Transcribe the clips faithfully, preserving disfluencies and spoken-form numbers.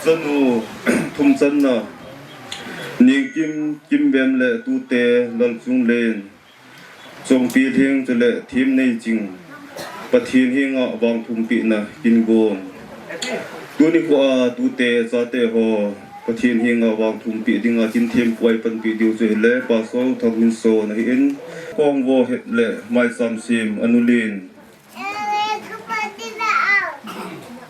Chanu thum channa, Ningkim Kimbem le tute Lalchunglen, Chongpilhing chule Thimneiching, Pathen henga vangthumpehna kin gon. Tuni khoa tute chate ho Pathen henga vangthumpeh dinga kin thempu a ipanpeh diu chu hile Pastor Thangminson ahin, Kongvo het le Maichamsem anu len.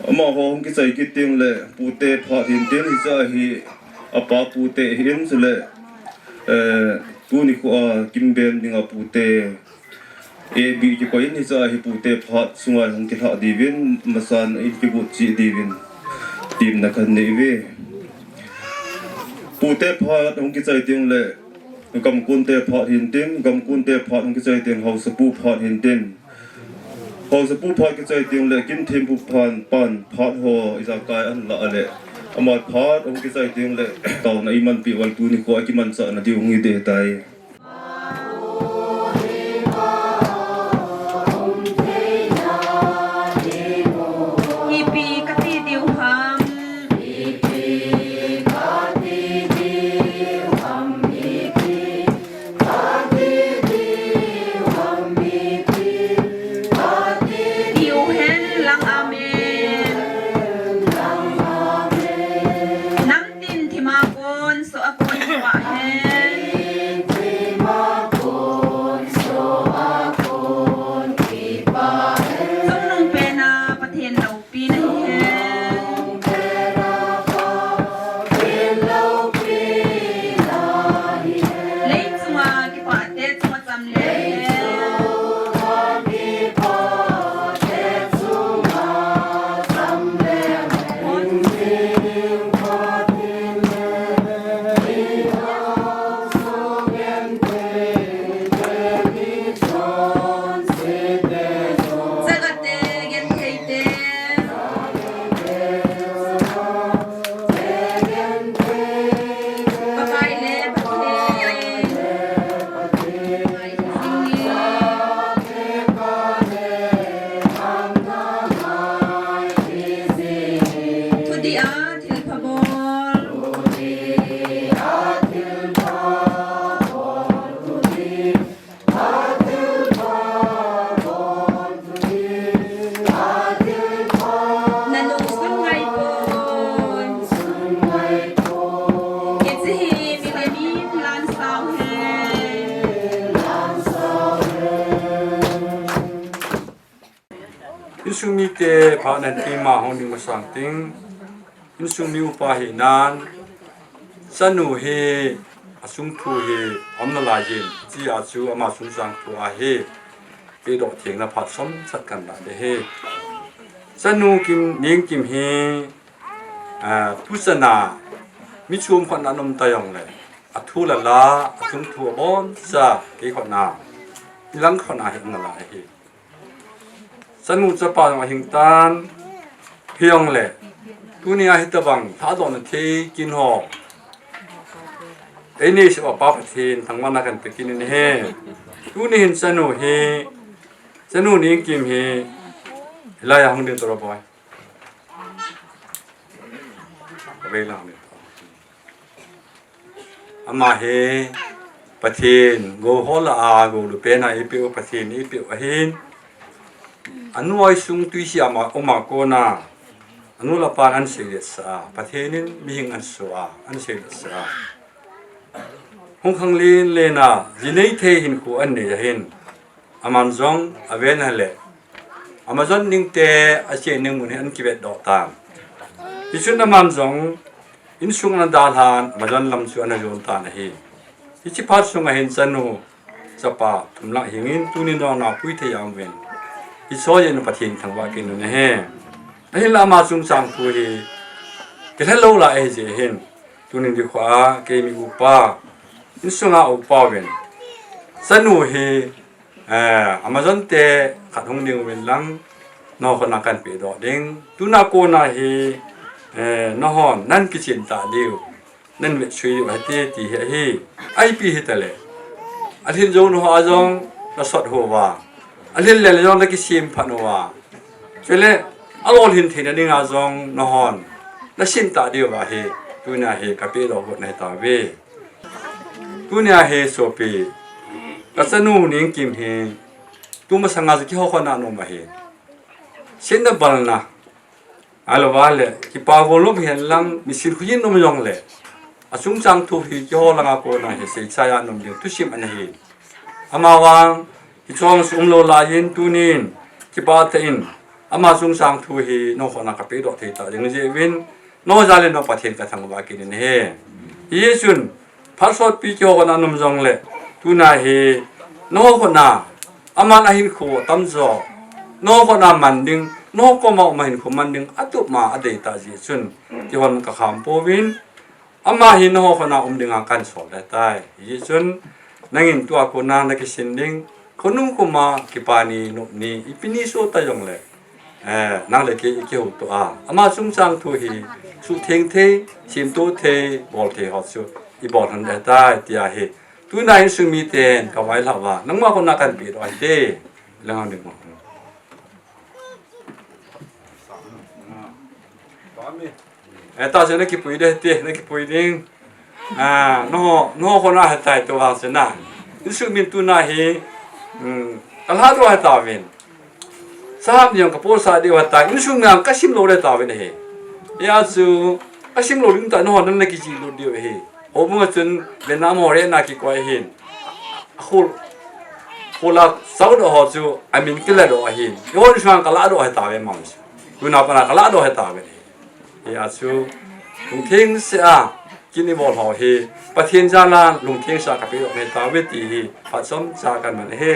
Amaho hung kichai kit teng le pute phat hintin, hiche hi apa pute ahin, chule, eh, tuni khoa Kimbem dinga pute A B kikoi in, hiche hi pute phat sunga hung kilhah diuvin, masan in kigot cheh diuvin, temna kanei uve. Pute phat hung kichai teng le gamkunte phat hintin, gamkunte phat hung kichai teng haosapu phat hintin. Haosapu phat kichai teng le kin thempu phan pan phat ho ijakai ahin lah le, ama phat hung kichai teng le taona imanpeh uva tuni khoa kimanchahna diu hung hi ding ahitai. Ipi kati diu ham? Diu hen lang, amen. Nangtin thima kon so a kon pa hen. Chungnung pena Pathen loupina hihen. Leichunga kipahte chunga chamle hihen. Chagate, gentheite. Pakai le Pathen. Thudih a thilpha bol. Nanu sun ngaipon. Hiche hi milim in lansau hen. Insung mite phat nan tima hung ding masang ting. Insung mi upa hinan, chanu hi asung thu hi aum nalai jin, hichea chu ama sung sang thu ahi, eidoh thengna phat somsat kan lah ding ahi. Chanu Kim, Ningkim hi, ah, tuchan a mi chom khat na nom ta jongle, athu lala, asung thu aboncha kei khat na, ilang khat na hi aum nalai ahi. Chanu chapa jong ahing tan, hijongle, tunia hitobang lhadohna thei kin ho einei sah uva Pa Pathen thangvahna kan pe kin in ahi. Tuni hin chanu hi, chanu Ningkim hi, hilai a hung ding toro boy. Vei lang ding. Ama hi Pathen gou ho lah a gou lupeh na eipeh u Pathen eipeh u ahin. Anu a insung tuisih a ama um a kona, anu le apan ahin seilet sah a, Pathen in mihing ahin soh a, ahin seilet sah a. Hung khang len len a, ji nei thei hinkho ahin nei ahin. Aman jong aven ahile, Amazon ding te, ache ding mun hi ahin kivetdoh tan. Hichun aman jong, insung ana dalhan, Amazon lam chu ana jon tan ahi. Hiche phat sunga hin chanu, chapa, thum lang hingin, tuni nung a pui thei a um uvin. Hiche ho jeh in Pathen thangvah kin u ahi. Ahinla ama chungchang thu hi, kilha lou lai ahi jeh hin. Tuni nikho a, kei mi upa, insunga upa uvin. Chanu hi, Eh, Amazon te khat hung ding uvin lang, nangho khut a kan pedoh ding. Tuna kona hi, eh, nanghon, nan kichen tah diu, nan vetsui diu hite, ti hi ahi. Ipi hitale, alhin jou nau ho a jong, nasot uva. Alhin lele jong, nakisem phat uva. Chule, alolhin theina dinga jong, nanghon, nasim ta diu va hi, tunia hi kapeh doh got nahi tauve. Tunia hi sopi, kachanu Nengkim hi, tumasanga chu kihou khona nom ahi. Sitna balna, ahilou vale, kipa golom hihen lang, misil khuyin nom jongle, achungchang thu hi kihou langa kona hi seichai a nom ding thusim ana hi. Amavang, hiche chu umlou laiyin tunin, kipah tah in, ama chungchang thu hi nangho khutna kapeh doh thei ta ding jeh uvin, nangho jal in Pathen kathangvah kit in ahi. Hichun, phat sotpi kihou khona nom jongle, tuna hi, nangho khutna, aman ahinkho atamjo, nangho khutna man ding, nangho koma um ahinkho man ding, atup ma adei tah jeh chun, kihon kakham pouvin, ama hi nangho khutna um dinga kahin sol ahitai. Hichun, nangin tua kona nakisin ding, khonung koma kipa ni, nop ni, ipi ni soh ta jongle, eh, nang le kei ikihoutoh a, ama chungchang thu hi, suhtheng thei, semtoh thei, bol thei ho chu, ibol lhon ahitai, tia hi. Tuna insung miten kavailhah uva, nangma kona kahin peh doh ahi te, langa ding mo. Eh, tahsa nakipui ding te, nakipui ding. Ah, nangho, nangho khutna ahitai tua vang sina. Insung min tuna hi, um, kalhadoh ahi tauvin. Saham jong kaposah diu ahitai, insung min kasim lou le tauvin ahi. Hia chu, kasim lou ding tah nangho nang nakijih lut diu ahi. Houbung a chun, Vietnam ho rehna kikoi ahin. Khul, khul a sao doh ho chu, amin kila doh ahin. Eiho insung kalahdoh ahi tauve mang chu. Tuna pana kalahdoh ahi tauve. Hia chu, lungtheng seh a, kin ibol ho hi, Pathen jal a, lungtheng seh a kapeh doh ahi tauve ti hi, phat chomcha kahin man ahi.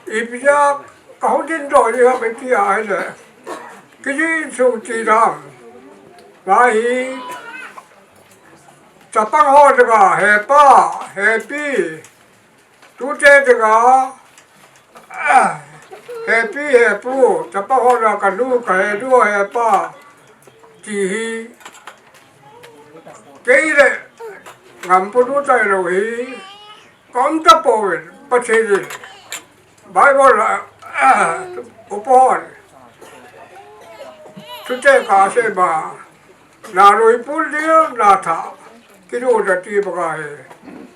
Ipi jeh a kahung ding doh ding ham iti ahile, kijih insung ti dam. Ahi, chapang ho dinga, hepa, hepi, tute dinga, hepi, hepu, chapang ho dinga kanu, kahenu, hepa, ti hi, kei le, ngam punu tailou hi, kaum tapouvin, Pathen in. Bible a, ah, upon. Chuteng kasei ma. Nalui pul ding, natha. Kinu nati banga hi.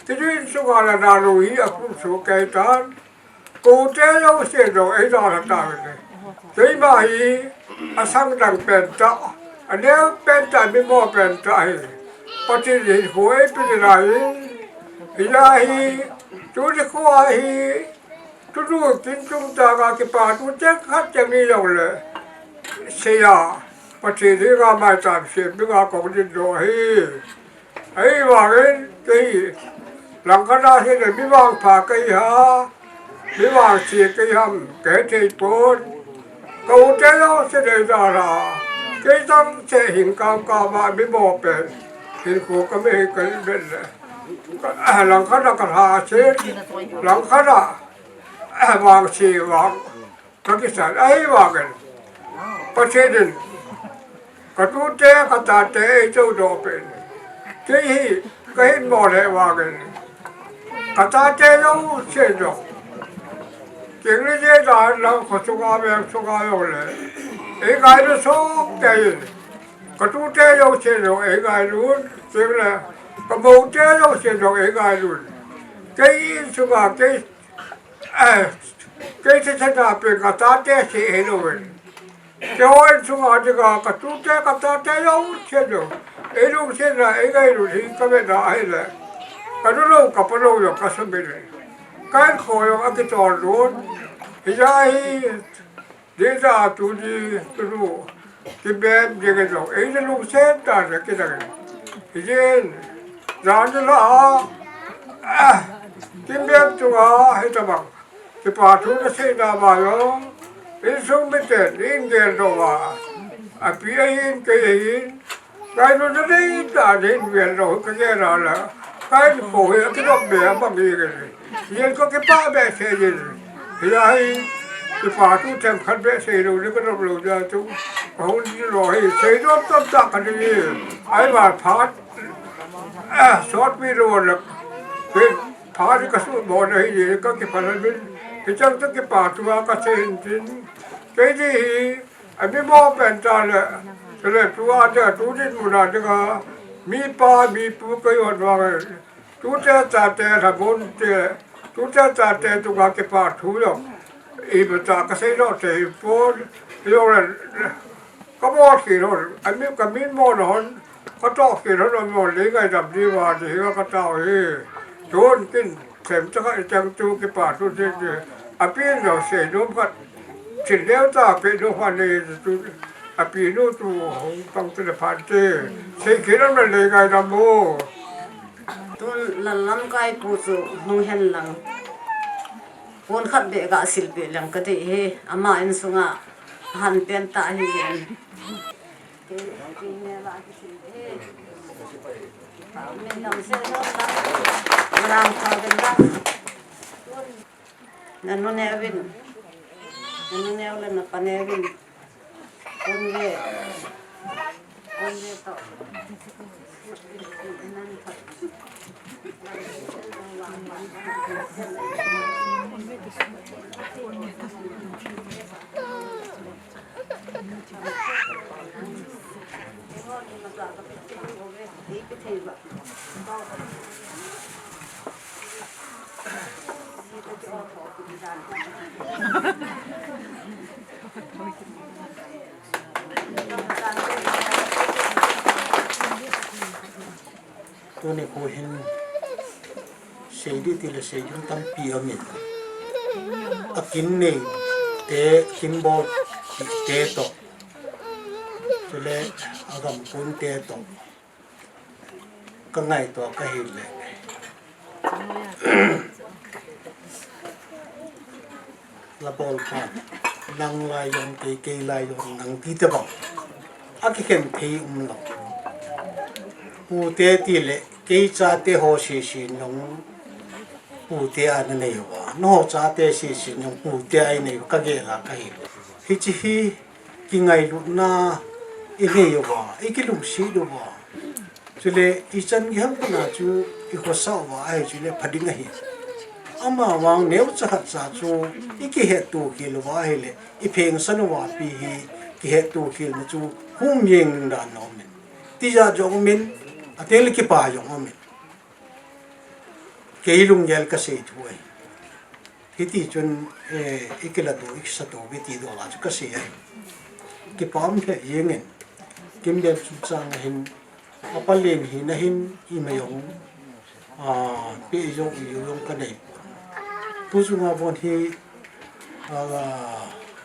Kinu insung a la nalui hi apul soh kei tan. Kote jouse jong eidalha tauvin. Keima hi, asang dang pen tah. Aneo pen tah, mimo pen tah hi. Pathen in hinkho eipeh nalai. Hia hi, tuni khoa hi, Tunu tin tung tah a kipa tu cheng khat cheng ni jongle. Seiya, Pathen henga maicham sem dinga kong ding doh ahi. Ahivangin kei, langkhat a hin mi vangpha kei ham, mi vangse kei ham, kahethei pon. Ka u te jouse deidal a, kei chang cheh hin kam kam a mi mo pen, hinkho kame hi ka vet le. Langkhat a ka lha chen, langkhat a vangse vang, ka kisan, ahivangin Pathen in ka tute, ka tate eichou doh peh in. Kei hi, ka hin mo le vangin, ka tate jouse jong, keng le je dan lang kho sunga veng sunga jong le, eingailu soh kei in. Ka tute jouse jong eingailu, keng le, ka mou te jouse jong eingailu. Kei insunga, kei, eh, kei thachana pen ka tate seh hilou in. Keiho insunga dinga ka tute ka tate jouse jong, eilungsetna eingailut hi ka vetna ahile, ka nulou ka palou jong ka sumil in. Ka hinkho jong akitol lut. Hijeh a hi, dihda tuni tunu, Kimbem ding in jong, eina lungset dan a kidang in. Hijeh in, jan nilhah a, Kimbem chunga hitobang kipa thu nasei nauva jong, insung miten, in geldoh uva, api ahin, kei ahin, ngailutna neitah in hin geldoh u ka gel a le, ka hinkho hi akidop be a bang hi kei. Hijeh in ka kipah behseh jin. Hijeh a hi, kipa thu themkhat beh seilou ding ka nop lou jeh chun, ka hung ding lou hi, seinom tamtah ka nei e. Ahivang phat, eh, sotpi lou le, phat hi ka sutmo na hi, ka kipah na min, hicheng chu kipa thu a ka sei hin tin. Kei di hi, Ami mo pen ta le, le tu a te, tu dit mu na te ka, mi pa, mi pu ka yo dua ka, tu te ta te, ta bon te, tu te ta te, tu ka ke pa tu yo. I ba ta ka sei lo te, i po, yo le, ka mo ki lo, ami ka mi mo lo hon, ka to ki lo, lo mo le ngai dam di wa, di ka ta hi, tu kin, Themcha khat chang tu kipa thu te te. Api no sei nom khat. Chin leo ta pe no pha ne tu. Api no tu hung tang te phan te. Sei kiram na le ngai dam mo. Tun lallam kai pu chu hung hen lang. Pon khat be ga sil be lang ka dei he. Ama insunga han pen ta hi yen. Nanu neuvin, nanu neu le napa neuvin, konve, konve to. Tuni khu hin sei di ti le sei di tampi amin. A kin nei te, kin bol te to. Chule a gam kun te to. Ka ngai to ka hi le. La bol pa. Nang lai yon kei kei lai yon nang ti te bang. A ki khen thei um lo. Pu te ti le kei cha te ho si si nong pu te a na nei wa. No ho cha te si si nong pu te a nei ka ge la ka hi. Hi chi hi ki ngai lu na i nei wa. I ki lung si lu wa. Chule, i chan giham pana chu, i khosa uva ahi chule, phading ahi. Ama vang neu chakhat cha chu, i kihet tu khel uva ahile, i phengsan uva pi hi, kihet tu khel na chu, hum yeng ning dan na umin. Tija jong umin, ateng le kipa jong umin. Kei lunggel ka sei thu ahi. Hiti chun, eh, i kila tu, i kisa tu, i ti do la chu ka sei ahi. Kipa um he yengin. Kim bel chu chang ahin, A palen hi na hin i mai jong, a, pe jong i jong ka nei. Tu chunga bon hi, a,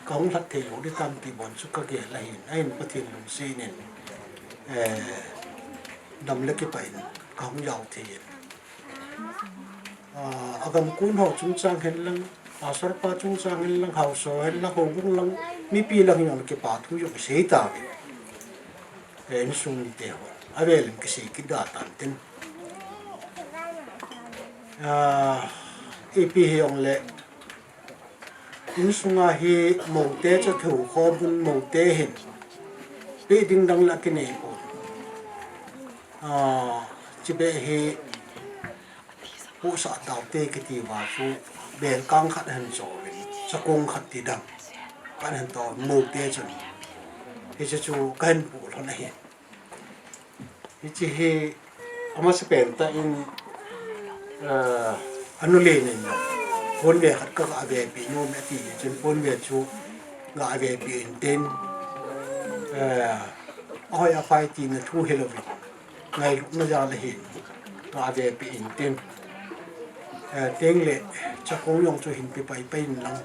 ka hung lhat thei lou di tam ti bon chu ka gel ahin, ahin Pathen lungset in, eh, dam le kipah in ka hung jao thei in. A, a gam kun ho chungchang hen lang, pastor pa chungchang hen lang, haosa hen lang, houbung lang, mipi lang hin kipa thu jong sei ta ve. Eh, insung mite ho. Avel in kisei kit da tan tin. A, ipi hi jong le, insunga hi moute chu thu khom un moute hin. Pe ding dang la kinei ko. A, chibe hi Pu sa tau te kiti va chu bel kang khat hen cho vin, chakung khat ti dang. Kan hen to moute chun. Hiche chu ka hen pu lhon ahi. Hiche hi ama se pen ta in, eh, anu le nin. Pon ve khat ka ga ve pi nom e ti chun pon ve chu ga ve pi in tin. Eh, ahoi aphai ti na thu hi lo vin. Ngailutna jal ahin, nga ve pi in tin. Eh, teng le, chakung jong chu hin pe pai pai in lang.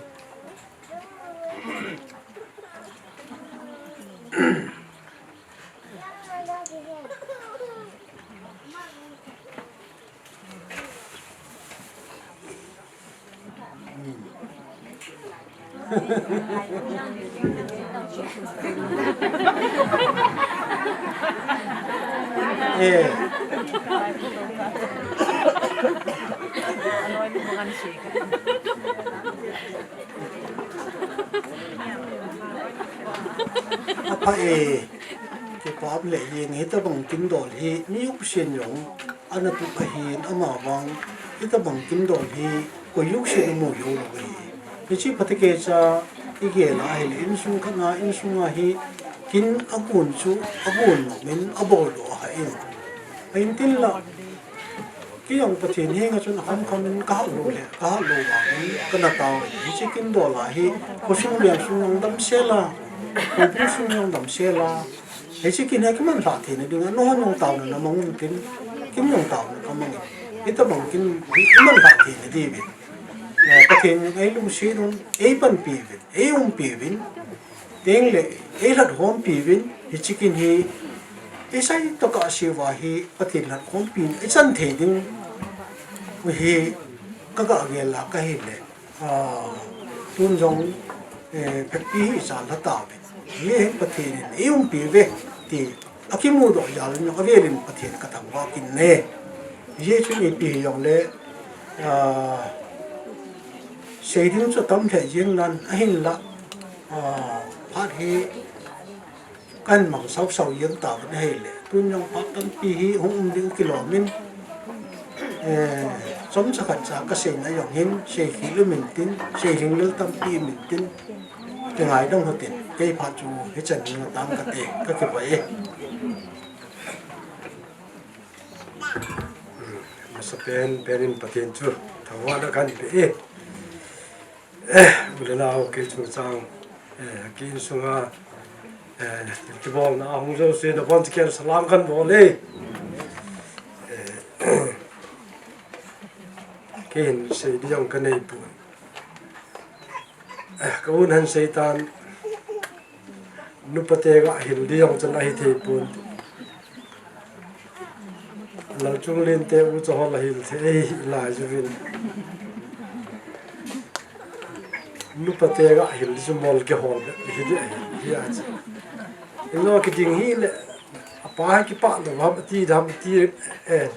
Eh. Apa eh. Kipa le yeng hitabang kindol hi, mi usen jong, ana tu ahin, ama vang, hitabang kindol hi, koi usen mu yo lo hi. Hiche phatecha igel a ahile insung khat a, insung a hi kin agon chu, agon min abol doh ahin. Ahin tin la, kei jong Pathen henga chun akham kham in kahal lou le, kahal lou vangin kana tao. Hiche kin dol a hi, khosung veng sung jong damsel a, khopi sung jong damsel a. Hiche kin hi kimanlhah theina dinga, nangho jong taona namang un tin, kin jong taona kamang in. Hitabang kin hi kimanlhah theina diuvin. Eh, Pathen in eilungset un, eipanpi uvin, eiumpi uvin, tengle eilhatkhompi uvin, hiche kin hi, isei tokah seuva hi Pathen lhatkhompi in ichan thei ding, hi kagah gel a kahile, ah, tun jong, eh, phetpi hi ichan lha tauvin. Hi hi Pathen in eiumpi uve, ti akimudoh jal in jong avel in Pathen kathangvah kit e. Hiche chun ipi hijongle, ah, sei ding chu atam lheh jeng nan ahinla, ah, phat hi kahin mang sausau jeng tauvin ahile. Tun jong phat tampi hi hung um ding kilom in, eh, chomcha khatcha kaseina jong hin, seikhel um intin, seilhinglel tampi um intin, kingaidam u hitin, kei phat chu hichan in atang kate, kakipah e. Masapen, pen in Pathen chu thangvahna kahin pe e. Eh, u le nao, kei chungchang, eh, kei insunga, eh, kibolna ahung jouse nabonchauvin salam kahin bol e. Eh, kei hin sei ding jong kanei poi. Eh, ka un ahin seitan, nupate gah hil ding jong chun ahithei pon. Lalchunglente ucha ho la hil thei, eh, hilai jeh uvin. Nupate gah hil ding chu mol kihol bep hi ding ahi, hi a chu. Ilo kiding hile, apa kipah lou ham, ati dam, ati, eh.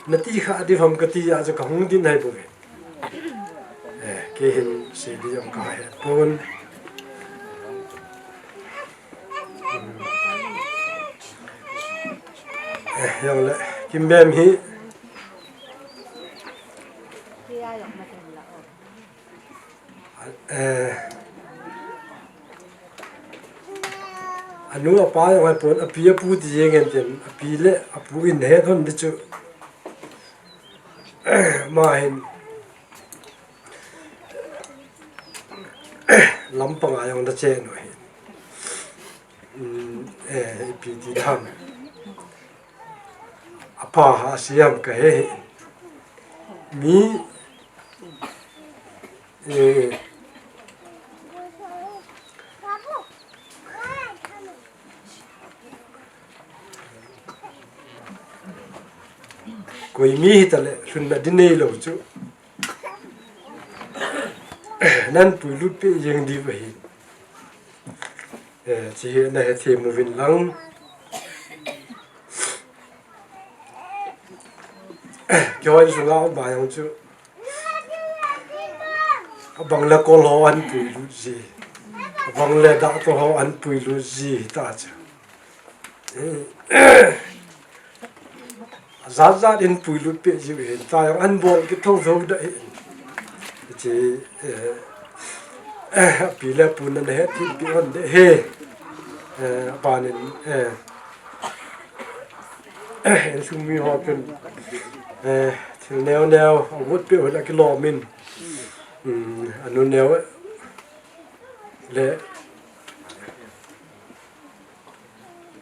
Nati kha ding ham kati a chu kahung ding ahi bouve. Eh, kei hin sei ding jong kahe pon. Eh, jongle, Kimbem hi. Eh, anu apa jong ahipon, api apu ti jeng hen tin, api le apu in het hon ding chu. Ama hin, lampang a jong ana che nu hin. Um, eh, ipi ti ham. Apa ha siam kahe hi. Mi, eh, koi mi hitale, lhunna ding neilou chu. Nahin puilut peh jeng diu ahi. Eh, hiche hi nahethem uvin lang. Keiho insunga um a jong chu. Abang le kol ho ahin puilut ji. Abang le doctor ho ahin puilut ji ta chu. Eh, ajat jat in puilut peh jiu hin, ta jong ahin bol kit thotho ding ahi. Hiche, eh, eh, api le apu in ana hethem peh hon ding ahi. Eh, aban in, eh, eh, insung mi ho chun, eh, thil neo neo, agot peh u hile kilom in. Um, anu neo le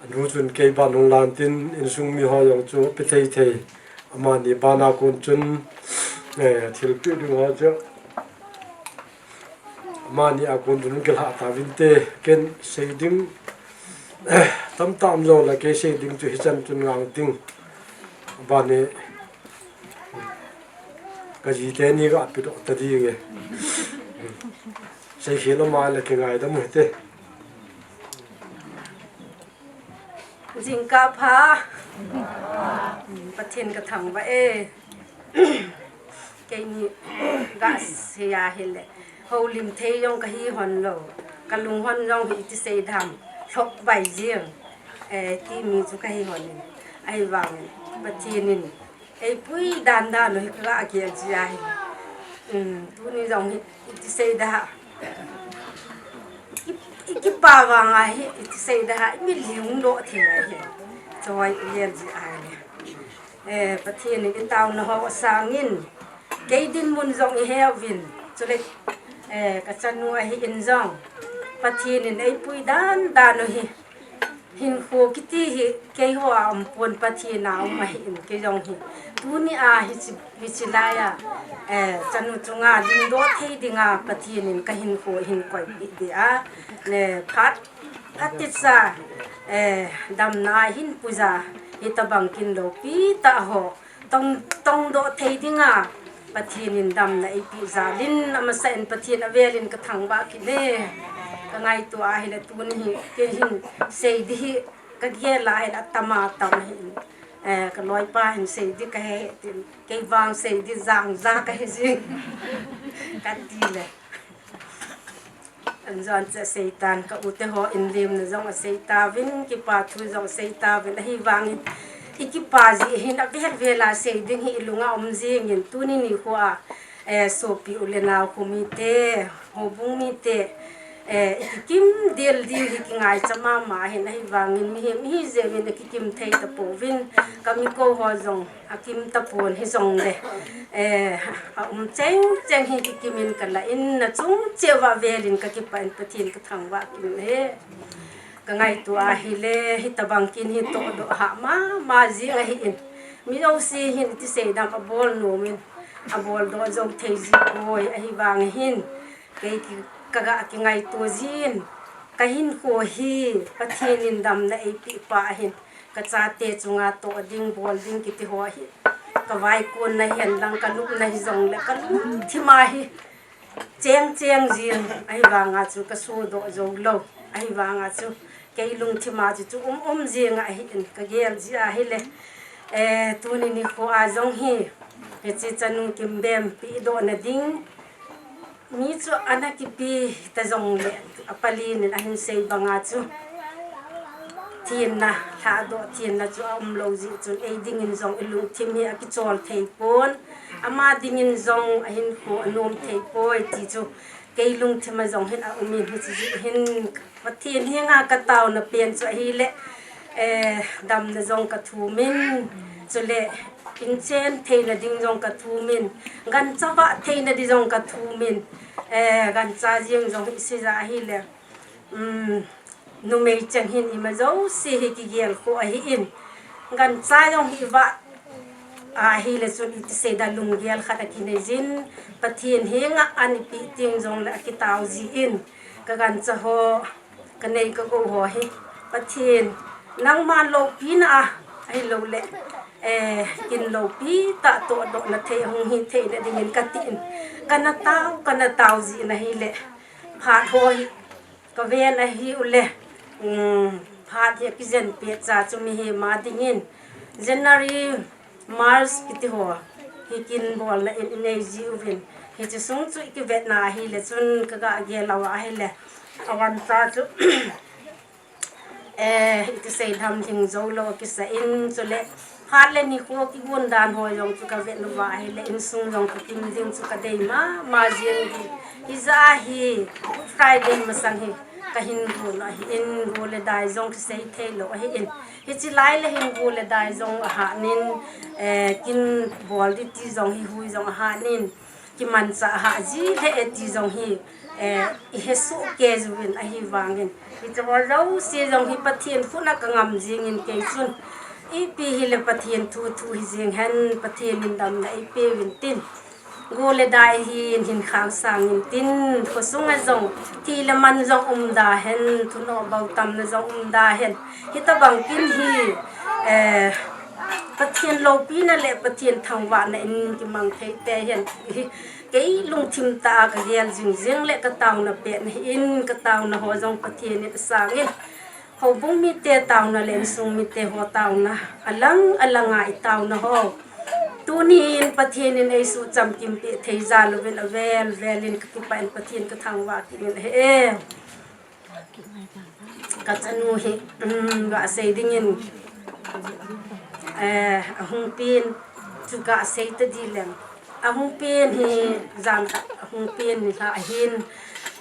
Anu chun kei ban hung lan tin, insung mi ho jong chu pe thei thei. Amani ban a kon chun, eh, thilpeh ding ho chu. Amani a kon chun kilha tauvin te, ken sei ding, eh, tamtah um jongle kei sei ding chu hichan chun ngang ting. Abani, ka ji teni ga pedoh ta ding e. Seikhel lama le kingaidam u hite. Jingkah pha. Pathen ka thangvah e. Keini gasei a hile, houlim thei jong kahi hon lou. Ka lunghon jong hi iti sei dam, lhop vai jing. Eh, ti mi chu kahi hon in. Ahivangin, Pathen in eipui dan dan u hi ka gel ji ahi. Tuni jong hi iti sei da ha, i kipa vang a hi iti sei da ha, i mi liung lo thei a hi. Choi i len ji a hi. Pathen in i tauna ho sangin kei dinmun jong i heuvin, chule ka chanu ahi in jong Pathen in eipui dan dan u hi. Hinkho kiti hi keiho a um pon, Pathen a um ahi in, kei jong hi tuni a hichi, hichi lai a chanu chunga dingdoh thei dinga Pathen in ka hinkho hin koipeh be a, phat, phat tisa damna a hin puija, hitabang kin loupi tah ho tong, tongdoh thei dinga Pathen in damna eipeh jal in, amasa in Pathen avel in ka thangvah kit e. Ka ngaito a hile tuni hi kei hin sei di hi ka gel a hile atam atam hi in, ka loipa hin sei di ka he tin, kei vang sei di jangja ka hi jing kati le. Anjon chu asei tan, ka u te ho in limna jong asei tauvin, kipa thu jong asei tauvin, ahivangin i kipa jeh hin avel vel a sei ding hi i lunga um jingin, tuni nikho a sopi u le nao, kho mite, houbung mite, i kikim del diu hi kingaicha mama hin, ahivangin mihem ihi jeh uvin i kikim thei tapouvin, ka mi kou ho jong akim tapon hijongle, a um cheng cheng hi kikim in ka la in, na chung cheh uva vel in ka kipah in Pathen ka thangvah kit e. Ka ngaito a hile hitabang kin hi tohdoh hah mama jing ahi in, mi jouse hin iti sei dam abol nom in, abol doh jou thei ji poi, ahivang hin kei ka ga kingaito jin, ka hinkho hi Pathen in damna eipeh pa ahin, ka chate chunga toh ding bol ding kiti ho hi ka vaikon na hihen lang, ka lupna hijongle ka lungthim a hi cheng cheng jing, ahivanga chu ka sodoh jou lou, ahivanga chu kei lungthim a chu chu um um jing ahi in ka gel ji a hile, tuni nikho a jong hi hiche chanu kimbempi dohna ding mi chu ana kipe ta jongle, apalin in ahin sei banga chu thenna, lhahdoh thenna chu aum lou jeh chun ei dingin jong i lungthim hi akichol thei pon, ama dingin jong ahinkho anom thei poi ti chu kei lungthim a jong hin aum in, hiche jeh hin Pathen henga ka tauna pen chu ahile, damna jong ka thum in, chule inchen theina ding jong ka thum in, gancha vah theina ding jong ka thum in, gancha jeng jong hi seija ahile, numei cheng hin ima jouse hi kigelkhoh ahi in, gancha jong hi vah ahile chun iti sei da, lunggel khat akinei jin, Pathen henga an ipeh teng jongle akitao ji in, ka gancha ho, ka nei ka gou ho hi Pathen nangma loupina a, ahiloule kin loupi tah tohdohna thei ahung hi theina dingin kati in, kana tao, kana tao ji in ahile, phat ho hi ka ven ahiule, phat hi akijen pehcha chu mihem a dingin January, March kiti ho hi kin bolna in inei ji uvin, hiche sung chu ikivetna ahile chun ka ga gel lou ahile, agancha chu iti sei dam, lhing jou lou akisa in, chule phat le nikho kigon dan ho jong chu ka vet uva ahile insung jong kikim ding chu ka dei mama jeng hi. Hijeh a hi Good Friday masang hi ka hin gon ahi in, go le dai jong kisei thei lou ahi in, hiche lai le hin go le dai jong ahat in, kin bol di ti jong hi hui jong ahat in, kimanchah hah ji lheh e ti jong hi ihesoh kei uvin, ahivangin hiche ho jouse jong hi Pathen khut a ka ngam jingin, kei chun ipi hile Pathen thu thu hi jeng hen, Pathen in damna eipeuvin tin, go le dai hin hin khang sangin tin, khosung a jong thi le man jong um da hen, thunoh bou tamna jong um da hen, hitabang kin hi Pathen loupina le Pathen thangvahna in kimang thei tei hen, kei lungthim tah a ka gel jing jeng le ka taona pet ahi in, ka taona ho jong Pathen in asang in, houbung mite taona le insung mite ho taona alang alanga i taona ho, tuni in Pathen in eisuh chamkim peh thei jal uvin avel vel in ka kipah in Pathen ka thangvah kit in ahi e. Ka chanu hi ga sei dingin ahung pen chu ga sei ta di leng. Ahung pen hi, jan khat ahung pen nilhah ahin,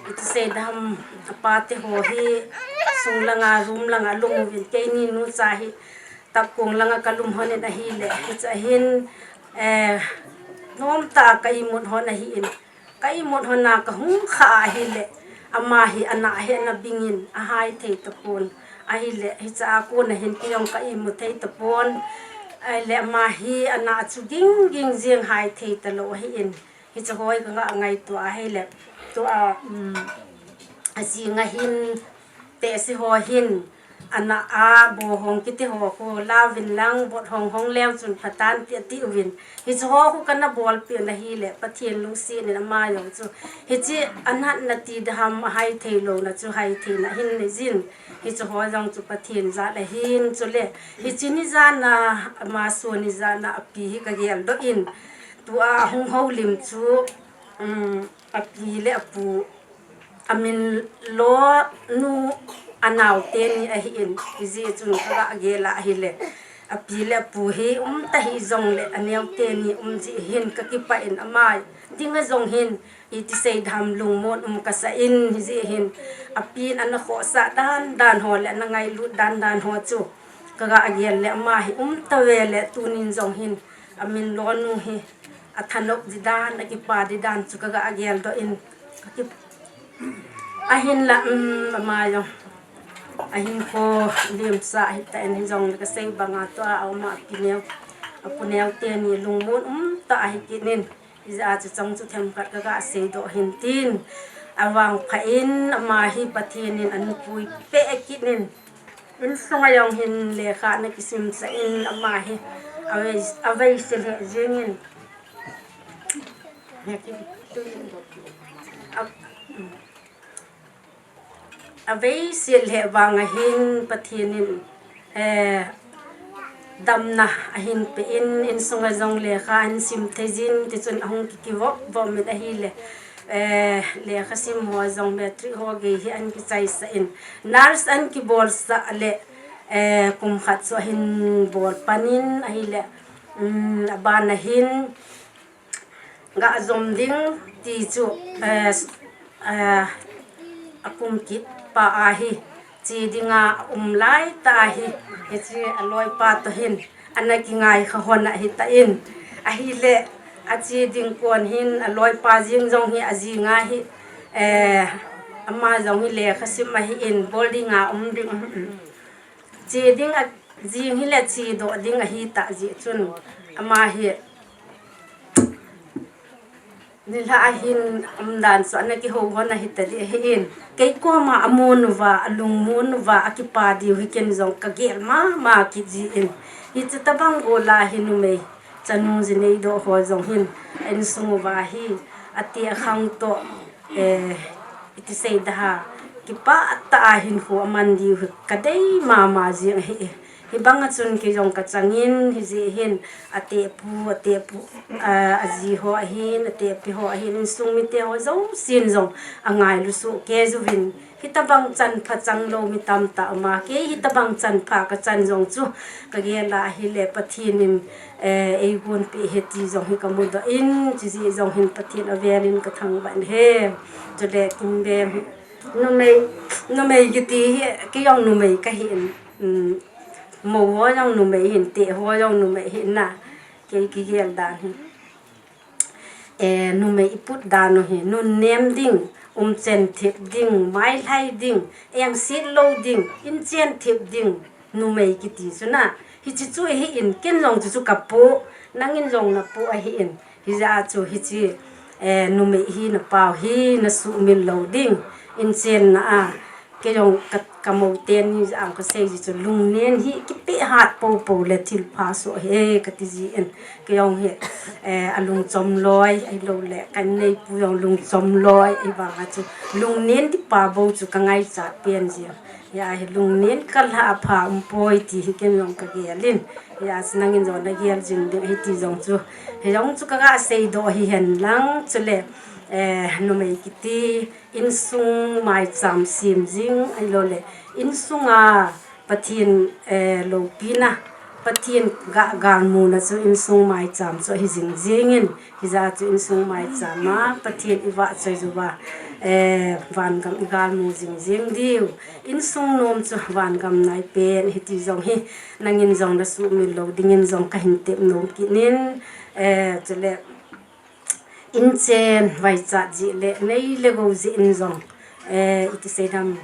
iti seidam, apate ho hi, sung langa, room langa, alung uvin, keini nucha hi, tapkong langa kalum hon in ahile, hiche ahin, eh, nomtah a ka imut hon ahin, ka imut hon a kahung khah ahile, ama hi ana hi ana bingin, ahai thei tapon. Ahile, hiche a kona hin kei jong ka imu thei tapon. Ahile, ama hi ana chu ging ging jeng, hai thei talou ahin. Hiche hoi ka ngah ngaito ahile, tua, um, ajing ahin, tehse ho hin, ana a, bohong kiti ho khu, lauvin lang, bot hong hong leu chun phatan ti, ati uvin. Hiche ho khu kana bolpeh u ahile, Pathen lungset in ama jong chu. Hiche anatna ti dam, ahai thei louna chu hai theina ahin nei jin. Hiche ho jong chu Pathen jal ahin chule. Hiche ni jan a, ama sun ni jan a, api hi ka geldoh in. Tua ahung houlim chu, um, api le apu, amin lo nu anao teni ahin, hijeh chun ka ga gel a ahile. Api le apu hi umta hih jongle aneo teni um jeh hin ka kipah in ama dinga jong hin iti seidam lungmon um kasah in hijeh hin apin ana khohsah dan dan ho le ana ngailut dan dan ho chu ka ga gel le ama hi umta ve le tunin jong hin amin lo nu hi athanop di dan, akipa di dan chu ka ga geldoh in, ka ki-, ahinla, um, ama jong ahinkho limsah hita in hijongle ka sei banga tua auma api neo, apu neo teni lungmon umtah ahi kit in, hijeh a chu chang chu themkhat ka ga seidoh hin tin, avangpha in ama hi Pathen in anapui peh kit in, Insunga jong hin lekha ana kisimsah in ama hi avei, avei se lheh jeng in. A, avei se lheh vang ahin Pathen in, eh, damna ahin pe in, insunga jong lekha ahin sim thei jin, tichun ahung kikivop vop in ahile. Eh, lekha sim ho jong matric ho gei hi ahin kichaisah in, nurse ahin kibolsah le, eh, kum khat chu ahin bol pan in ahile, um, abana hin ga jom ding ti chu, eh, eh, akum kit pa ahi. Che dinga aum lai tah ahi, hiche aloipa toh hin ana kingai kha hon ahi tan, ahile ache ding kon hin aloipa jeng jong hi ajing ahi, eh, ama jong hi lekha sim ahin, boarding a um ding, che ding ajing hile chedoh ding ahi tah jeh chun ama hi Nilhah ahin umdan chu ana kihou hon ahi tadi ahin. Kei koma amun uva, alungmon uva, akipa diu hi ken jong kagel mama kit jin. Hiche tabang gola hi numei chanu jinei doh ho jong hin, insung uva hi, ati akhang toh, eh, iti seida ham, kipah tah a hinkho aman diu hi kadei mama jing ahi. Hibang a chun kei jong kachangin, hijeh hin, atepu, atepu, a, aji ho ahin, atepi ho ahin, insung mite ho jousen jong angailu soh kei uvin. Hitabang chanpha changlou mi tamtah uma, kei hitabang chanpha kachan jong chu kagel a ahile Pathen in, eh, eigonpeh ahi ti jong hi kamudoh in, chujeh jong hin Pathen avel in kathangvah in ahi. Chule Kimbem hi numei, numei kiti hi, kei jong numei kahin. Um, mou ho jong numei hin, teh ho jong numei hin na, kei kigel dan hi. Eh, numei iput dan u hi, nunnem ding, umchen thip ding, mailhai ding, engset lou ding, inchen thip ding, numei kiti chu na. Hiche chu ahin, ken jong chu chu kapoh, nangin jong napoh ahin. Hijeh a chu hiche, eh, numei hina pau hi nasuhmil lou ding, inchenna a. Kei jong ka, kamou teni jeh a kasei ji chu lungnen hi kipeh hat poupou le thilpha soh ahi kati jin. Kei jong hi, eh, alungchom loi, ahilou le, kaneipu jong lungchom loi, ahivang a chu lungnen tipa bou chu kangaichat pen jin. Hia hi lungnen kalha apha umpoi ti hi ken jong kagel in. Hia chu nangin jong nagel jing ding ahi ti jong chu. Hijong chu kaga seidoh hihen lang chule, eh, numei kiti, insung maicham sem jing, ahilou le, insunga Pathen, eh, loupina, Pathen ga galmuna chu insung maicham chu ahi jing jingin, hijeh chun insung maicham a Pathen ivahchoi jouva, eh, vangam igalmu jing jing diu. Insung nom chu vangam naipen ahi ti jong hi, nangin jong nasuhmil lou dingin jong kahin tep nom kit in, eh, chule inchen vaichat jeh le nei le gou jeh in jong, eh, iti seidam,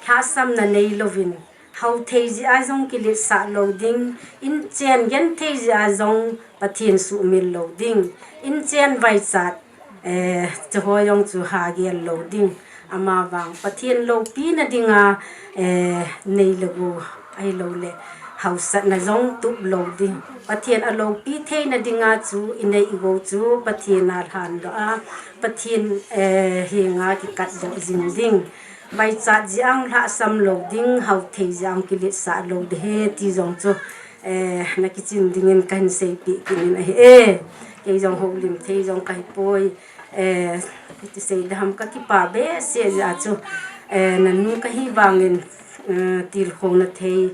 lhahsamna neilouvin, hao thei jeh a jong kiletsah lou ding, inchen genthei jeh a jong Pathen suhmil lou ding, inchen vaichat, eh, chuho jong chu hagel lou ding. Amavang Pathen loupina dinga, eh, nei le gou ahilouleh haosatna jong tup lou ding. Pathen aloupi theina dinga chu inei igou chu Pathen a lhandoh a, Pathen, eh, henga kikatdoh jing ding. Vaichat jeh a lhahsam lou ding, hao thei jeh a kiletsah lou ding ahi ti jong chu, eh, nakichin dingin kahin seipeh kit in ahi e. Kei jong houlim thei jong kahipoi. Eh, iti seidam, kakipa behseh jeh a chu, eh, nanu kahi vangin, eh, tilkhouna thei,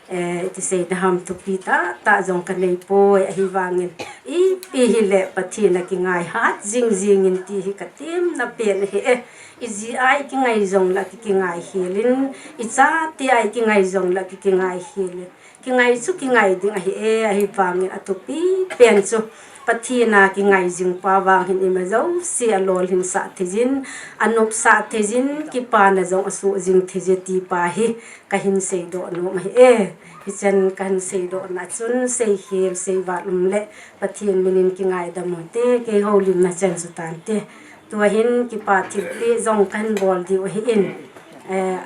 eh, iti seidam, thupi tahtah jong kaneipoi, ahivangin ipi hile Pathen a kingai hat jing jingin ti hi katemna pen ahi e. Iji a ikingai jongle kikingai helin, ichate a ikingai jongle kikingai helin. Kingai chu kingai ding ahi e, ahivangin athupi pen chu Pathen a kingai jing pa vang hin ima jouse alolhinsah thei jin, anopsah thei jin, kipana jong asoh jing thei jin ti pa hi kahin seidoh nom ahi e. Hichan kahin seidohna chun seihel seival umle Pathen minin kingaidam uhite, kei houlimna chan chu tante. Tua hin kipa thilpeh jong kahin bol diu ahin. Eh,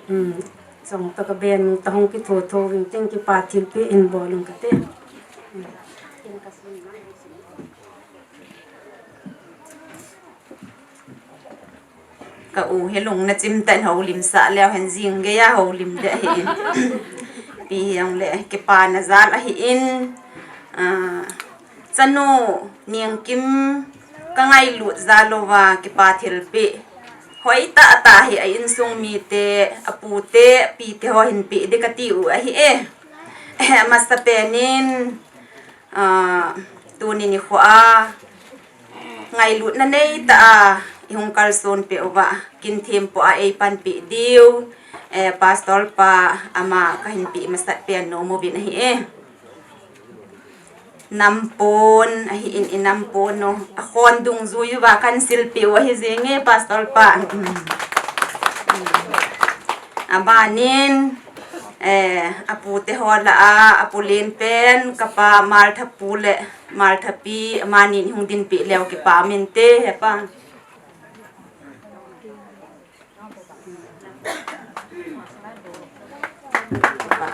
um, Chong toh kaben, tahung kitho tho ving tin kipa thilpeh in bol ung kate. Ka u hi lungna chimtah in houlimsah leu hen jing geiya houlim ding ahin. Ipi hijongle kipana jal ahin. Ah, Chanu Niangkim kangailut jal uva kipa thilpeh hoitah tah hi a insung mite, apute, apite ho hinpeh ding kati u ahi e. Amasapen in, ah, tuni nikho a ngailutna neitah a ihung kalson peh uva, kin thempu a eipanpeh diu, eh, Pastor pa ama kahin peh masat pen nom uvin ahi e. Nampon, ahin i nampon u. Akhon dungjui uva kahin silpeh u ahi jenge, Pastor pa. Abanin, eh, apute ho lah a, apu lenpen, kapa Malthapu le Malthapi, amani hung dinpeh leu kipa um inte, hepa.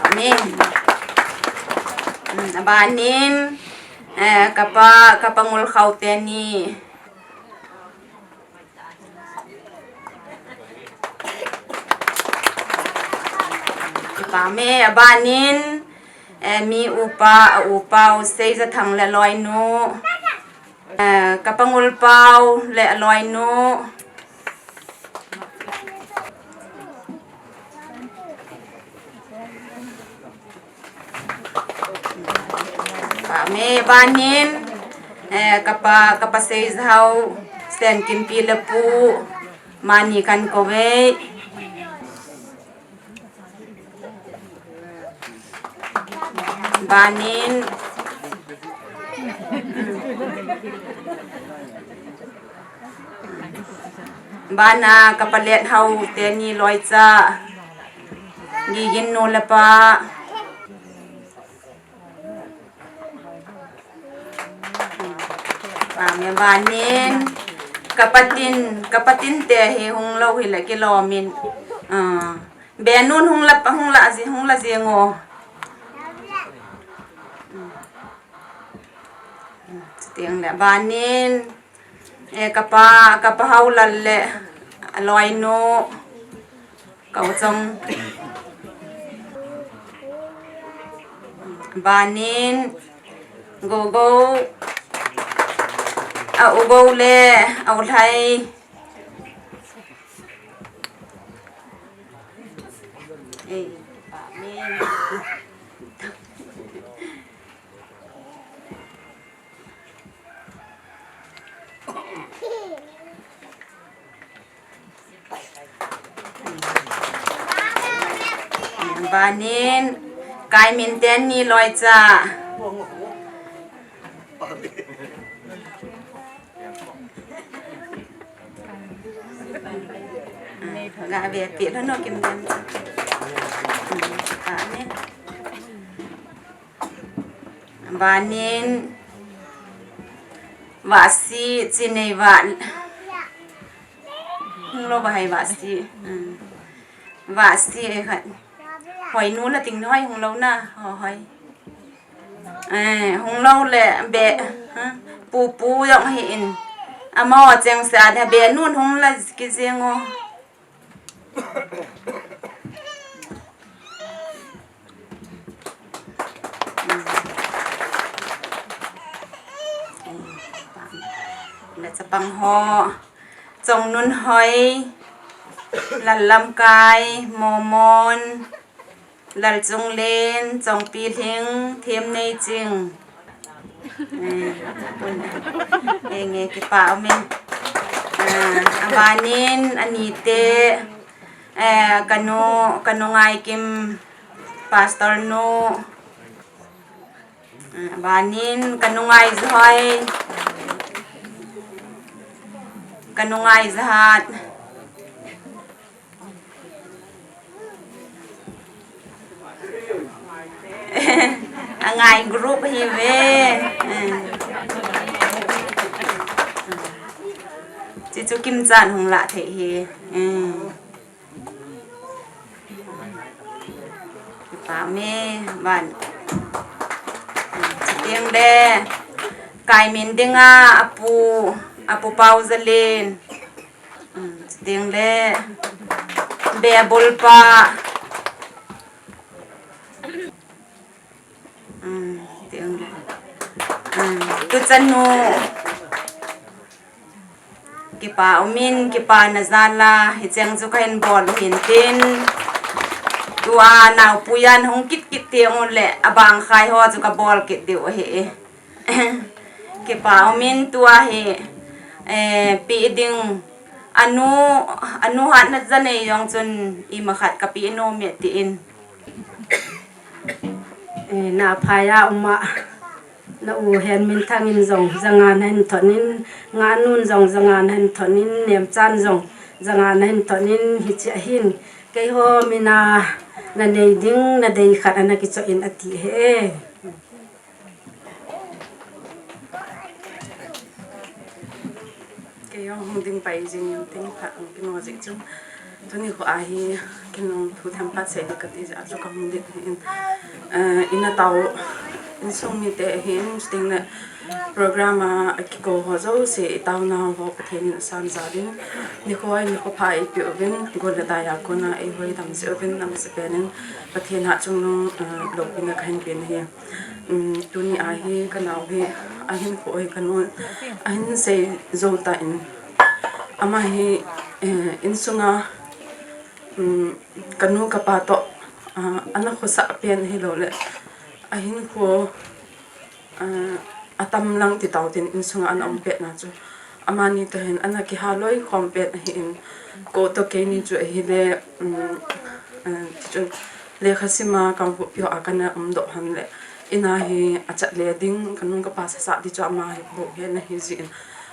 Amen. Hmm, abanin, eh, kapa, kapa Ngulkhao teni. Amen. Abanin, eh, mi upa, a upa u Seijathang le aloinu. Eh, kapa Ngulpao le aloinu. Amen. Abanin, eh, kapa, kapa Seijahao, Senkinpi le pu, amani kahin kou e. Abanin, abana kapa Lethao teni loicha, Gigin nu le pa. Amen. Abanin, kapa Tin, kapa Tin te hi hung lou hile kilom in. Ah, Benun hung la, hung la ji, hung la jeng o. Chuteng le abanin, eh, kapa, kapa Haolal le aloinu, Kauchong. Abanin, Gogo, a u Go le, a u Lhai. Eh, amen. Panin, Kaiminten ni loicha. Ga ve pi lo no Kimten. Panin. Vanin, Vasi, Chinei Van. Hung lo ba hai Vasi. Hmm. Vasi e khat. Hoi nu la ting hoi hung lo na. Ho hoi. Eh, hung lo le be. Ha? Pu pu jong hi in. Ama o cheng sa de be nun hung la ki jeng o. Le chapang ho, Chongnunhoi, Lallamkai, Momon, Lalchunglen, Chongpilhing, Themneiching. Eh, pun. Eh, nge kipa umin. Ah, abanin, anite, eh, kanu, kanu Ngaikim, Pastor nu. Ah, abanin, kanu Ngaijahoi, kanu Ngaijahat. Angai group hi ve. Chichu kimchan hung la thei hi. Kipa me van. Chiteng le Kaimin dinga apu, apu Pau Zalen. Chiteng le Bebulpa. Chiteng le Tuchanu. Kipa umin, kipa na jal a, hicheng chu kahin bol u hin tin. Tua naopuiya nahung kit kit teng uleh, abang khai ho chu kabol kit diu ahi. Kipa umin tua hi, eh, pe ding, anu, anu hatna ja nei jong chun ima khat kape nom e tin. Eh, na phai a um a, na u Henminthang in jong, janga nahin thot in, Nganun jong, janga nahin thot in, Nemchan jong, janga nahin thot in, hiche ahin, keiho mina, na nei ding, na dei khat ana kichoh in ati e. Kei jong hung ding pai jing in tin khat hung kino jeh chun. Tuni kho ahi, kei nung thu themkhat sei ding kati jeh a chu kahung ding ahin. Eh, ina tao, insung mite ahin, chuteng le program a, akiko ho jouse, i taonau ho, Pathen in asan jal in. Nikho, nikho pha eipeh uvin, gol le dai a kona, eiho eidam jeh uvin, amasapen in, Pathen a chungnung, eh, loupina kahin pen ahi. Um, tuni ahi kanao hi, ahinkho hi kanu, ahin sei jou tan. Ama hi, eh, insunga, um, kanu kapa toh, ah, ana khosah pen ahilou le, ahinkho, ah, atam lang ti tao tin insunga ana um pet na chu. Amani toh hin ana kiha loi khom pet ahin, ko toh keini chu ahile, um, eh, tichun lekha sima kampu pio a kana um doh hon le, ina hi achat le ding, kanu kapa sasa ding chu ama hi bou hi ana hi jin,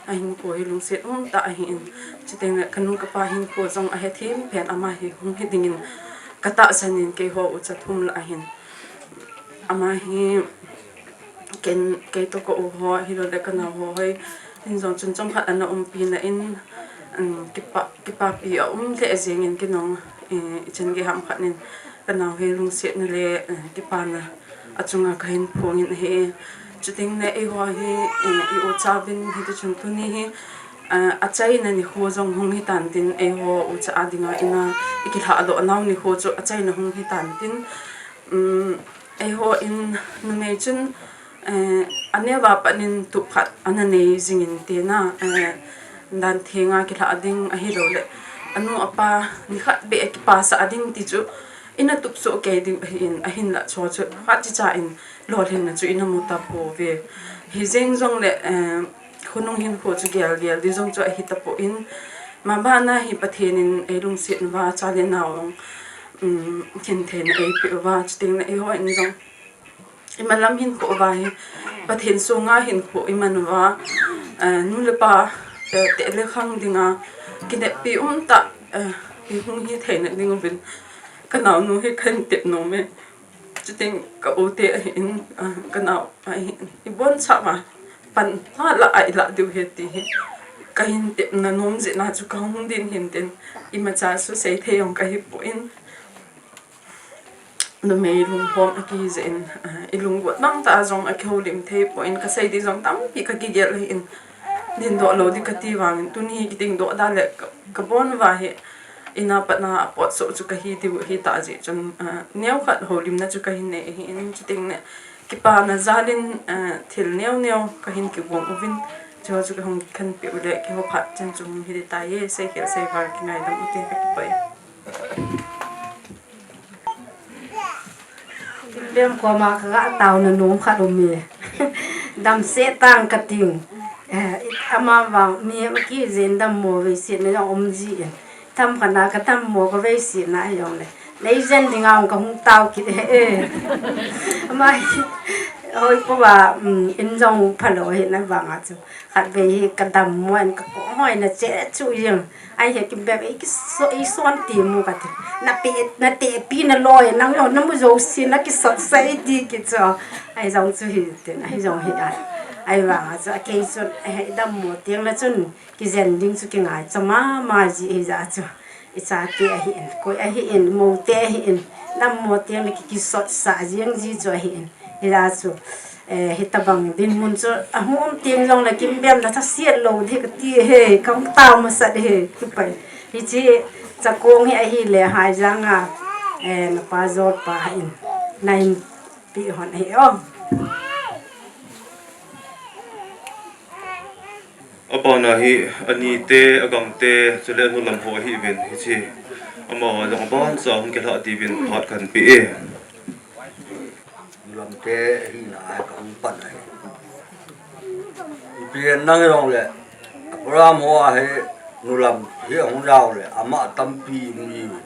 ahinkho hi lungset um tah ahin, chuteng le kanu kapa hinkho jong ahethem pen ama hi hung hi dingin katahsan in keiho ucha thum lah ahin. Ama hi ken, kei toh ka u ho, hilou le kanao ho hoi, hin jong chun chomkhat ana umpi na in, um, kipa, kipapi aum lheh jeng in kei nung, eh, ichan gei ham khat nin kanao hi lungsetna le, eh, kipana achunga kahin phong in ahi. Chuteng le eiho hi, eh, i ucha uvin hiti chun tuni hi, eh, achaina nikho jong hung hitan tin eiho ucha a dinga ina i kilhah doh nau nikho chu achaina hung hitan tin, um, Eiho in numei chun, eh, aneo a pat in tup khat ana nei jing in tina, eh, dan thenga kilhah ding ahilou le, anu apa nikhat beh kipasah ding ti chu, ina tup soh kei ding ahin, ahinlah chu chu khat chicha in lolhinna chu ina mu tapouve. Hijeng jongle, eh, khonung hinkho chu gel gel ding jong chu ahi tapon, mabana hi Pathen in eilungset uva cha le nao um, khin theina eipeh uva, chuteng le eiho in jong imalam hinkho uva hi Pathen sunga hinkho iman uva, eh, nu le pa, eh, teh le khang dinga kineppi umtah, eh, ihung hi theina ding uvin kanaonu hi kahin tep nom e. Chuteng ka u te ahin, ah, kanao ahin, ibonchauva pan la a ilah diu ahi ti hi kahin tepna nom jeh a chu kahung ding ahin tin, imacha chu seithei jong kahipoi. Numei lunghom akihi jeh in, ah, ilunggot bang tah a jong akihoulim theipoi, kasei ding jong tampi kakigel ahin, dingdoh lou ding kati vangin tuni hi kidingdoh da le ka, kabon uva hi ina patna apotsoh chu kahi diu ahi tah jeh chun, ah, neokhat houlimna chu kahin nei ahin, chuteng le kipana jalin, ah, thil neo neo kahin kigong uvin, chuho chu kahung khenpeh u le kihou phat chan chu hung hi ding tai e, seikhel seival kingaidam ute, kakipah e. Lem koma kaga taona nom khat um e. Damsel tang kating. Eh, ama vang mi kiji in dammo veisetna jong um jin. Themkhat na kadammo kaveisetna hijongle, neijen dinga kahung tao kit e. Ama hi hoi pouva, um, in jong phalou ahina vanga chu, khatvei hi kadammo in kakong hoina che chu jeng. Ahi, kibep, ei kiso, ei son ti mu kati. Nape, natepi naloi, nang jong namu jouse nakisot sah e ti kit chu. Ahi jong chu hitin, ahi jong hi a. Ahivanga chu akei chun, eh, idammo teng le chun kijen ding chu kingaicha mama ji ahijeh chun, ichate ahin, koi ahin, moute ahin, dammo teng le ki, kisot sah jeng ji chu ahin. Hijeh chun, eh, hitobang dinmun chu ahung um teng jongle kimbemna thase lou ding kati e, kahung tao masat e, kipah e. Hiche chakong hi ahile Haijanga, eh, napa jolpa in nahin peh hon ahi o. Abana hi anite, agangte, chule anulam ho ahiuvin, hiche amaho jong abancha hung kilhah diuvin phat kahin pe e. Nulamte hina a kahung pan ahi. Ipi henlang jongle, program ho a hi nulam hi ahung jao le ama tampi um jiuvin.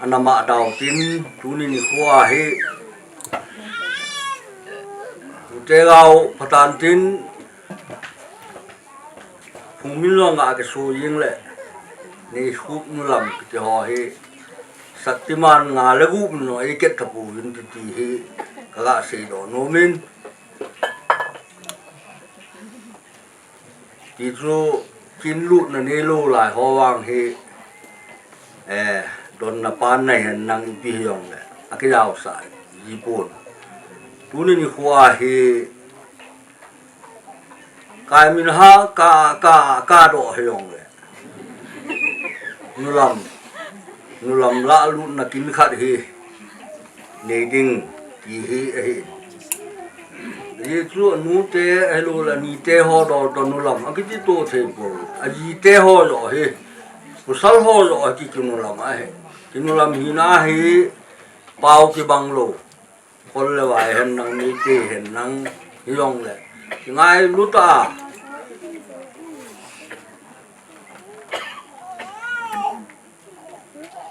Ana ma dau tin, tuni nikho a hi, ute gao patan tin, phungmin jong ga kiso jing le, Neikhup nulam kiti ho hi, Shaktiman nga le gup nu eiket tapouvin titi hi, kaga seidoh nomin. Ti chu kin lutna neilou lai ho vang hi, eh, donna panna henlang ipi hijongle akijaosah jipon. Tuni nikho a hi kaimin ha ka, ka, kadoh hijongle nulam, nulam lah lutna kin khat hi nei ding ti hi ahi. Ajeh chu anute, ahilouleh anite ho doh toh nulam akiti to thei poi. Ajite ho joh hi, pasal ho joh hi kinulam ahi. Kinulam hina hi pao kibang lou. Khol le vai henlang, Meitei henlang, hijongle kingailut a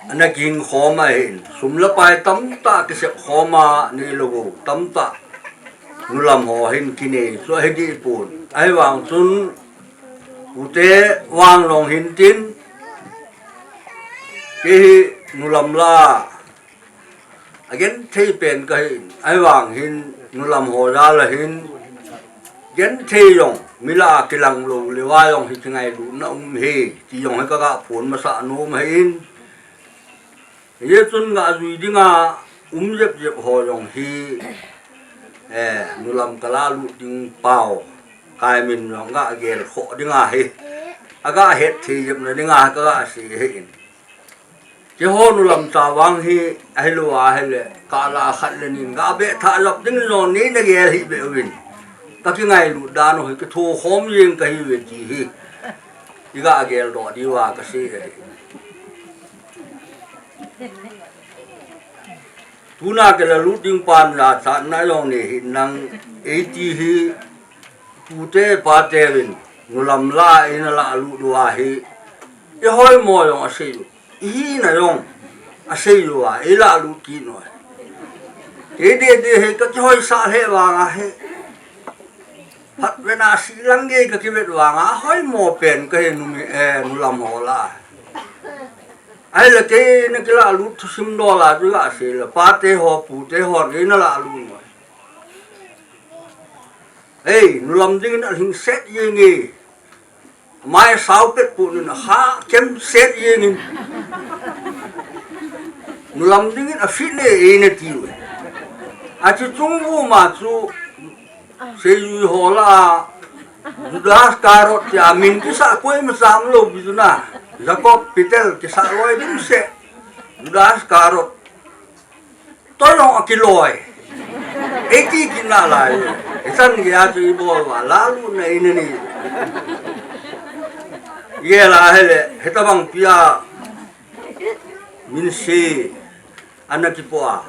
ana kihing khom ahin, sum le pai tamtah kisep khom a neilou tamtah nulam ho hin kinei chu ahi deh pon. Ahivang chun ute vang jong hin tin, kei hi nulam lah a agenthei pen kahin, ahivang hin nulam ho jal a hin genthei jong, mi lah a kilang lou le uva jong hi kingailutna um e ti jong hi kaga phon masah nom ahin. Hijeh chun ga jui dinga um jep jep ho jong hi, eh, nulam kalah lut ding pao, kaimin jong ga gel khoh dinga hi, aga hetthei jepna dinga kaga sei ahin. Keiho nulam chavang hi ahilou ahile, kalah a khat le ni in ga beh thah jep ding jong neina gel hih beh uvin. Kakingailut dan u hi kitho khom jeng kahiuve ti hi iga geldoh diuva kasei ahi. Tuna kila lut ding pan jachatna jong nei hih nang, eiti hi tute pate uvin nulam lah a ina lah lut uva hi ihoimo jong asei u. Ihina jong Asei uva, eilalut kit uve. Kei dede hi kakihoisah lheh vanga hi. Phat vena silang gei kakivet vanga, hoimo pen kahi nu mi, eh, nulam ho lah. Ahile kei nakilalut thusim dol a chu kasei le, pate ho, pute ho, kei nalah lut uve. Ei, nulam dingin alhingset jenge. Mai sao pet pun in akha kemset jengin. Nulam dingin afit le eina tiu. Achu chung vuma chu seijui ho lah a Judas Iscariot tia min kisah koima cha umlou bit chu na. Jacob, Peter kisah loi dimset. Judas Iscariot. Tolong akiloi. Eiti kinah lai. Ichan geiya chu ibol uva, lahlutna eina nei. Gel a hile, hitabang pia. Minse, ana kipoh a.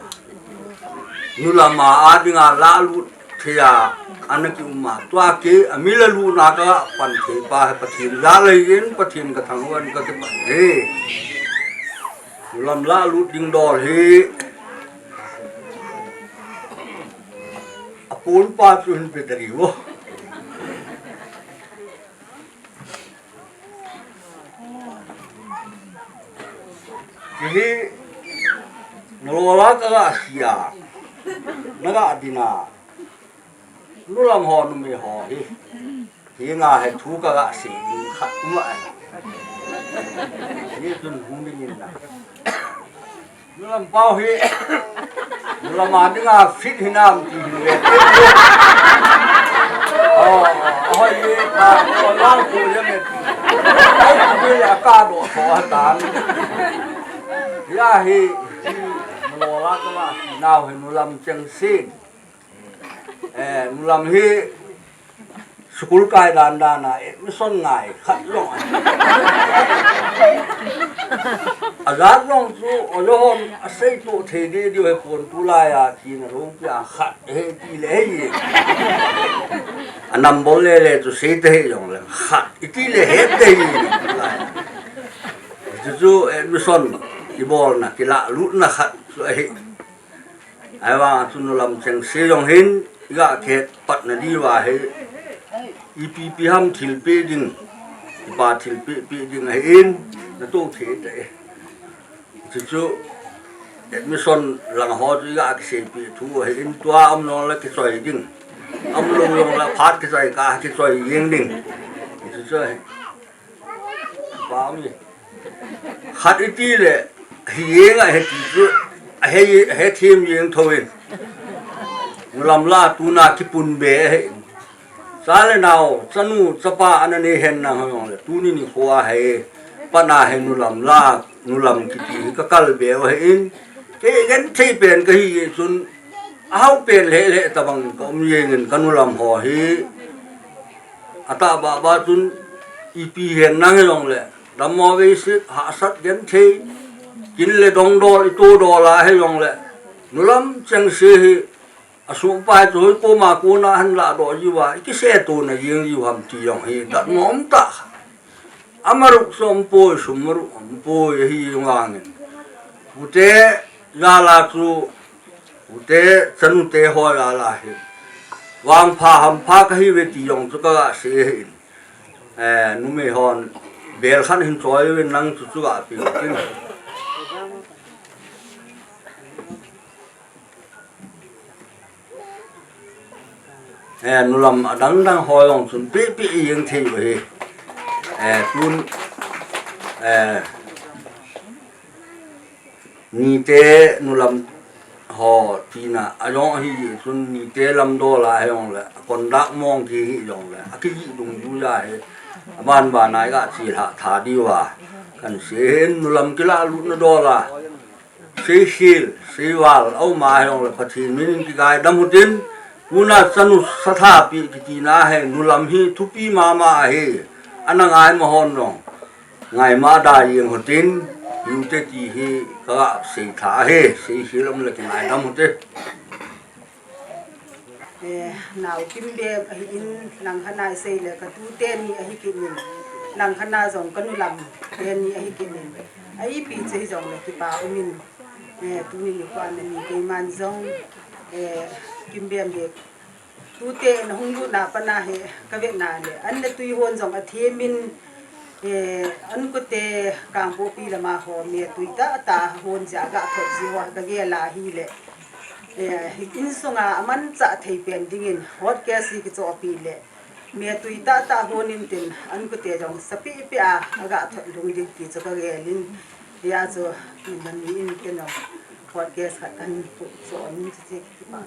Nulam a dinga lahlut thei a, ana kium a. Tua kei, amil a lutna kapan thei pa hi Pathen jal ahin, Pathen kathangvah in kakipan e. Nulam lahlut ding dol hi aponpa chu hin pe tadi vo. Hihi nalol a kaga sia, naga dina. Nulam ho, numei ho hi. Hinga hi thu kaga sei ding khat um ahi. Hichun hung dingin na. Nulam pau hi. Nulam a dinga fit hinam ti hin ve. Oh, ahoi ye pa, oh, lang ko ye me. Ai, ko ye aka do so hatan. Hiya hi, nalol a kaga, nao hi Nulam Chengse. Eh, nulam hi school kai dan dan a, eh, admission ngai khat jong. Ajat jong chu, o jo hon, asei to thei deh diu hi pon tulai a, tina lung pia khat, he ti le he. Anam bol le le chu sei te he jong le, khat, iti le he te he. Chu chu, eh, admission, ibolna, kilahlutna khat, chu ahi. Ahivang a chu nulam chengse jong hin, iga khet patna diuva hi, ipi pi ham thilpeh ding, ipa thilpeh peh ding ahin, natoh thei tai. Chuchu, admission lang ho chu iga kiseipeh thu ahin, tua um nung le kichoi ding. Um lou nung le phat kichoi kah kichoi jeng ding. Chuchu ahi. Pami. Khat iti le, hi jeng a heti chu, ahe, ahe them jeng tho in. Nulam lah tuna kipun be ahi. Cha le nao, chanu, chapa ana nei hen nang ho jong le, tuni nikho a hi, pana hi nulam lah, nulam kiti hi kakal be u ahin. Kei genthei pen kahi jeh chun, ahao pen le le tabang ka um jeng in ka nulam ho hi. Atah baba chun ipi hen nang jong le, dammo veisik, hahsat genthei, kin le dongdol, ito dol a hi jong le, nulam chengse hi, asuhpai chu hoi koma kona han lahdoh jiuva, ikiseto na jeng jiu ham ti jong hi, datmo um tah. Amaruk chu umpoi, sum maruk umpoi, ahi jong vangin. Pute jal a chu, pute chanute ho jal a hi. Vangpha hampha kahi ve ti jong chu kaga sei ahin. Eh, numei hon bel khat hin choi uvin nang chu chu ga pe u tin. Eh, nulam adang dang ho jong chun pi pi jeng thei u ahi. Eh, tun, eh, nite nulam ho tina ajong ahi jeh chun nite lam dol a hi jong le, a conduct mong ki hi jong le, akiji dungjuia hi, aban ban a iga chilhah tha diuva. Kan sei hin nulam kilahlutna dol a. Seikhel, seival, aum a hi jong le Pathen min in kigaidam u tin, tuna chanu sathapi kitina hi, nulam hi thupi mama ahi, ana ngai ma hon jong. Ngaima da jeng u tin, hiu te ti hi kaga sei tha ahi, seikhel um le kingaidam u te. Eh, nao kim be ahi in lang khat nei sei le ka tute ni ahi kit in. Langkhat na jong kanu lam teni ahi kit in. Aipi chu hijongle kipa umin. Eh, tuni nikho a nani keiman jong, eh, Kimbem hi tute nahung lut na pat a hi kavet na le, an le tui hon jong athemin, eh, an kute Kangpokpi lama ho me tui tahtah hon jeh a ga thot ji ho kagel a hile, eh, insunga amanchah thei pen dingin hot case hi kichohpi le, me tui tahtah hon intin an kute jong sapeh peh a aga thot lhung ding ti chu kagel in, hia chu nani in keiman hot case khat kahin puidoh in chuche kipa.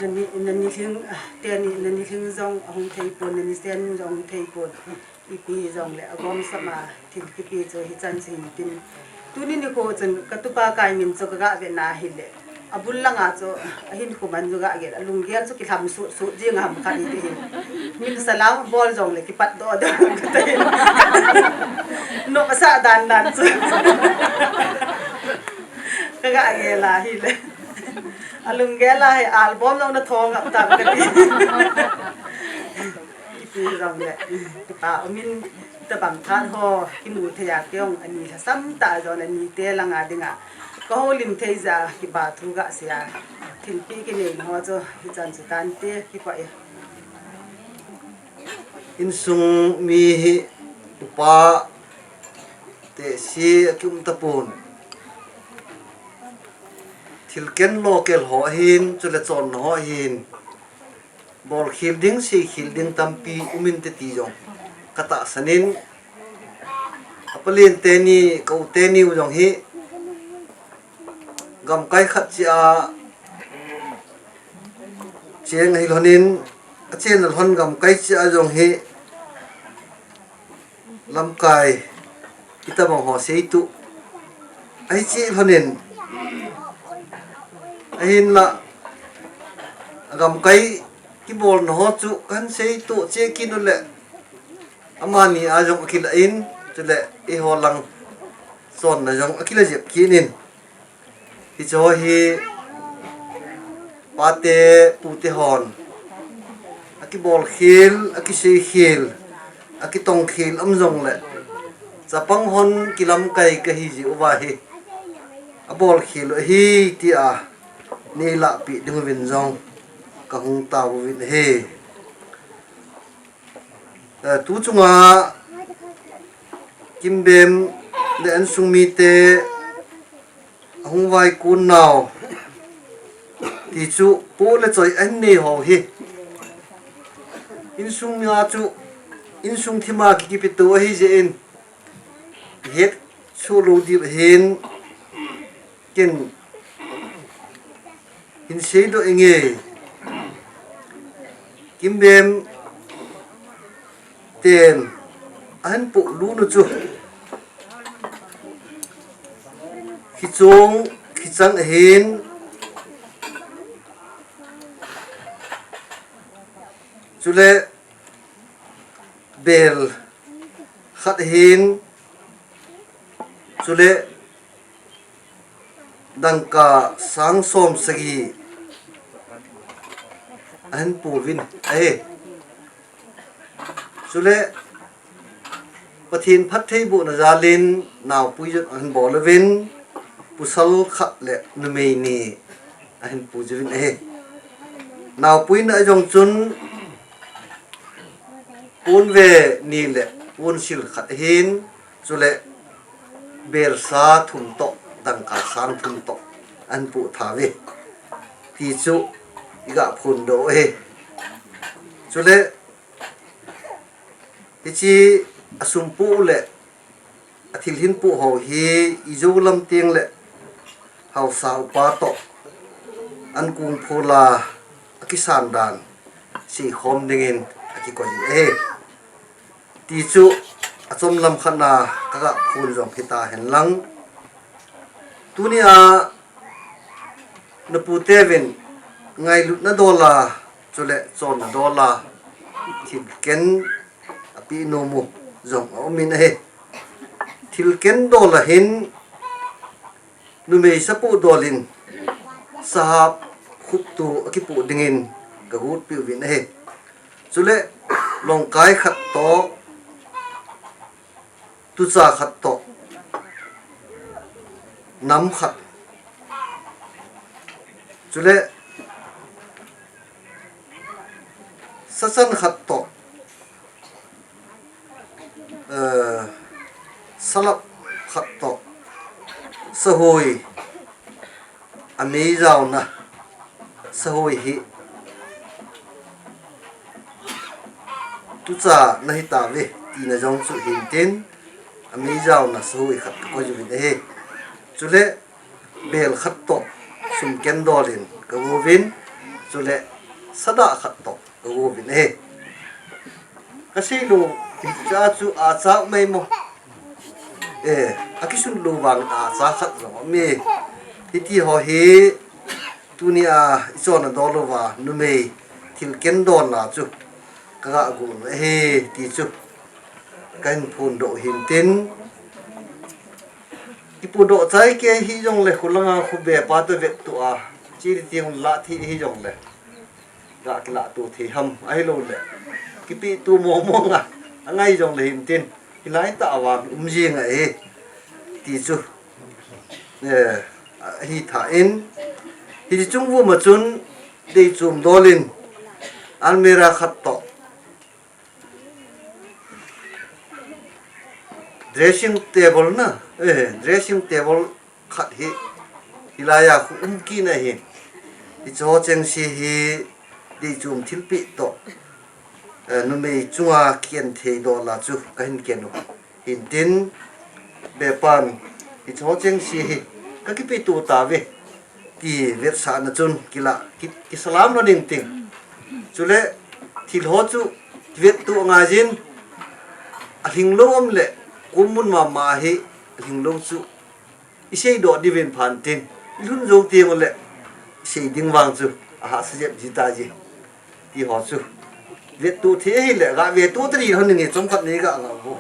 Nani, nani lhing, ah, teni nani lhing jong ahung thei pon, nani sen jong ahung thei pon. Ipi hijongle agomsap a thil kipe chu hichan chu hin tin. Tuni nikho chun katupa Kaimin chu kaga vet na hile, abul langa chu ahin khuman chu kagel, alunggel chu kilham sut sut jing ham khat iti hin. Min salam bol jongle kipatdoh doh kati. Nom asah dan dan chu kaga gel a hile, alunggel a hi album jong na thong ngap tam kati. Ipi jongle, kipa umin, tabang khat ho kimu thei a kei jong ani lhasam tah jong anite langa dinga kahoulim thei jeh a kipa thu gasei a, thilpeh kinei ho chu hichan chu tante, kipah e. Insung mi hi upa tehse akium tapon. Thilken local ho ahin, chule chonna ho ahin, bolkhel ding, seikhel ding tampi um inte ti jong katahsan in, apalen teni, ka u teni u jong hi gamkai khat cheh a cheng ahi lhonin, achenna lhon gamkai cheh a jong hi lamkai, itobang ho seituh ahi cheh lhonin, ahinla gamkai kibolna ho chu kahin seitoh cheh kit uleh, amani a jong akilah in, chule eiho lang chonna jong akilah jep kit in. Hiche ho hi pate pute hon akibolkhel, akiseikhel, akitongkhel um jongle, chapang hon kilamkai kahi jeh uva hi abolkhel u ahi tia neilahpeh ding uvin jong kahung taovu ahi. Eh, tu chunga Kimbem le insung mite ahung vaikon nau ti chu po le choi ahin nei ho hi, insung mi a chu insung thima kikipeto ahi jeh in, ihet soh lou diu ahin, ken hin seidoh inge. Kimbem ten ahin polut u chu, khichong khichang ahin, chule bel khat ahin, chule dangka sang som sagi ahin pouvin ahi. Chule Pathen phattheibohna jalin naopui jong ahin bol uvin, pasal khat le numei ni ahin pu jiuvin ahi. Naopui na jong chun ponve ni le ponsil khat ahin, chule belsa thum toh, dangka sang thum toh ahin pu thauve ti chu iga phondoh u ahi. Chule hiche asum pu le athil hin pu ho hi ijou lam teng le haosa upa toh ahin kong phola akisan dan seikhom dingin akikoi jin ahi. Ti chu achom lam khat na kaga phon jong hita henlang, tunia napute uvin ngailutna dola chule chonna dola thilken api nomu jong aumin ahi. Thilken dola hin numei sapu dolin sahap khuptu akipu dingin kagot piuvin ahi. Chule longkai khat toh, tucha khat toh, nam khat, chule sachan khat toh, eh, salap khat toh, sahui, amei jaona sahui hi tucha nahi tauve tina jong chu hintin, amei jaona sahui khat kakoi uvin ahi. Chule bel khat toh sumken dolin kagouvin, chule sadah khat toh kagouvin ahi. Kasei lou, hiche chu acha mei mo. Eh, akisun lou vang acha khat jong aume. Hiti ho hi tunia ichonna dol uva numei thilken dol na chu kaga gon ahi ti chu kahin phondoh hintin. Kipudoh chai kei hijongle khulanga khubepa toh vettuh a, chiti teng lah thei hijongle ga kilah to thei ham, ahilouleh kipeto mong mong a, angai jongle hintin, hilai tah a vang um jing ahi ti chu, eh, ahi tha in, hiche chung vuma chun deichum dolin almirah khat toh, dressing table na, eh, dressing table khat hi, hilaiya khu um kit na hi. Hicheho chengse hi deichum thilpeh toh, eh, numei chunga kiken thei dola chu kahin ken u. Hintin, bepan, hicheho chengse hi kakipeto tauve ti vetsahna chun kila, ki, kisalam lou ding ting. Chule thil ho chu vettoh ngaijin, alhinglou um le, kum mun mama hi alhinglou chu iseidoh diuvin phan tin, ilhun jou teng ule isei ding vang chu ahahsa jep ji tai ji. Ti ho chu vettoh thei ahile, ga vettoh tadi lhon ninge, chomkhat nei ga ngah u.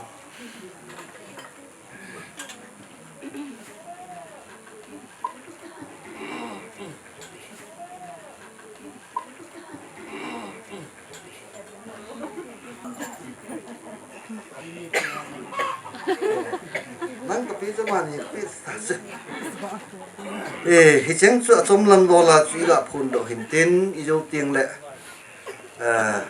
Nang kapi chu mani kapi ta chu. Eh, hicheng chu achom lam dola chu iga phondoh hintin, ijou teng le, eh,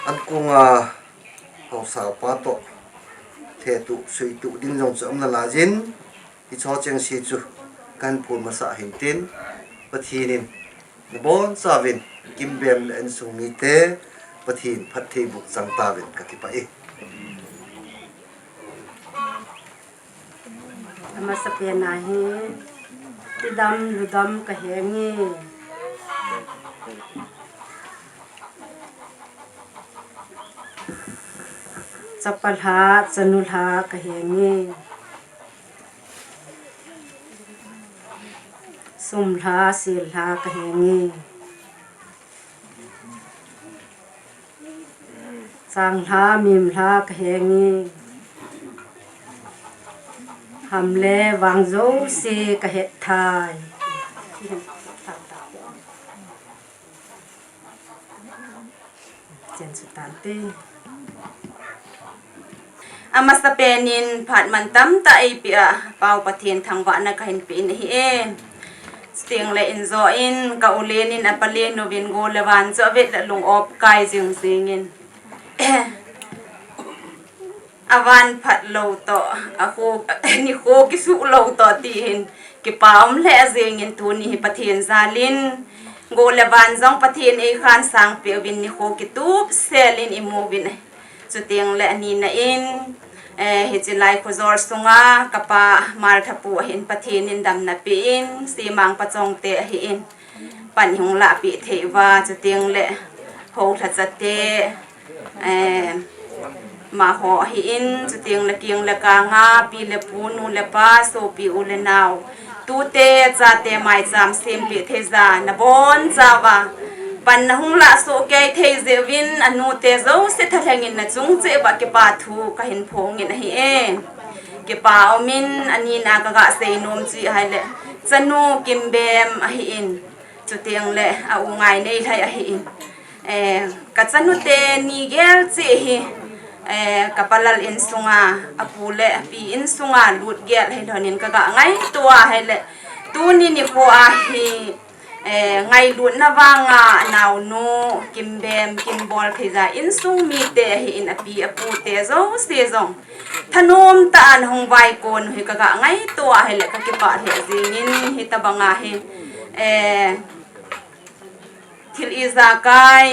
ankunga haosa pa toh lhetuh, suituh ding jong chu aum nalai jin, hicheho chengse chu kahin phon masa hintin, Pathen in nabonchauvin Kimbem le insung mite Pathen phattheiboh chang tauvin, kakipah e. Amasapen a hi, tidam ludam kahengi. Chapa lha, chanu lha kahengi. Sum lha, sil lha kahengi. Chang lha, mim lha kahengi. Ham le vang jouse kahet thei. Chen chu tante. Amasapen in phat mantam tah eipeh a, Pau Pathen thangvahna kahin pe in ahi e. Chuteng le injo in ka u Len in apa Len uvin go le van chu avet le lung-op kai jing jing in. Avan phat lou toh, akho, nikho kisuh lou toh ti hin kipa um lheh jing in, tuni hi Pathen jal in go le van jong Pathen eikhan sang peh uvin nikho kitup sel in imu uvin. Chuteng le anina in, eh, hiche lai khojol sunga kapa Malthapu ahin, Pathen in damna pe in, Simang Pachong te ahin, pan ihung lah peh thei uva, chuteng le Houlhacha te, eh, amaho ahin, chuteng le keng le kang a pi le pu, nu le pa, sopi u le nao, tute chate maicham sempeh thei ja nabon chauva pan nahung lah soh kei thei jeh uvin anute jouse thalheng in nachung cheh uva kipa thu kahin phong in ahi e. Kipa umin anina kaga sei nom chu ahile chanu Kimbem ahi in. Chuteng le a u Ngainei Lhai ahi in. Eh, kachanu teni gel cheh hi, eh, kapa lal insunga, apu le api insunga lut gel hi lhonin kaga ngaito a ahile tuni nikho a hi, eh, ngailutna vanga anaonu Kimbem, Kimbol thei ja insung mite ahi in api apute jouse jong thanom tah a nahung vaikon u hi kaga ngaito a ahile kakipah lheh jingin hitabanga hi, eh, thil ijakai,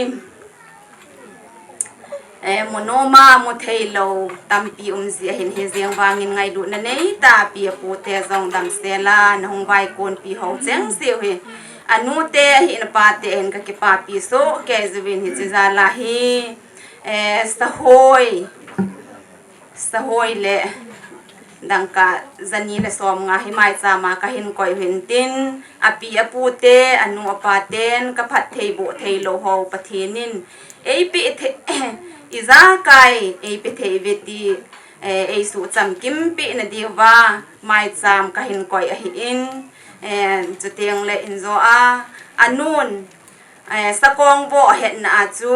eh, munom a muthei lou tampi um ji ahin hijeng vangin ngailutna nei tah a api apute jong damsel a nahung vaikon pi ho cheng jeh u hi anute ahin apate ahin kakipapi soh kei jeh uvin hiche jal a hi, eh, sahoi sahoi le dangka jani le somnga hi maicham a kahin koi u hin tin, api apute, anu apaten kaphatthei bohthei lou ho Pathen in eipeh thei, ijakai eipeh thei uve ti, eh, eisuhchamkim peh nadiuva maicham kahin koi ahi in, eh, chuteng le injo a anun, eh, sakong vo ahetna a chu,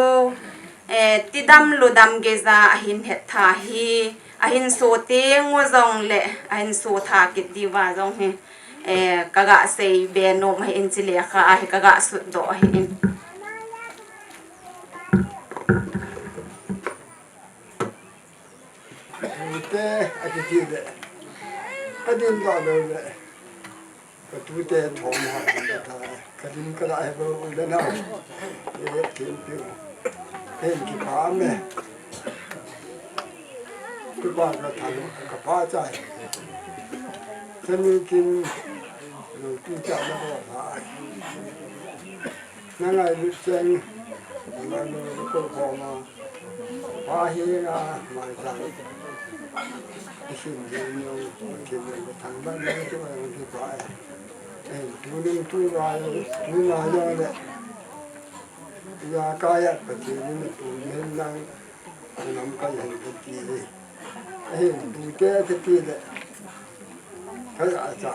eh, tidam ludam geija ahin het tha hi, ahin so teng u jong le ahin so tha kit diuva jong hi, eh, kaga sei be nom ahi in, hiche lekha a hi kaga sutdoh ahi in. Tute akiti le, kadin doh lou le. Katute thom ha, kata, kadim kala he bo le na. He thim piu. He kipa me. Kipa ka thang, kapa chai. Sami kin, lu tu cha na bo ha. Na ngailut cheng, na lu ko ko ma. Pa hi nga mai sa. Isim ni no, ki ni thang ba ni tu ba ni pa. Eh, tu ni tu ba, tu na no le. Ya ka ya pa ti ni tu ni lang. Lamkai hin kati hi. Ahin tute kati le. Kaya cha.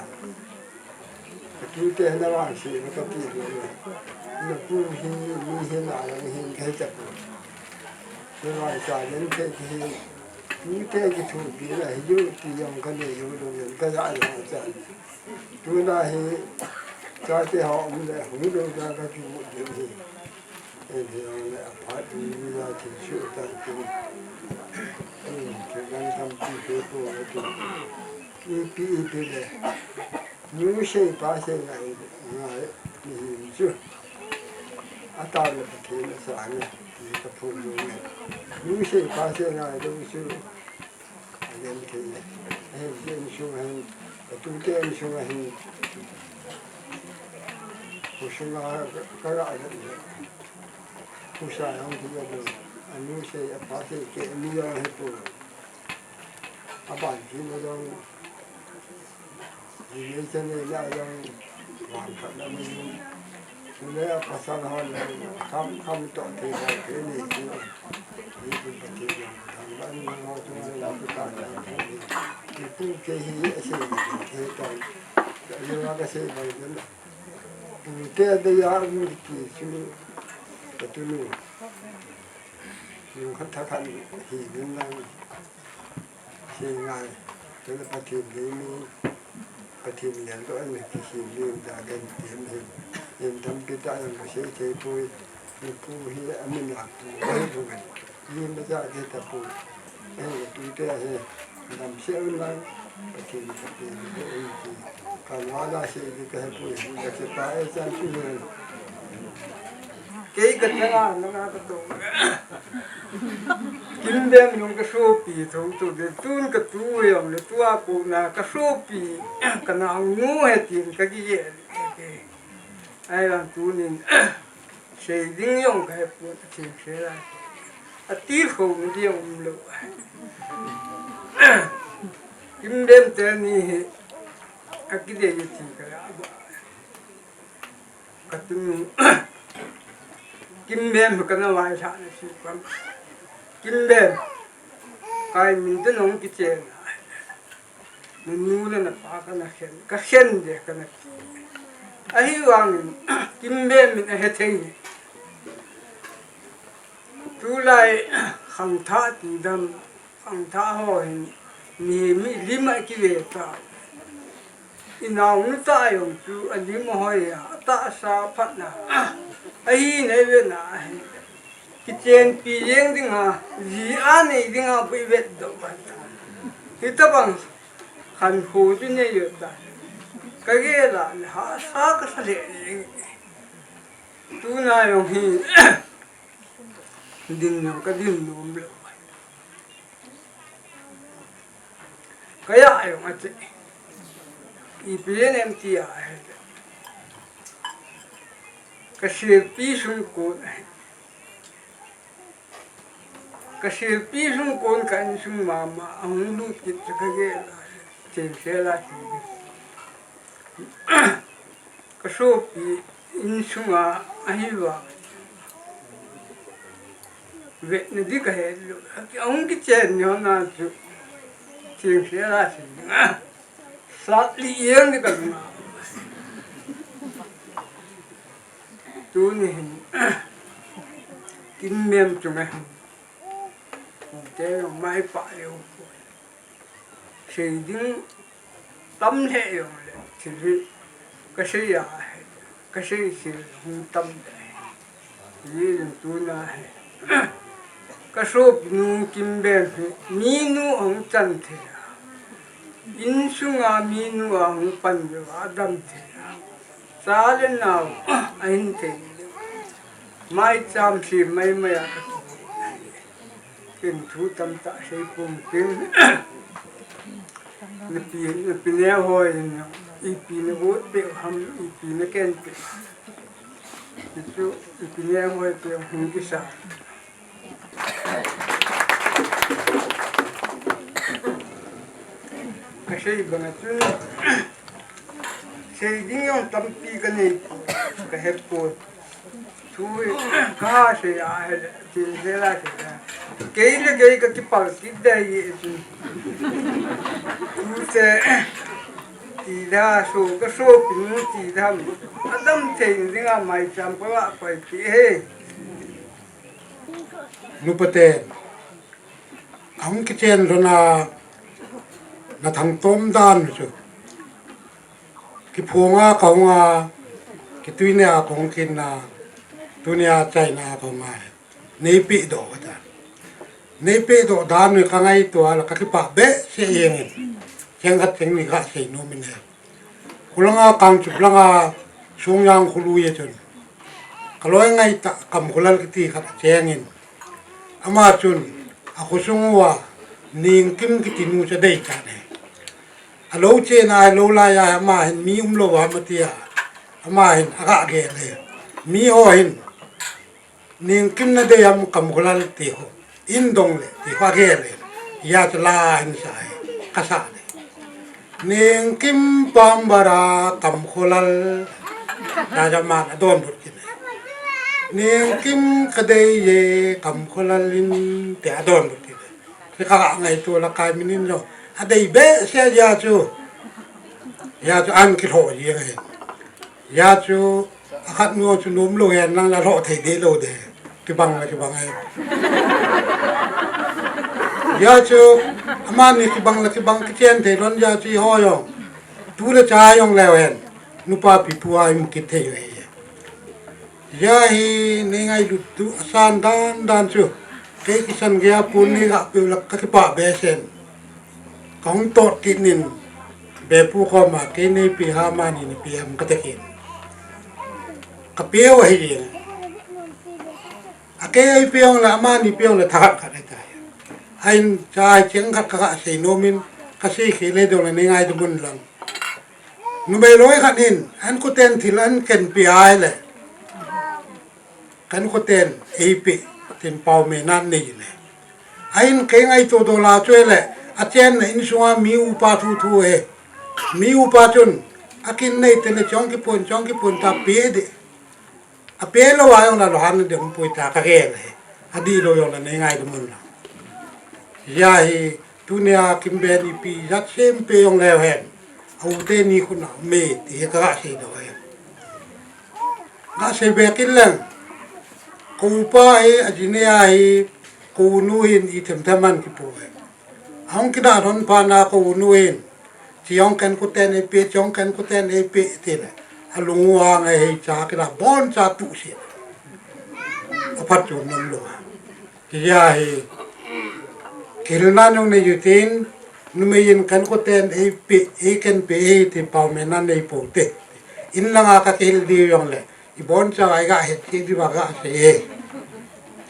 Katute na vangse kati le. Napu hi mi hi na lang hin kati pu. Na vangse len te hi. Tute kithupi na hi ju ti jong kanei ju lou len kaya cha. Tuna hi chate ho um le hung lou da kati mu hi. Ei, ei, ei, a phat ni a thil shu tan tin. Ei, thil dang tampi pe po a tin. Ipi, ipi le. Nu sei pa sei ngai, ngai, ni hin chu. A ta le Pathen a sa nge, ni ka phun nu nge. Nu sei pa sei ngai lo chu. A gen thei le. Ahin, insung ahin, atute insung ahin. Khosung a ka, ka ga le. Khosa jong ti ga lo. Anu sei, apa sei, kei ni jong ahi poi. Aban kit na jong. Ji nei cha nei la jong. Vangphatna nei jong. Chule a pasal hon kham, kham toh thei ho te nei chu. Ni kin Pathen jong thangvah in ho chu jong chu ta ta thei ni. Ti pu kei hi a sei ni thei ta. Ka jong ka sei bai den. Pu te de ya um ti chu. Ka tu nu. Nu khat tha khat hi den lang. Sei ngai, tuna Pathen dei mi, Pathen lel doh in kisim mi da gen ti em hin. Hin tampi tah jong kasei thei poi, mi pu hi amin a pu ahi bou in. Hi macha kei ta poi. Ahi tute hi, damsel un lang, Pathen ka pe hi in ti. Ka lua la sei di ka he poi, ka kipa e chan pu hin. Kei ka changa nanga ka to. Kimdem jong ka sopi tho tho de, tun ka tu jong le tua kona ka sopi, ka naonu he tin ka kigel. Ahivang tunin, sei ding jong ka he pon, a thil sei lai. A tilkhouna ding um lou. Kimdem teni hi, Akidei ti ka la ba. Ka tunu. Kimbem ka na vai sa na si pam. Kimbem. Kai min te nong kichen. Nunu le napa ka na khen. Ka khen de ka na. Ahivangin Kimbem min ahe thei. Tulai khangthah ti dam. Khangthah ho hin mi, mi lim a kive ta. I naonu tah jong chu a lim a hoi a, a tahsa phatna. Ahi nei ve na ahi. Kichenpi jeng ding a, ji a nei ding a bu i vet doh a ta. Hitabang khankho chu nei ve ta. Ka gel a le hahsa ka sa le jeng. Tuna jong hi. Din jong ka din nom lou. Ka ya jong a che. Ipi jeng em ti a he. Ka silpi sung kon. Ka silpi sung kon ka insung mama a hung lut kit chu ka gel a. Chen sel a ti. Ka sopi insunga ahi va. Vetna di ka he lou. Ahung kichen ni hon a chu. Ching se la ching. Sat li yen di ka nga. Tuni hin. Kimbem chu me. Te mai pa leu. Sei ding tam lheh jong le, thil hi ka sei a, ka sei thil hung tam le. Hijeh in tuna hi ka sopinu Kimbem hi minu ahung chan thei a, insunga minu ahung pan jeh a adam thei a, cha le nao ahin thei. Maicham sem maimai a ka Ken thu tamtah sei pum tin. Napi, napi neo hoi in, ipi na ut peh ham, ipi na ken peh. Hichu, ipi neo hoi peh hung kisa. Ka sei bang a chun, sei ding jong tampi ka nei, ka he poi. Thu hi ka sei a, he le, tin he la sei a. Kei le kei ka kipal kit dai e chu. Thu te, ti da so, ka sopinu ti da. Adam thei ding a maicham ka la pai ti he. Nupa ten. Ahung kichen lhon a, na thangtom dan chu. Kiphong a kahung a, kitui ne a kahung kin a, tuni a chaina a kahung a. Nei pehdoh kata. Nei pehdoh dan hi ka ngaito a la ka kipah behseh jeng in. Cheng khat cheng ni ka sei nom in e. Khulanga Kangchup langa Songjang kholui a chun ka loi ngaitah Kamkholal kiti khat acheng in. Ama chun akhosung uva Nengkim kiti nu chu adei tan ahi. Alou chena, alou laiya ama hin mi umlou ham atia. Ama hin aga gel e. Mi ho hin Nengkim nadei ham Kamkholal ti ho. In dong le ti ho agel e. Hijeh chun la hin sa e. Ka sa le. Nengkim pambara Kamkholal. Tia aman adonbut kit e. Nengkim kadei e Kamkholal in tia adonbut kit e. Ka ngaito la kai minin lo. Adei behseh a chu. Hijeh chun an kilhoh jeng e. Hijeh chun Akhat nu chu nom lou hen lang la lhoh thei deh lou de. Kibang la kibang e. Hijeh chun, amani kibang la kibang kichen thei lhon jeh chun eiho jong. Tu le cha jong leu hen. Nupa pipu a imu kit thei u ahi. Hijeh hi nei ngailut tu asan dan dan chu. Kei kisan gei a pon nei gah peh u la ka kipah behseh in. Kahung tot kit nin, bepu koma, kei nei peh ham amani nei peh ham kati kit. Ka peh u ahi jeng. A kei ei peh u le, amani peh u le, thahat khat ahitai. Ahin, cha cheng khat ka, ka sei nom in, ka sei khel le dong le nei ngai ding un lang. Numei loi khat in, an koten thil an ken peh a ahile. Kan koten eipeh, tin pao me nan nei le. Ahin kei ngaito dola chu le, achenna insunga mi upa thu thu e. Mi upa chun, akin nei tena chong kipon, chong kipon ta pe de. Ape lou a jong la lou han ding pui ta ka gen he. Adih lou jong la nei ngaidam un lang. Hijeh a hi tunia Kimben ipi jat sem pe jong leu hen. Aute ni khun a me ti hi ka ga sei doh hen. Ga sei be kin leng. Ko upa hi, ajinei a hi, ko unu hin i them them man kipo he. Ahung kida don pa na ko unu hin. Chiong ken kuten ei pe, chiong ken kuten ei pe, ti le. Alung u a ngai hei cha kila bon cha tu si. Aphat chu nam lo. Hijeh a hi. Kihilna nung nei u tin, numei in ken kuten ei pe, ei ken pe, ei ti pau me na nei po te. In langa ka kihil diu jong le. Ibon cha ai ga het ti di ba ga se e.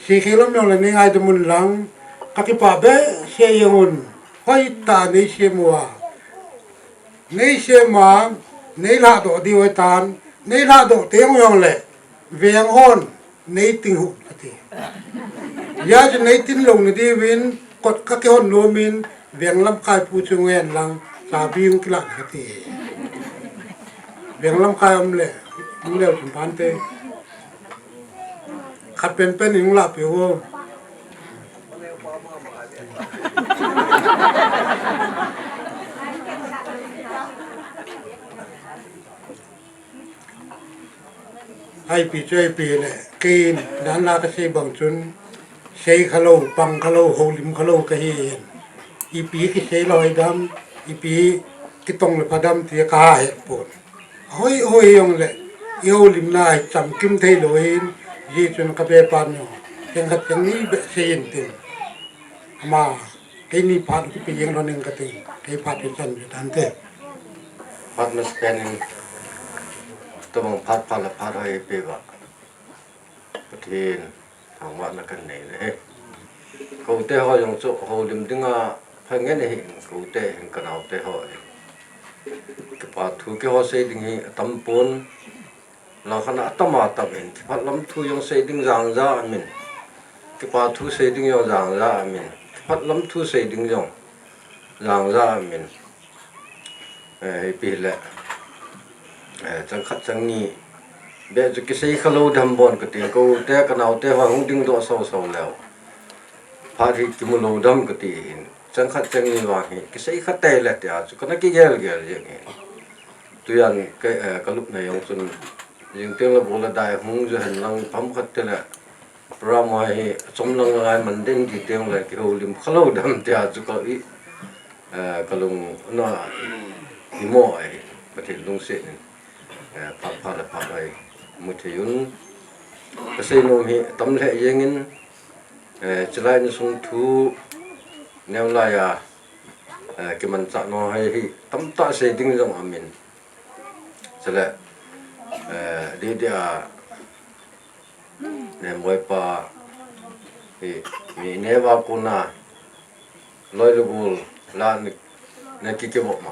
Si khelom jong le nei ngaidam un lang, ka kipah behseh jeng un. Hoitah nei sem uva. Nei sem a, nei ladoh diu ahitan, nei ladoh teng jong le, veng hon, nei ting hu kati. Hijeh chun nei tin lou na diuvin, kot ka kihon nom in, veng lamkai pu chu ngen lang, chabi hung kilah kati. Veng lamkai um le, um le chun phante. Khat penpen in lah peh o. Ipi chu ipi le, kei in dan la ka sei bang chun, sei kha lou, pang kha lou, houlim kha lou ka hi in. Ipi kisei lou dam, ipi kitong le pha dam ti ka ha het pon. Hoi, hoi jong le, i houlimna hi chamkim thei lou hin, hijeh chun ka be pan jong, keng khat keng ni behseh in tin. Ama, keini phat kipe jeng lou ning ka tin, kei phat kisan ve tante. Phat masapen in, tobang phat phat le phat hoi pe ba. Pathen, thangvahna kan nei le he. Kote ho jong chu houlim dinga pha ngen ahi, kote hin ka naote ho ahi. Kipa thu keiho sei ding hi atam pon, langkhat a atam atam in, kiphat lam thu jong sei ding jang ja amin. Kipa thu sei ding jong jang ja amin. Kiphat lam thu sei ding jong jang ja amin. Eh, ipi le. Eh, chang khat chang ni. Be chu kisei kha lou dam bon ka ti, kote ka naote ho hung ding doh sau sau leu. Phat hi kimu lou dam ka ti hin. Chang khat chang ni vang hi. Kisei kha tei le tia chu ka na kigel gel jeng hin. Tujan ka, eh, ka lupna jong chun. Jing teng le bol le dai hung ju hen lang pam khat te le. Program ho hi chom lang lai man den ti teng le kihoulim kha lou dam tia chu ka i, eh, ka lung na i mo ai, Pathen lungset in, eh, phat phat le phat ai mu thei un. Ka sei nom hi tam le jeng in, eh, chulai ni sung thu neo lai a, eh, kimanchah nau hai hi tamtah sei ding jong amin. Chule, eh, di di a, Nemboi pa hi mi neva kona loi le gol la na, na kikivop ma.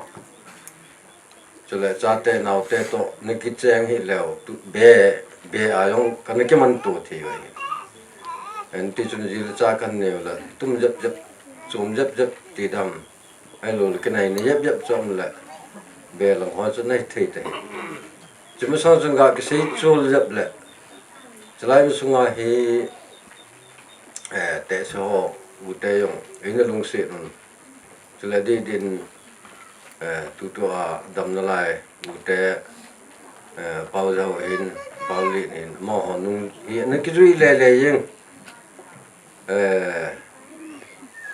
Chule chate naote toh na kicheng hi leu tu be, be a jong ka na kimanto thei uve. Enti chun ji le cha kan neo la tum jep jep, chom jep jep ti dam. Ahilou le kinai na jep jep chom le be lang ho chu nai thei te. Chuma sang chun ga kisei chul jep le. Chulai mi sunga hi, eh, tehse ho, ute jong, eina lungset un. Chule di din, eh, tutu a damna lai, ute, eh, Pau Jao hin, Pau Lin hin, amaho nung hi, na kijui le le jeng. Eh,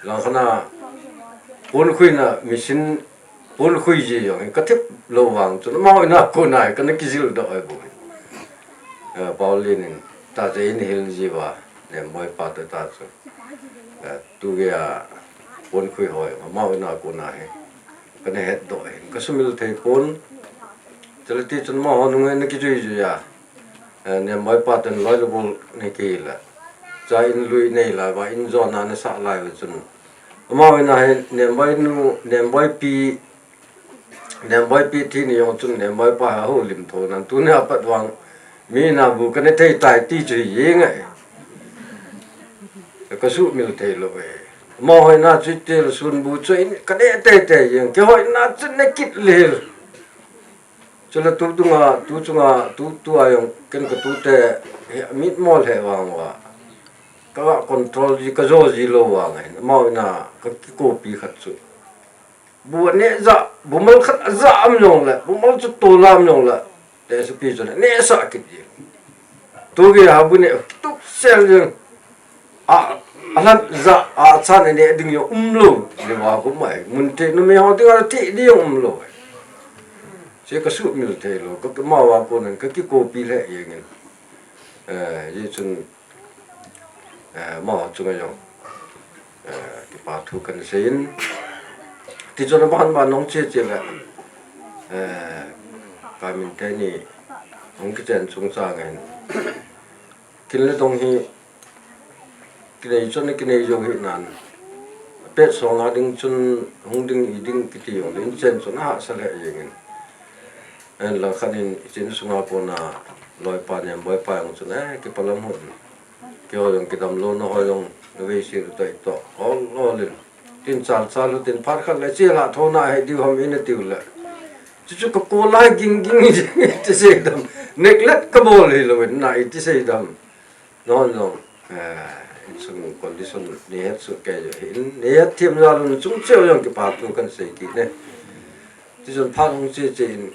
langkhat a, pon khuina machine, pon khui ji jong, ka thep lou vang chun, amau ina kona, ka na kijil doh ai bu. Eh, Paulin in, ta che in hil ji va, Nemboi pa te ta chu. Eh, tu ge a, pon khui hoi, amau ina kona he. Ka na het doh ai, ka sumil thei pon. Chule ti chun amaho nung he na kijui jui a. Eh, Nemboi pa ten loi le gol nei kila. Cha in lui nei lai va in jona na sa lai va chun. Amau ina he Nemboi nu, Nemboi pi, Nemboi pi thi ni jong chun Nemboi pa ha houlim tho nan tu na pat vang. Mi na bu ka na thei tai ti chu hi ngai. Ka sumil thei lou e. Amaho hoina chu itil sunbu chu in ka neh teitei jeng, keiho hoina chu neh kit lel. Chule tu tunga, tu chunga, tu, tua jong, ken ka tute, he, mitmo lheh vang uva. Ka ga control ji, ka jo ji lou vang ahin, amaho hoina ka kikopi khat chu. Bu aneh jah, bumal khat ajah am jongle, bumal chu tol am jongle, te supi chun aneh sah kit ji. Tu geiya bu neh kitup sel jeng. A, alam jah, achan aneh ding jong umlou. Neva kum mai, mun thei, numei ho dinga thei ding jong umlou. Che ka sumil thei lou, ka, ka amaho a konin ka kikopi lheh jengin. Eh, hijeh chun, eh, amaho chunga jong, eh, kipa thu kahin seiyin. Tichun aban ban nong che che le, eh, ka min teni hung kichen chungchang ahin. Kin le dong hi, kinei chun kinei jou hi nan. Pet songa ding chun, hung ding i ding kiti jong le, inchen chun ahahsa lheh jengin. Ahinla khatin, ichin sunga kona, loipa, nemboipa jong chun, eh, kipalam hon. Keiho jong kidam lou, nangho jong, navei sih u toh, ol, ol in. Tin chal chal u tin phat khat le che la thona he diu ham ina tiu le. Chuchu ka kol a ging ging iti seidam. Neglect ka bol hilou in na iti seidam. Non non. Eh, insung condition nei het soh kei jong hin. Nei het them jal un chung cheh jong kipa thu kahin sei kit e. Tichun phat hung che che in.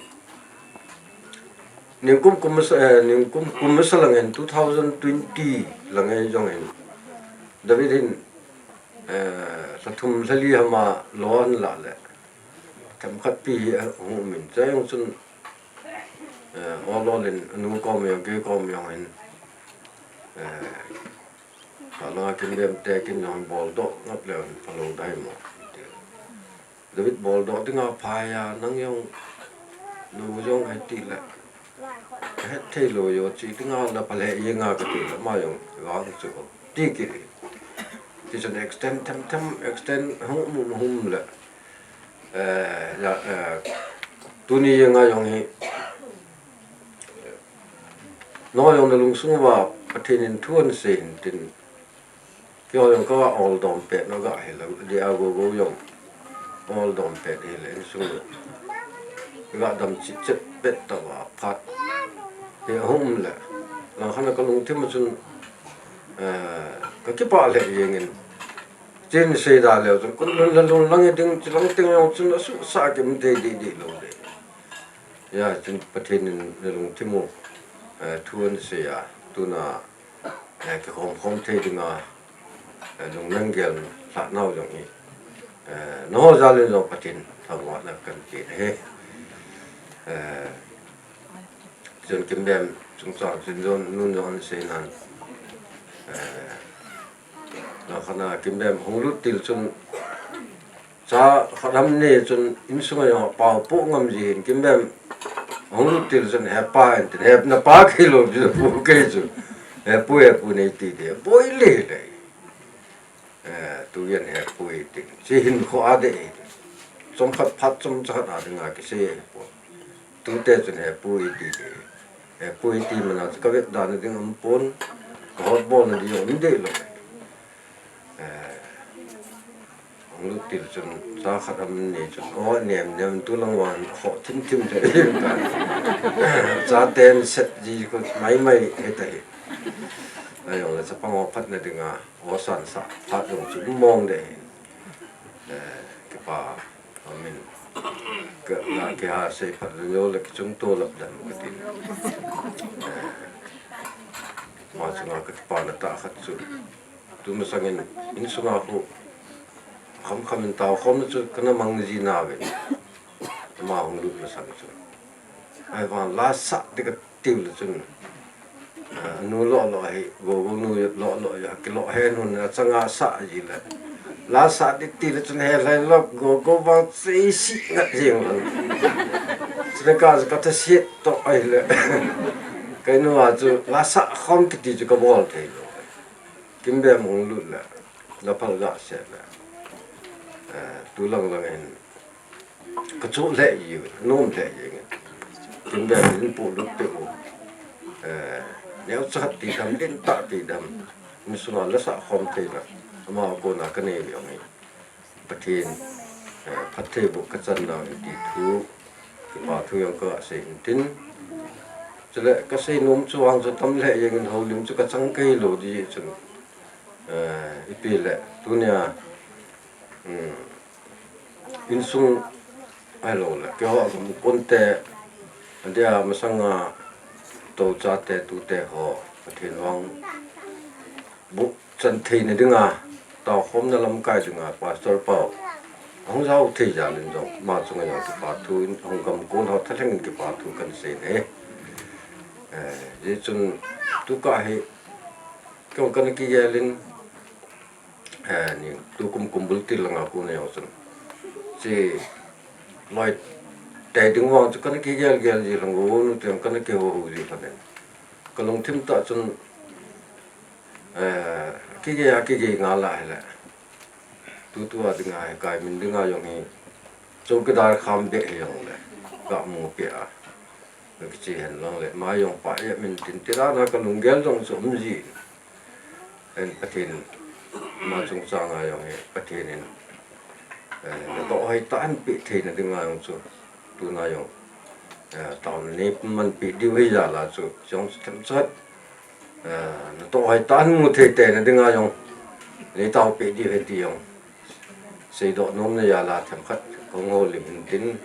Ningkum kum masa, eh, ningkum kum masa lang in two thousand twenty lang in jong in. David hin, eh, lha thum lha li hama lou ahin lah le. Themkhat pi hi ahung um in. Chujong chun, eh, ol ol in anu kom jong kei kom jong in, eh, ka langa Kimbem te kin jong bol doh ngap leu in phalou dai mo. David bol doh dinga phai a, nang jong, nu jong hiti le. Hethei lou jo, chi dinga la pale jenga kati le, ama jong, vang chu, ti kiti. Tichun extend them them, extend hung um hung um le. Eh, ja, eh, tuni jenga jong hi, nangho jong nalungsung uva, Pathen in thu ahin sei in tin, Keiho jong ka oldom pet na ga hilou, dia gogo jong oldom pet hile insung le. Ga dam chitchet pet tauva phat. Hi ahung um le. Langkhat a ka lungthim a chun, eh, ka kipah lheh jengin. Chin seida leu chun, kun lhun la lhun lang ding, chilang teng jong chun asuhsah kim thei didi lou le. Hijeh chun Pathen in nalungthim u, eh, thu ahin sei a, tuna, eh, kikhom khom thei dinga, eh, lungneng gel lhah nau jong hi, eh, nangho jal in jong Pathen thangvahna kahin pe ahi. Eh, chun Kimbem chungchang chun jong nun jong ahin sei nan, eh, langkhat a Kimbem hung lut til chun, Cha khat ham ni chun insung a jong pao poh ngam ji hin Kimbem hung lut til chun hepa in tin, hepna pa kei lou ji pu kei chu. Hepu, hepu nei ti ti, boi le le. Eh, tu jen hepu i tin. Chi hin kho a de. Chomkhat phat chomcha khat a dinga kisei pu. Tute chun hepu i ti ti. Hepu i ti mana chu ka vet dan ding um pon. Ka hot bol na ding um de lou. Eh, hung lut til chun, cha khat ham ni chun, o, nem, nem, tu lang vang, kho thim thim le, cha ten set ji ko, mai mai, he ta hi. Ai, o, chapang o phat na dinga, o san sa, phat jong chu mong de. Eh, kipa, amin. Ka, na kiha sei phat le, yo le kichung to lap dan, ka tin. Eh, ma chunga ka kipa na ta khat chu. Tu masangin, insunga khu, kham kham in tao khom chu kana mang ji nauve. Ama hung lut masang chu. Ahivang la sah ti ka tiu le chun. Ah, nu lo lo hi, gogo nu lo lo hi, kilo he nun achanga sah ji le. La sah ti ti le chun he lai lo, gogo vang sei si ngat jing lo. Chule ka, ka tha siet to ahi le. Kei nu a chu la sah khom kiti chu ka bol thei lo. Kimbem hung lut le, la phal ga se le. Eh, tu lang lang in, ka chu le yu, nom le yu. Kimbem in pu lut te u. Eh, neo cha ti dam, din ta ti dam. Insunga la sah khom thei le. Ama kona kanei u jong hi Pathen, eh, phattheiboh kachan nau ahi ti thu, kipa thu jong kasei in tin. Chule kasei nom chu vang chu tam lheh jeng in houlim chu kachang kahilou ding chun, eh, ipi le tunia, um, insung ahilou le keiho gam konte, adia masanga tou chate tute ho Pathen vang bohchan theina dinga, taokhomna lamkai dinga Pastor pau ahung jao thei jal in jong, ama chunga jong kipa thu in, ahung gam kon ho thalheng in kipa thu kan sei e. Eh, hijeh chun tukah hi keiho kana kigel in, eh, ni tukum kumbul til langa kona jong chun, chiloi tei ding vang chu kana kigel gel ji lhon, nute kana kihou hou ji lhon in, kalungthim tah chun, eh, kigei a kigei ngal a hile, tutua dinga hi kaimin dinga jong hi chowkidar kham beh hijongle, gamu peh a, kiche hen lang le, ama jong pah e min tin, tilana kalunggel jong chu um ji. En Pathen, ama chungchanga jong hi Pathen in, eh, natoh hoitah in peh theina dinga jong chu, tuna jong, eh, taona neimanpeh diu hi jal a chu, jong chu themchat, eh, natoh hoitah in mu thei theina dinga jong neitaopeh diu ahi ti jong seidoh nomna jal a themkhat kahung houlim in tin,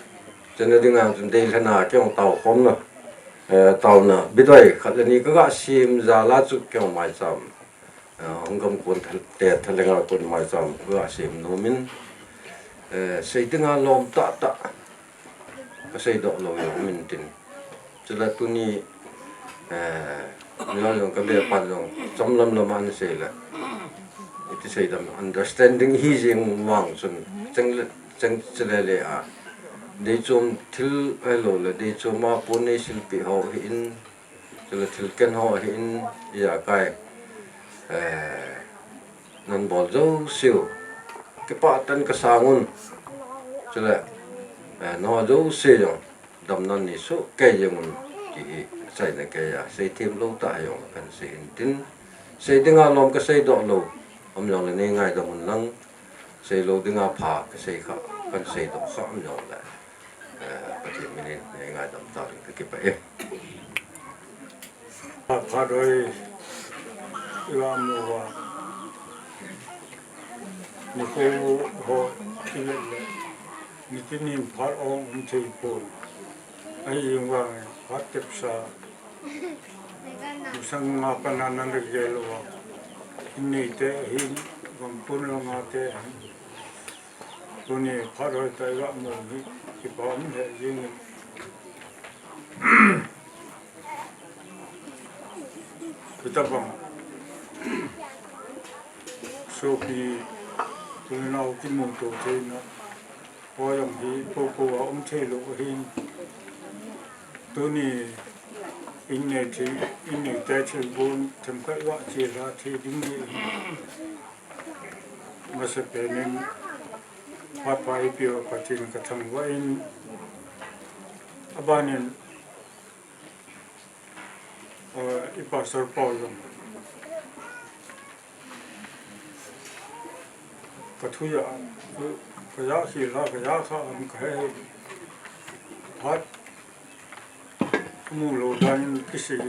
chuna dinga chun deilhenna keiho taokhomna, eh, taona bidoi khat le ni kaga sem jal a chu keiho maicham, eh, hung gam konte thalhenga kon maicham kaga sem nom in, eh, sei dinga lom tahtah kaseidoh lou jong um in tin. Chule tuni, eh, mi jong jong kabe pan jong chomlam lam a ana sei le, iti seidam, understanding hi jeng vang chun, cheng le, cheng chele le a, deichom thil ahilou le, deichom a pon neisilpeh ho hi in, chule thilken ho hi in, ijakai, eh, nabol jouseu kipah tah in kasang un. Chule, eh, nangho jouse jong damna nei soh kei jeng un, ti hi achaina keiya seithem lou tah jong kahin sei in tin, sei dinga lom kaseidoh lou um jongle neingaidam un lang, seilou dinga pha kasei kha, kahin seidoh kha um jongle, eh, Pathen minin neingaidam tauvin kakipah e. Phat hoi iva mu uva, nikho ho ivet le, nitinin phat ong um thei pon. Ahivangin phat tepsa masanga pat a nana gel uva, in neite ahin, gam pun langa te ahin, tuni phat hoitah iva mu hi kipa um lheh jengin, hitobang sopi u le nao kimuto theina ho jong hi poupou a um theilou ahin, tuni in nei thil, in neite thilgon themkhat iva chelha thei ding hi masapen in phat pha eipeuva Pathen kathangvah in, abanin, eh, i pastor pau jong kathu ja, kaja khel a, kaja kha am kahe, phat mu lou dan in kisei.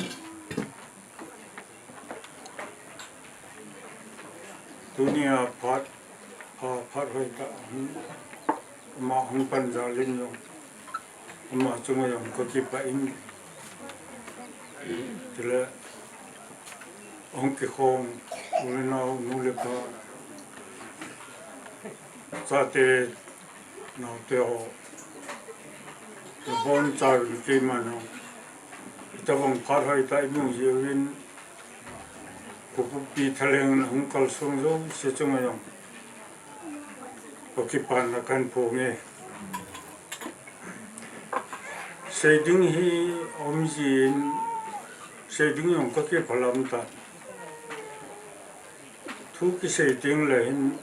Tunia phat, phat, phat hoitah, ama hung pan jal in jong, ama chunga jong kakipah in, chule hung kikhom u le nao, nu le pa, chate, naote ho, nabonchauvin keiman jong hitobang phat hoitah imu jeh uvin, khopi thalheng in hung kalsong jouse chunga jong kakipana kahin phong e. Sei ding hi aum jin, sei ding jong kakiphalam tan. Thu kisei teng le hin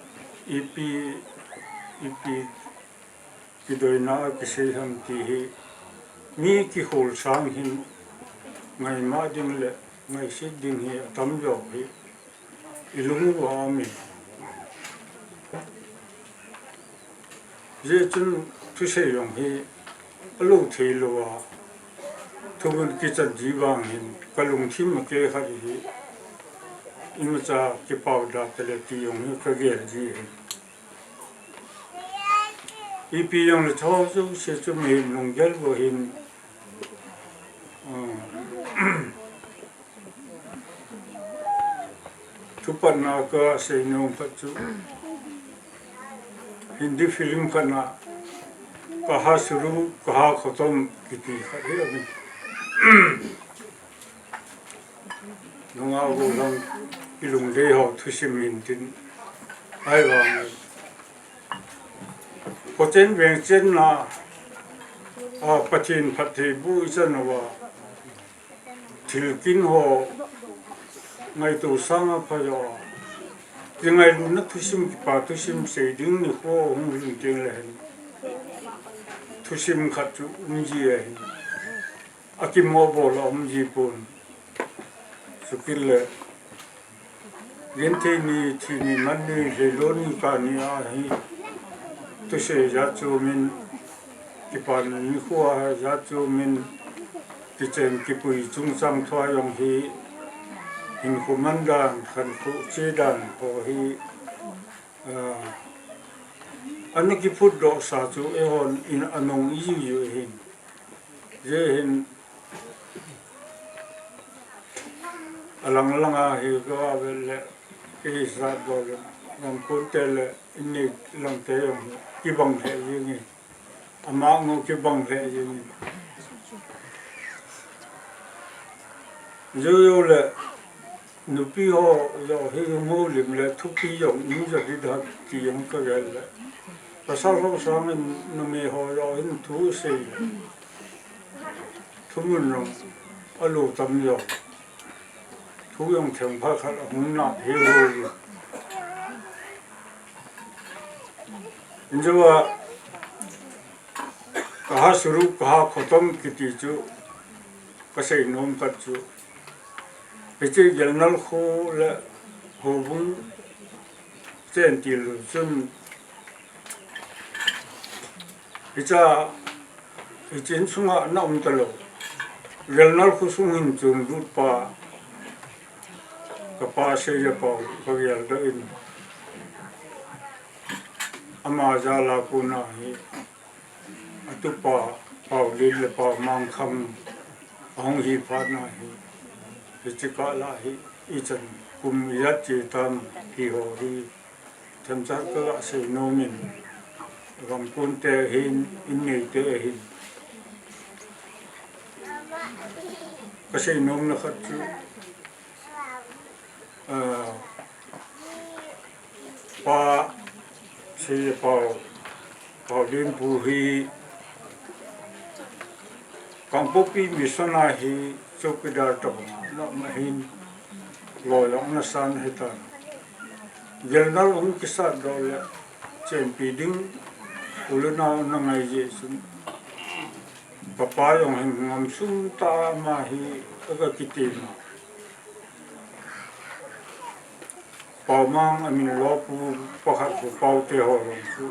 ipi, ipi kidoina kisei ham ti hi, mi kikhol sang hin ngaima ding le ngaiset ding hi atam jo hi ilung uva aumin. Hijeh chun thusei jong hi alou thei lou a, thumun kichan ji vang hin kalungthim a kei khat hi imacha kipao da tale ti jong hi kagel ji hi. Ipi jong le tho jouse chu mihem lunggel bou hin, ah, thupatna kasei nom khat chu Hindi film khat na Kaha Shuru Kaha Khatam kiti khat hi ahi. Nunga gollhang ilungdei ho thusim hintin, ahivang khochen vengchen na a Pathen phattheiboh ichan uva, thil kin ho ngaito sanga phajo a, kingailutna thusim, kipa thusim sei ding nikho hung lhung teng le hin thusim khat chu um ji ahi. Akimoh bol a um ji pon. Chukit le genthei ni, thi ni, man ni, lheilou ni, kani a hi thusei jat chomin, kipana nikho a jat chomin, kichen kipui chungchang thua jong hi hinkho man dan, khankho che dan ho hi, ah, ana kiphutdoh sa chu eihon in anung ijiu ahin. Hijeh hin alang langa hi kava vel le, kei hisap bol le, Ramkon te le, innei lang te jong kibang lheh jeng in, ama ngo kibang lheh jeng in. Jou jou le, nupi ho jong hi hung houlim le thupi jong um jat ding ham ti jong kagel le, pasal ho sangin numei ho jong hin thu sei le, thumun jong alou tam jong, thu jong themkhat khat ahung nat hiu hiu. Injua Kaha Shuru Kaha Khatam kiti chu kasei nom khat chu, hiche Gelnal kho le Houbung chen til chun, hicha, hiche insunga ana um talou, Gelnal khosung hin chonlut pa, kapa Seijapau kageldoh in, ama jal a kona hi atupa Paolen le Paomang khang ahung hi phat na hi, hiche kah lah hi ichan kum ijat che tam ti ho hi themchat kaga sei nom in, Ramkon te hin, innei te hin kasei nomna khat chu, ah, Pa Seijapau, Paolen pu hi Kangpokpi Mission a hi chowkidar tabang ana um ahin, loi jong ana san ahitan. Gelnal hung kisatdoh le chenpi ding u le nao ana ngai jeh chun, kapa jong hin ngamsung tah a ama hi aga kitem a, Paomang amin lopu pakhat khu Paote ho jong chu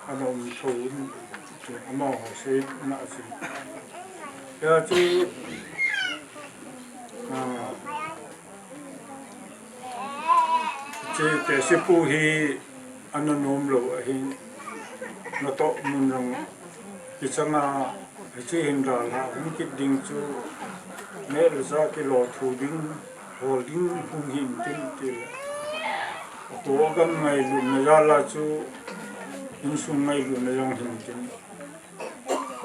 ana um thou in, amaho seina a chun, hia chu, ah, hiche Tehsi pu hi ana nomlou ahin, natoh mun jong kichanga, hiche hin dalha hung kit ding chu, neh le chah kilo thu ding, hol ding hung hi intin tile, akho agam ngailutna jal a chu, insung ngailutna jong hi intin,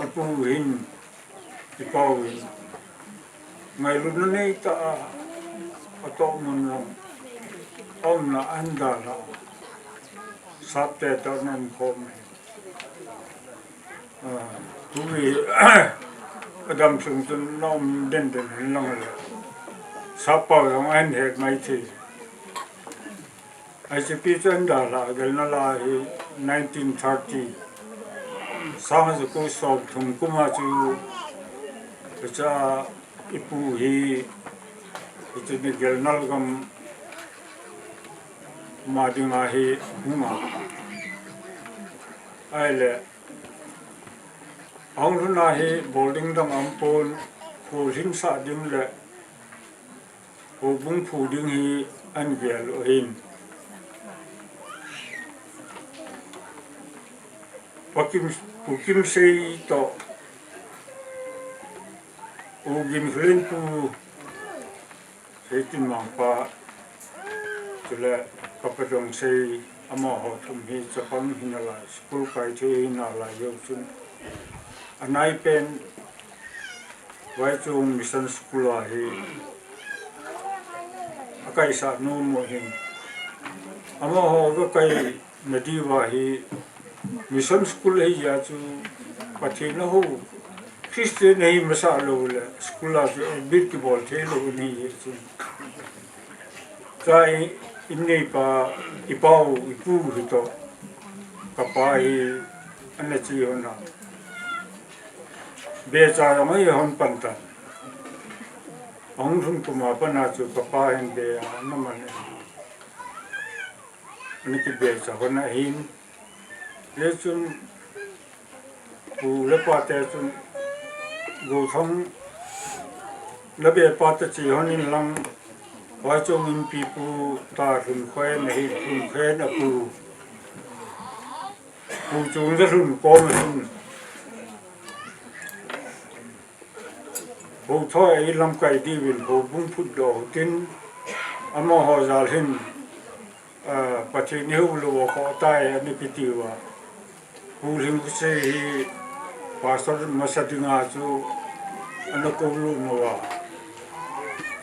ipu hin, ipau hin ngailutna neitah a, atoh mun jong aumna ahin dalha, sapte toh ana umkhom ahi. Ah, tuni adam sung chun ana um denden hinlang le, sappau jong ahin het maithei. I C P chu ahin dalha, Gelnal a hi nineteen thirty, sang jako somthum kum a chu, hicha ipu hi, hiche ni Gelnal gam ma dinga hi hunga, Ahile, ahung lhun a hi boarding dang aum pon, kho lhin sah ding le, houbung phu ding hi ahin gel u ahin. Pa Kim, Pu Kimsei toh, U Ginkholen pu, Seitinmangpa, chule Kapa Dongsei, amaho thum hi chapang hinalai, school kai thei hinalai jong chun. Anaipen, Vaichong Mission School a hi, akaisah nom u ahin. Amaho kakai nadiuva hi, Mission School hi jeh a chu, Pathen a hou, Christian ahi masa lou le, school a chu admit kibol thei lou ahi jeh chun. Cha i, in neipa, i pau, i pu hitoh, kapa hi, ana che hon a. Becha jong ahon pan tan. Ahung lhun kum a pat a chu kapa hin be a ana man e. Ana kibecha hon ahin. Hijeh chun, pu le pa te chun, Gouthang le be pa te che hon in lang, Vaichong Inpi pu ta lhun khoen ahi, lhun khoen a pu. Pu chung ja lhun kom a lhun. Hou thoi a i lamkai diuvin houbung phutdoh u tin, amaho jal hin, ah, Pathen i hou lou a khoh tai, ana kiti uva. Pu Lhingkhosei hi pastor masa dinga chu ana koulut uva.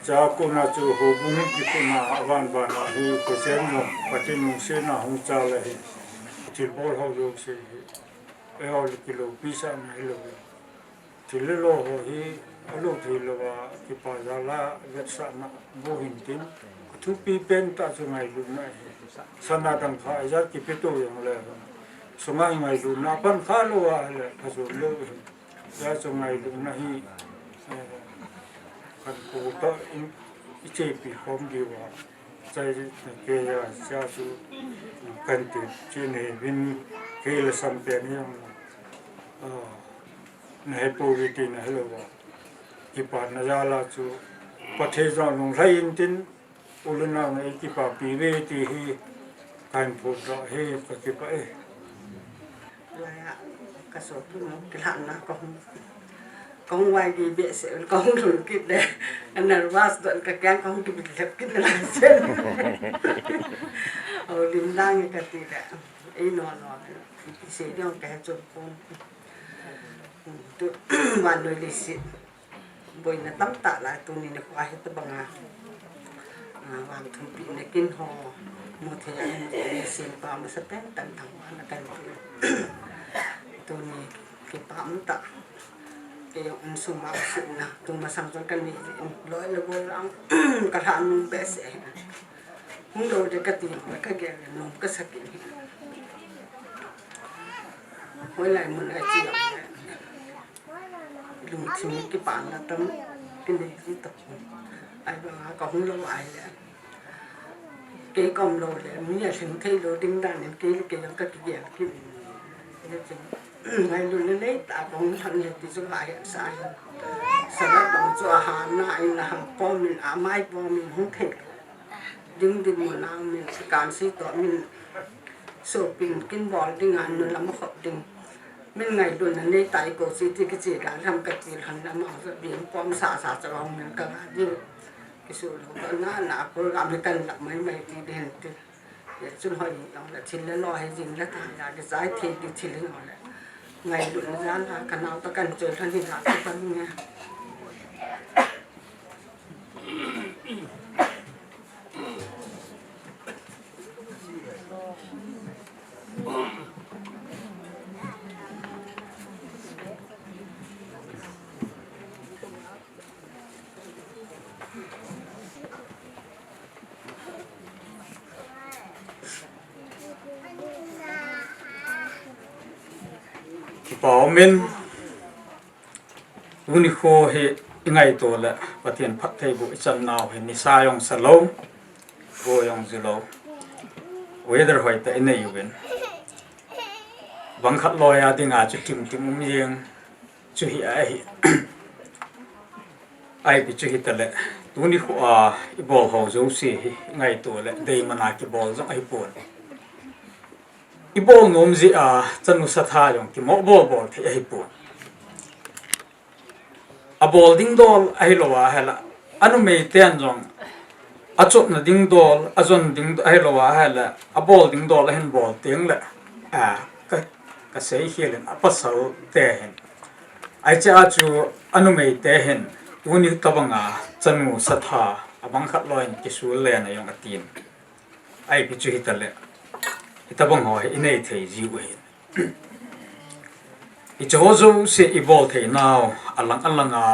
Chua kona chu houbung hi kikona aban ban a hi Pathen jong, Pathen lungsetna hung chal ahi. Thilbol ho jouse hi, eiho le kiloupi sahna hilou. Thil le lo ho hi, alou thei louva, kipa jal a vetsahna bou hin tin, athupi pen tah chu ngailutna ahi. Sana dang kha ijat kipe to jong le, sunga hi ngailutna pan kha lou ahile, phajo lou ahi. Hijeh chun ngailutna hi, eh, kankho toh in, i chepi khom diuva. Chai na kei a, cha chu kan ti, chi nei vin kei le sam pen hi ang, ah, na hepoi ti na helou va. Kipana jal a chu, Pathen jong lunglhai in tin, u le nao na i kipapi uve ti hi, kahin phondoh hi, ka kipah e. Lai a, ka sopi mo kilhahna kahung, kahung vai gei behseh, kahung lhun kit le, ka nervous don ka keng kahung kibit lhep kit le lai sen. O lim lang e kati le, ei no no, kisei ding ka he chom pon. Tu, vannoi leiset. Boina tamtah lai tuni nikho hi tabang a. Ah, vanthumpina kin ho. Mu thei a hin ni sin pa masa pen tan thang ana kan tu. Tuni kipa um tah. Kei jong insung ma sina. Tu masang jong kan ni loi le gol ang. Ka lha nung behseh. Hung lou de kati, ka gel nom kasa kit. Hoilai mun a chi jong le. Lungthim kipana tam, kinei ji toh. Ahivang a kahung lou ahile. Kei kaum lou le, mi alhing thei lou ding dan in kei le kei jong kakigel kit in. Ngailutna neitah a kahung lhon le ti chu vahet sah in. Salat bang chu ahana in aham pom in amai pom in hung thei lou. Ding ding mun a um in, kansi toh min sopin kin bol ding a, nu lam khop ding. Min ngailutna neitah i kou chi ti kichi dan ham kati lhon lam a, bin pom sa sa cha ong min ka ga ding. Kisu lou ka na na program hi kan lap mai mai ti den ti. Ye chun hoi ni ong la thil le lo he jing le ta ya kichai thei ti thil ni ong le. Ngailutna jal a ka nao ta kan choi lhon ni la ti pan nge. Kipa umin. Tuni kho hi i ngaito le Pathen phattheiboh i chan nau hi nisa jong sa lou, go jong ju lou. Weather hoitah i nei uvin. Bang khat loi a dinga chu kimtim um jeng chu hi ahi. Ipi chu hitaleh, tuni khoa ibol ho jouse hi ngaito le deiman a kibol jong ahipon. Ibol nom jeh a chanu satha jong kimo bol bol thei ahipon. Abol ding dol ahilou a hile, anumei ten jong achotna ding dol, ajon ding ahilou a hile, abol ding dol ahin bol teng le, a, ka, kasei khel in apasal te hin. Aiche a chu anumei te hin, tuni tabanga chanu satha, abang khat loi in kisul le na jong atin. Ipi chu hitaleh, hitabang ho hi inei thei jiu ahi. Hiche ho jouse ibol thei nau alang alang a,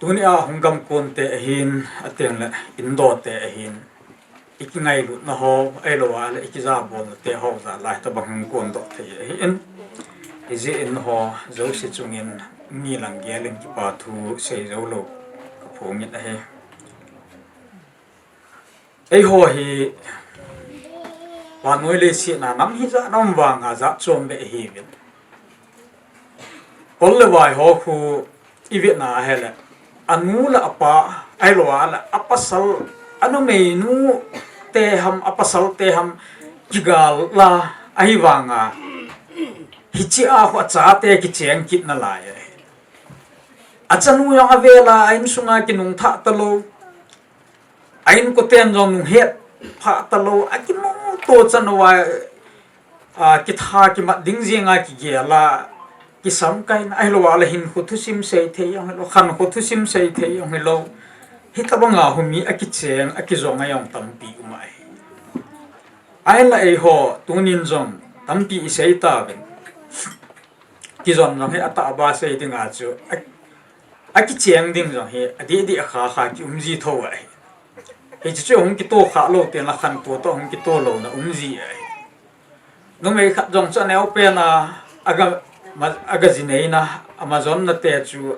tuni a hung gamkon te ahin, ateng le indoh te ahin, ikingailutna ho, ahilou a le ikijabolna te ho jal a hitabang hung kondoh thei ahin. Hijeh in ho jouse chungin mi lang gel in kipa thu sei jou lou kaphongin ahi. Eiho hi vannoi leiset a nam hijat nam vanga jat chom beh ihiuvin. Kol le vai ho khu ivet na hile, anu le apa, ahilou a le apasal, anumeinu te ham, apasal te ham, kigal la ahivanga, hiche a khu achate kicheng kit nalai ahi. Achanu jong avel a, a insunga kinungthah talou. A inkoten jong nunghet phah talou, akimoto chan uva, a, kitha kimat ding jenga kigel a, kisamkai na, ahilou a le hinkho thusim sei thei jong hilou, khankho thusim sei thei jong hilou. Hitabanga hung mi akicheng, akijong a jong tampi um ahi. Ahinla eiho, tunin jong tampi isei tauvin. Kijon jong hi atahbeh sei dinga chu, a, akicheng ding jong hi, adih dih akha kha kium ji thou ahi. Hiche chu hung kitoh kha lou teng le khankho toh hung kitoh louna um ji ahi. Numei khat jong chu aneo pen a, aga, ma, aga ji neina, ama jonna te chu,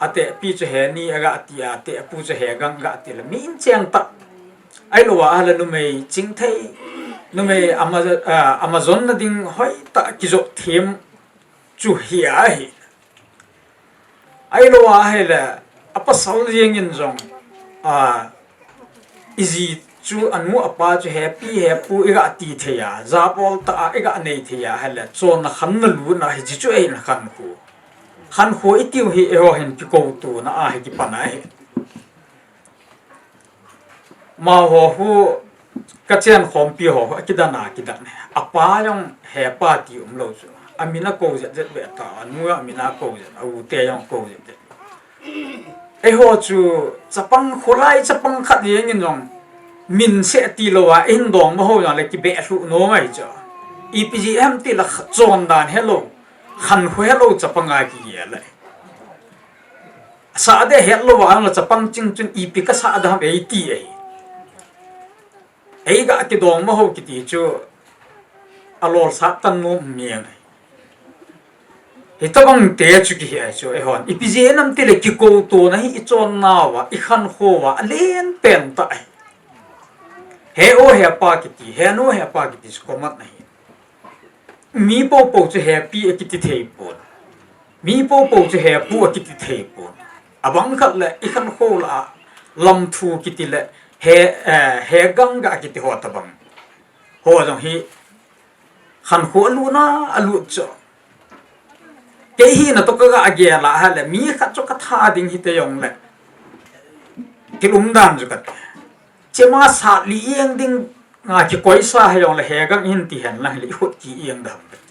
atehpi chu Heni aga ti a, atehpu chu Hegang aga ti le, mi incheng tah. Ahilou a le numei chingthei, numei ama, a, ama jonna ding hoitah kijot them chu hi ahi. Ahilou a hile, apasal jeng in jong, a, iji chu anu apa chu hepi hepu iga ti thei a, jabol tah a iga nei thei a hile, chonna khanna lutna hiche chu ahin khankho. Khankho itiu hi eiho hin kikouto na ahi kipan ahi. Amaho khu, kachen khompi ho khu, akidan a, kidan. Apa jong hepa ti umlou chu. Amin akou jet jet beh ta, anu jong amin akou jet, a u te jong akou jet jet. Eiho chu, chapang kholai, chapang khat jeng in jong, min seh tilou a, in dongma ho jong le kibeh lhuh nom ahi chu. Ipi jeh ham tile chondan helou, khankho helou chapang a kigel le. Sah ding hetlou va, ang la chapang ching chun ipi kasah ding ham eiti ahi. Eiga kidongma ho kiti chu alolsat tan nom miang ahi. Hitabang te chu kihi ahi chu eihon. Ipi jeh ham tile kikouto na hi ichon nauva, ikhankho uva, alen pen tah ahi. He o hepa kiti, he nu hepa kiti chu komat ahi. Mi popo chu hepi akiti thei pon. Mi popo chu hepu akiti thei pon. Abang khat le ikhankho la lamthu kiti le he, eh, hegang ga kiti ho tabang. Ho jong hi khankho alutna alut chu. Kei hina toh kaga gel a hile mi khat chu katha ding hite jong le. Kilum dan chu kati. Chema sat li eng ding nga kikoisa hijong le hegang hin ti hen lang le ikhut ki eng dam kati.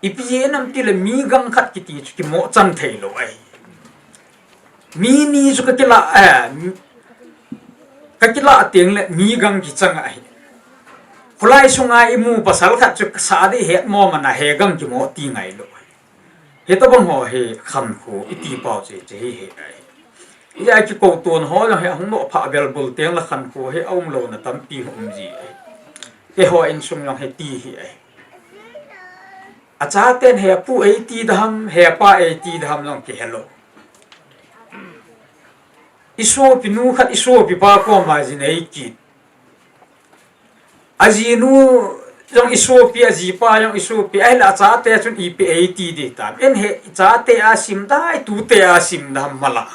Ipi jeh ham tile mi gang khat kiti chu kimo chan thei lou ahi. Mi ni chu kakila, eh, kakila teng le mi gang kichang ahi. Kholai sunga imu pasal khat chu sah ding hetmo mana hegang kimo ti ngai lou ahi. Hitabang ho hi khankho iti pau chu hiche hi ahi. Ijeh a kikouto na ho jong hi ahung lou pha belbul teng le khankho hi aum louna tampi um ji ahi. Eiho insung jong hiti hi ahi. Achaten hepu eiti ding ham, hepa eiti ding ham jong kihelou. Isopinu khat isopipa koma ji nei kit. Ajinu jong isopi, ajipa jong isopi, ahileh achate chun ipi eiti ding tam. Eihin chate a simda, itute a simda mala.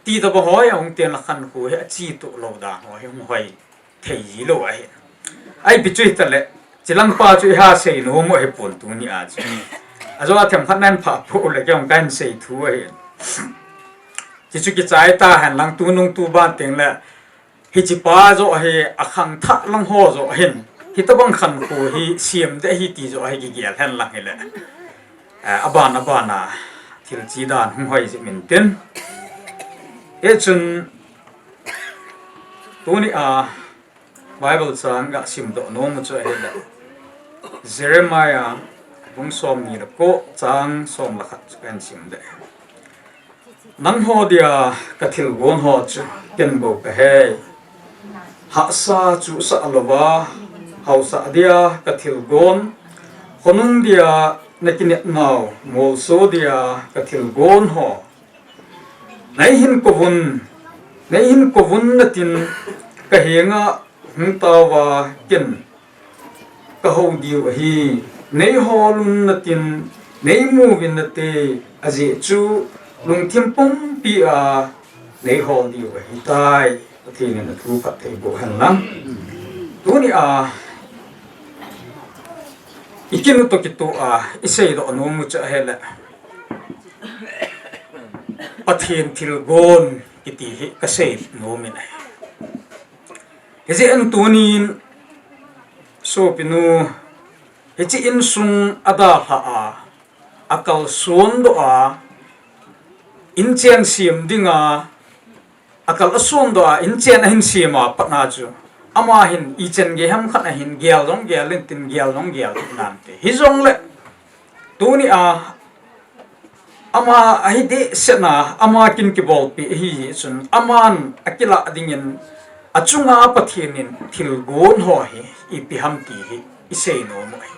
Ti tobang hoi ahung ten leh khankho hi acheto lou dan ho hi hung hoi thei ji lou ahi. Ahi pi chu hitaleh, chilang pa chu iha seinom u ahipon tuni a chu. Ajo a themkhat nan pha po le kei hung kan sei thu ahi. Chi chu kichai tahen lang tunung tuban teng le, hichepa joh hi akhangthah lang ho joh hin, hitobang khankho hi siam ding ahi ti joh hi kigel hen lang hileh, eh, aban aban a thil chi dan hung hoi jing intin. Hichun tuni a Bible chang kasim doh nom u chu ahileh, Jeremiah bung somni le ko chang som le khat chu kasim ding. Nangho dia kathilgon ho chu ken bou kahei. Hahsa chuhsah louva, haosah dia kathilgon, khonung dia nakinepnau, molso dia kathilgon ho. Neihin kouvun, neihin kouvun natin kahenga hung taova ken kahou diu ahi. Neiholun natin, neimuvin nate, ajeh chu lungthim pumpi a neihol diu ahitai. Pathen in athu phatthei boh hen lang. Tuni a ikinu toh kitoh a isei doh nom u chu ahileh, Pathen thilgon kiti hi kasei nom in ahi. Hijeh in tunin sopinu, hiche insung adalhah a, akalson doh a, inchen sem dinga, akal ason doh a, inchen ahin sem a pat na chu, ama hin ichan gei ham khat ahin gel jong gel intin, gel jong gel nante. Hijongleh tuni a ama ahi dehset na, ama kin kibolpi ahi jeh chun, aman akilah dingin achunga Pathen in thilgon ho hi ipi ham ti hi isei nom u ahi.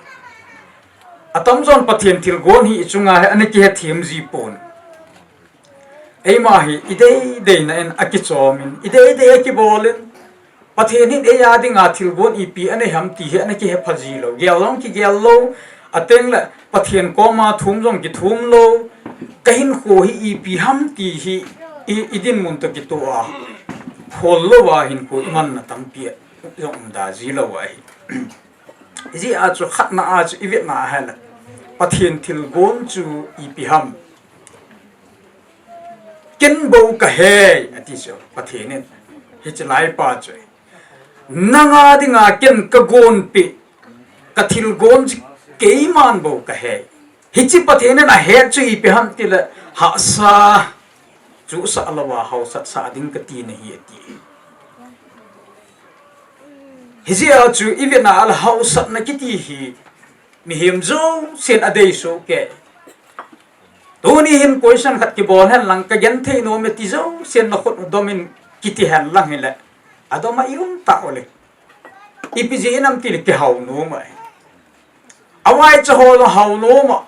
Atamjon Pathen thilgon hi ichunga hi ana kihethem ji pon. Eima hi idei deina in akichom in, idei dei akibol in, Pathen hin eia dinga thilgon ipi anei ham ti hi ana kihepha ji lou. Gel jong kigel lou, ateng le Pathen koma thum jong kithum lou, kahinkho hi ipi ham ti hi i, idinmun toh kitoh a phol louva hinkho imanna tampi jong umda ji lou ahi. Hijeh a chu khatna a chu ivetna ahileh, Pathen thilgon chu ipi ham. Ken bou kahei, ati chu Pathen in. Hiche laipa chu, nanga dinga ken kagonpeh, kathilgon chu keiman bou kahei. Hiche Pathen in ahet chu ipi ham tileh, hahsa chuhsah louva haosat sah ding kati nahi ati. Hijeh a chu ivetna ahileh haosatna kiti hi mihem jousen adei soh kei. Tuni hin question khat kibol hen lang, kagenthei nom e ti jousen nakhut u dom in kiti hen lang hileh, adom a i um tah uleh, ipi jeh inam tileh kihao nom ahi. Avaicha ho jong hao nom a,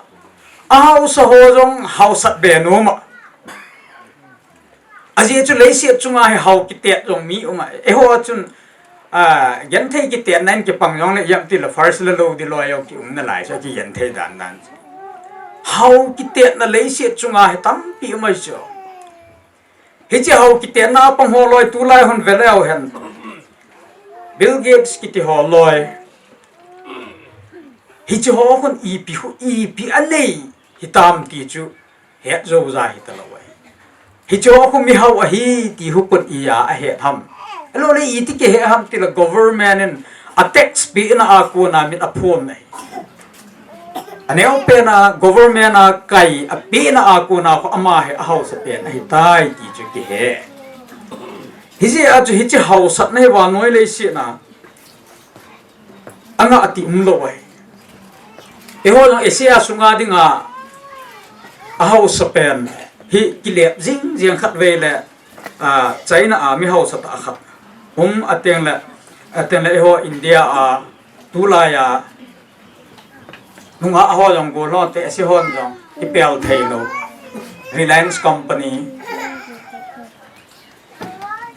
ahaosa ho jong haosat be nom a. Ajeh chu leiset chunga hi hao kitet jong mi um a. Eiho chun, a, genthei kitetna in kipang jongleh, ijemtileh first la lou ding loi jong kium nalai chu, kigenthei dan dan chu. Hao kitetna leiset chunga hi tampi um ahi chu. Hiche hao kitetna a pang ho loi tulai hon veleu hen, Bill Gates kiti ho loi, hiche ho khun ipi khu, ipi anei hitam ti chu het jou ja hitalou ahi. Hiche ho khu mihao ahi ti khu khun ija ahet ham? Ahilouleh iti kihe ham tileh government in a tax pehna a kona min aphon ahi. Aneopen a government a kai apehna a kona khu ama hi ahaosa pen ahitai ti chu kihe. Hijeh a chu hiche haosatna hi vannoi leiset a angah ti umlou ahi. Eiho jong Asia sunga dinga ahaosa pen hi kilep jing jeng khatvei le, a, China a mi haosa tah khat um, ateng le, ateng le eiho India a tulai a nungah ho jong golhon te, ase hon jong kipel theilou, Reliance Company,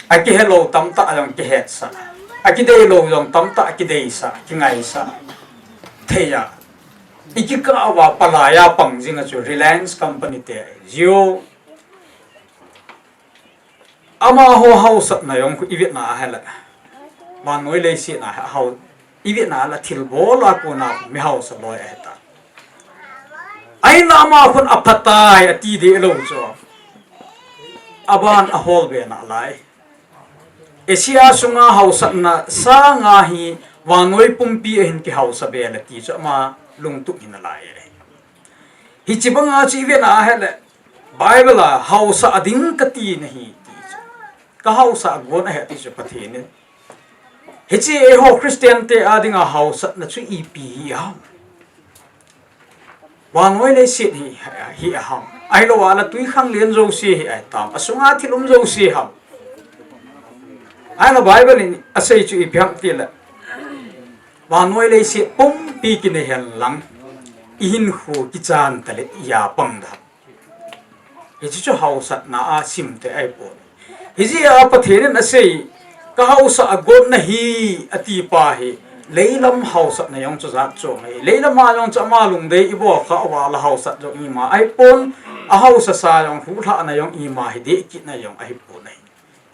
akihelou tamtah jong kihetsah. Akidei lou jong tamtah akideisah, kingaisah thei a. Ikikah uva palai a pang jing a chu Reliance Company te, Jio. Amaho haosatna jong khu ivetna ahile, vannoi leiset a hao, ivetna la thilbol a kona mi haosa loi ahitai. Ahinla ama khun aphatai ati deh lou chu, aban ahol be nalai. Asia sunga haosatna sanga hi vannoi pumpi a hin kihaosa be le ti chu ama lungtup hi nalai e. Hiche banga chu ivetna ahile, Bible a haosa ding kati nahi ti chu, kahaosa gon ahi ti chu Pathen in. Hiche eiho Christian te a dinga haosatna chu ipi hi ham? Vannoi leiset hi, hi ham? Ahilou a la twikhanglen jouse hi ahitam? Asunga thil um jouse ham? Ahile Bible in asei chu ipi ham tile, vannoi leiset pumpi kinei hen lang, ihinkho kichan tale iya pang da. Hiche chu haosatna a simte ahipoi. Hijeh a Pathen in asei, kahaosa got nahi ati pa hi, leilam haosatna jong chu jat chom ahi. Leilam a jong chu ama lungdei ibol kha uva la haosat jong ima ahipon, ahaosasa jong huhlhahna jong ima hi deh kitna jong ahipon ahi.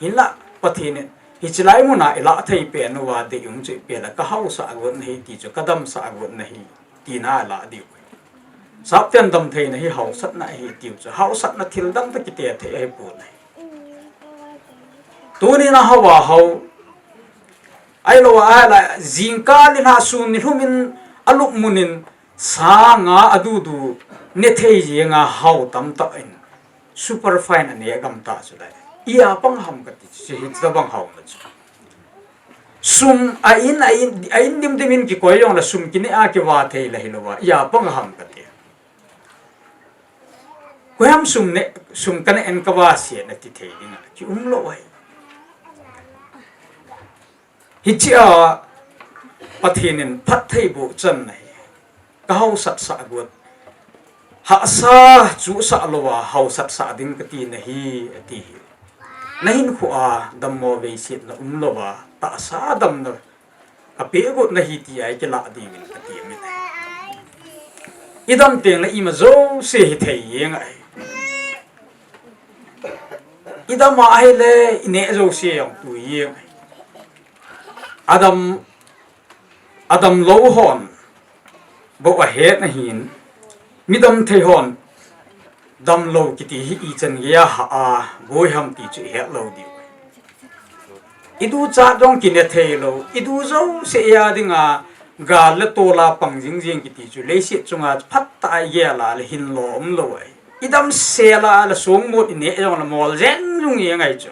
Hinla Pathen in hiche lai muna ilah thei pen uva deium chu ipi le, kahaosa got nahi ti chu, kadamsa got nahi tina ilah diu. Sapten damtheina hi haosatna ahi tiu chu, haosatna thil dang toh kite thei ahipon ahi. Tuni a hao a hao, ahilou a la jingkah in, hasun nilhum in, alupmun in, sanga adudu ne thei jenga hao tamtah in, super fine ane gamtah chu lai. Iya pang ham kati chu, hitabang haona chu. Sum a in, a in, a in dimdim in kikoi jongle sum kine a kiva thei la hilouva, iya pang ham kati. Koiham sum ne, sum kane en kava se nati thei dinga kium lou ahi. Hichea Pathen in phattheiboh channa hi, kahaosatsah got, hahsa chuhsah louva haosatsah ding kati nahi, ati hi. Nahinkhoa dammo veisetna umlouva, tahsa damna kapeh got nahi tia ikilah diuvin kati ahi. Idam tengle ima jouse hithei jeng ahi. Idam a ahile ineh jouse jong tui jeng ahi. Adam, adamlou hon bou ahet ahin, midam thei hon damlou kiti hi ichan geiya hah a boi ham ti chu ihet lou diu. Iduchat jong kine theilou, idu jouse a dinga gal le tol a pang jingjing kiti chu leiset chunga phatah a igel a le hinlo umlou ahi. Idamsel a le songmot ineh jongle mol jeng jung jeng ahi chu.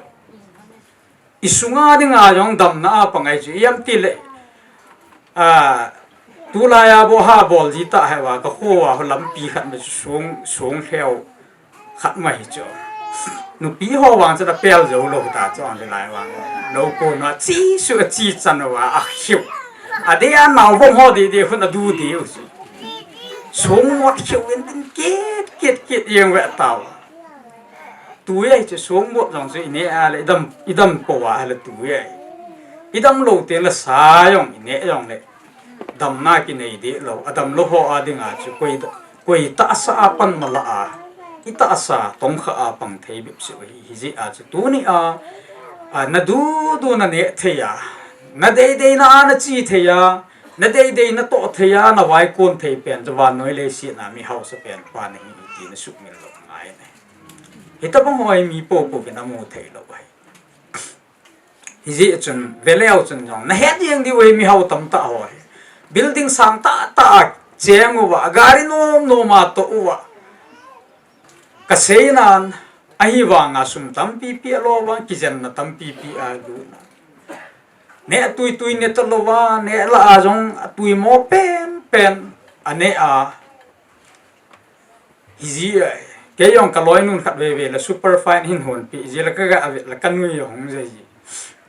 Isunga dinga jong damna a pang ahi chu, ijemtile, a, tulaiya bou ha bol ji tahih uva, kakho uva ho lampi khat ma chu song, songlheu khat ma hi chu. Nupi ho vang chu apel joulou ta chu, ahilai vang lou kona chesuh a chechan uva akhiu. Adeh a naovong ho deh deh khun adu diu chu. Songmot khiu in tin kit kit kit jeng ve tauva. Tui ahi chu, songmot jong chu ineh a le idam, idam pouva ahile tui ahi. Idamlou tengle sa jong ineh jongle damna kinei dehlou, adamlou ho a dinga chu koi, koi tahsa a panna lah a, itahsa tongkha a pang thei bep seh ahi. Hijeh a chu tunia, a, nadudu naneh thei a, nadeideina a nache thei a, nadeideina natoh thei a, navaikon thei pen chu vannoi leiset a mi haosa pen pa nahi ti nasuhmil lou ngai ahi. Hitobang ho hi mi poupou vin amu theilou ahi. Hijeh chun veleu chun jong nahet jeng diu ahi, mihao tamtah ho hi. Building sang tahtah a cheng uva, gari nom nom a toh uva. Kaseinan, ahivanga sum tampipi alo vang, kijenna tampipi alu na. Neh tuitui ne talouva, neh lah a jong atuimo penpen aneh a. Hijeh a, kei jong kaloinun khatvei vei le super fine hin honpeh ji le kaga vet le kanui ahung jei ji.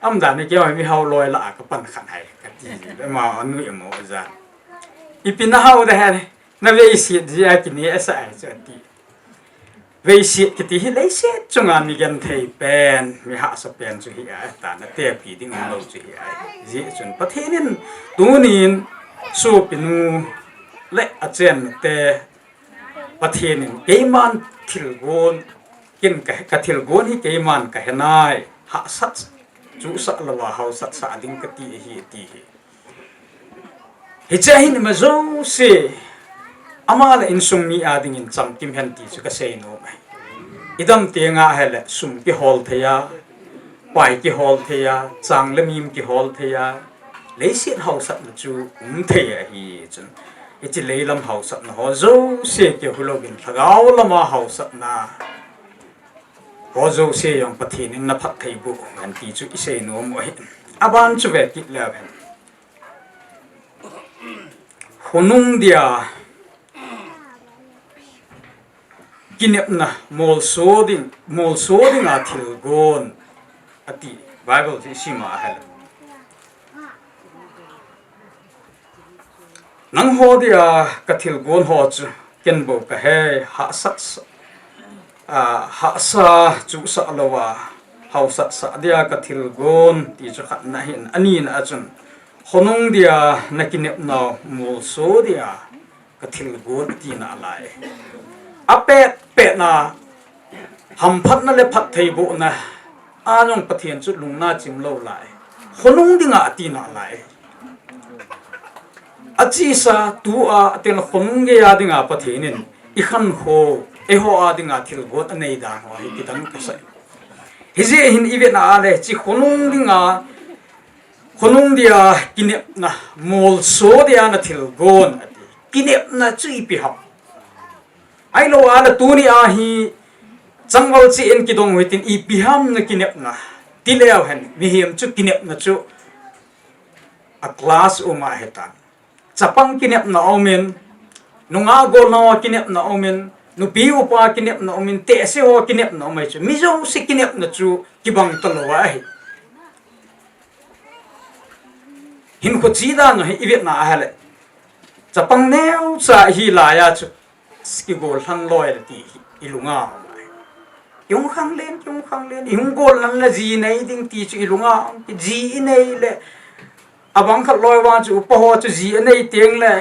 Aumdan in kei jong mihao loi lah a kapan khan hai kati ji le ama anui amo jan. Ipi nahao de he, naveiset ji a kineh asah ahi chu ati. Leiset kiti hi leiset chunga mi genthei pen, mi hahsa pen chu hi ahi tan, atepi ding umlou chu hi ahi. Hijeh chun Pathen in tunin sopinu le achennate, Pathen in keiman thilgon, ken ka, ka thilgon hi keiman kahe nai, hahsat chuhsah louva haosat sah ding kati ahi, ati hi. Hiche hin ima jouse, ama le insung mi a dingin chamkim hen ti chu kasei nom ahi. Idam tenga ahile sum kihol thei a, pai kihol thei a, chang le mim kihol thei a, leiset haosatna chu um thei ahi chun, hiche leilam haosatna ho jouse kihulouvin lhagao lama haosatna ho jouse jong Pathen in naphatthei boh hen ti chu isei nom u ahi. Aban chu ve kit leu hen. Khonung dia kinepna molso ding, molso dinga thilgon ati, Bible chu isima ahile. Nangho dia ka thilgon ho chu ken bou kahe, hahsat sa, a, hahsa chuhsah louva haosat sah dia ka thilgon ti chu khatna ahin, anina a chun khonung dia na kinepna molso dia ka thilgon tina lai. Apet petna, hamphatna le phattheibohna a jong Pathen chu lungna chim lou lai. Khonung dinga atina lai. Achesa tua atel khonung geiya dinga Pathen in ikhankho, eiho a dinga thilgon anei dan ho hi kidang kasah. Hijeh hin ivetna ale hiche khonung dinga, khonung dia kinepna molso dia na thilgon ati. Kinepna chu ipi ham? Ahilou ale tuni a hi changval cheh in kidong u hitin ipi ham na kinepna? Tileu hen, mihem chu kinepna chu a class um ahitan. Chapang kinepna aumin, nungah gollhang ho kinepna aumin, nupi upa kinepna aumin, tehse ho kinepna um ahi chu. Mi jouse kinepna chu kibang talou ahi. Hinkho che dan u hi ivetna ahile, chapang neocha ihi laiya chu kigollhan loi le ti hi ilunga um ahi. Ihung khanglen, ihung khanglen, ihung gollhan le ji nei ding ti chu ilunga um, ji inei le, abang khat loi vang chu upa ho chu ji anei teng le,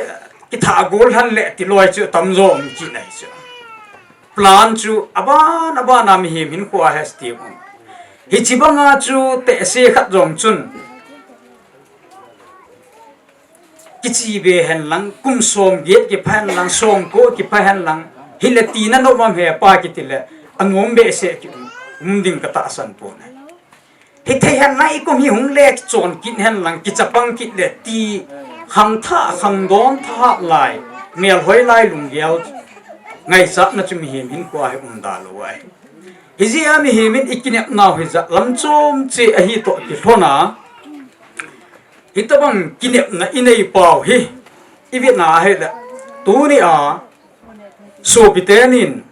kitha gollhan le ti loi chu tamjo um kit ahi chu. Plan chu aban aban a mihem hinkhoa hestem um. Hiche banga chu tehse khat jong chun kiche be hen lang, kum somget kipha hen lang, somko kipha hen lang, hile tina nom am he pa kiti le, anom behseh kium, um ding katahsan pon ahi. Hithei hen lang, ikum hi hung le kichon kit hen lang, kichapang kit le ti, khangthah, khangdon thahat lai, melhoi lai lunggel ngaichatna chu mihem hinkhoa hi umda lou ahi. Hijeh a mihem in ikinepnau hi jat lam chom cheh ahi toh kilhon a, hitobang kinepna inei pau hi ivetna ahile, tuni a sopite nin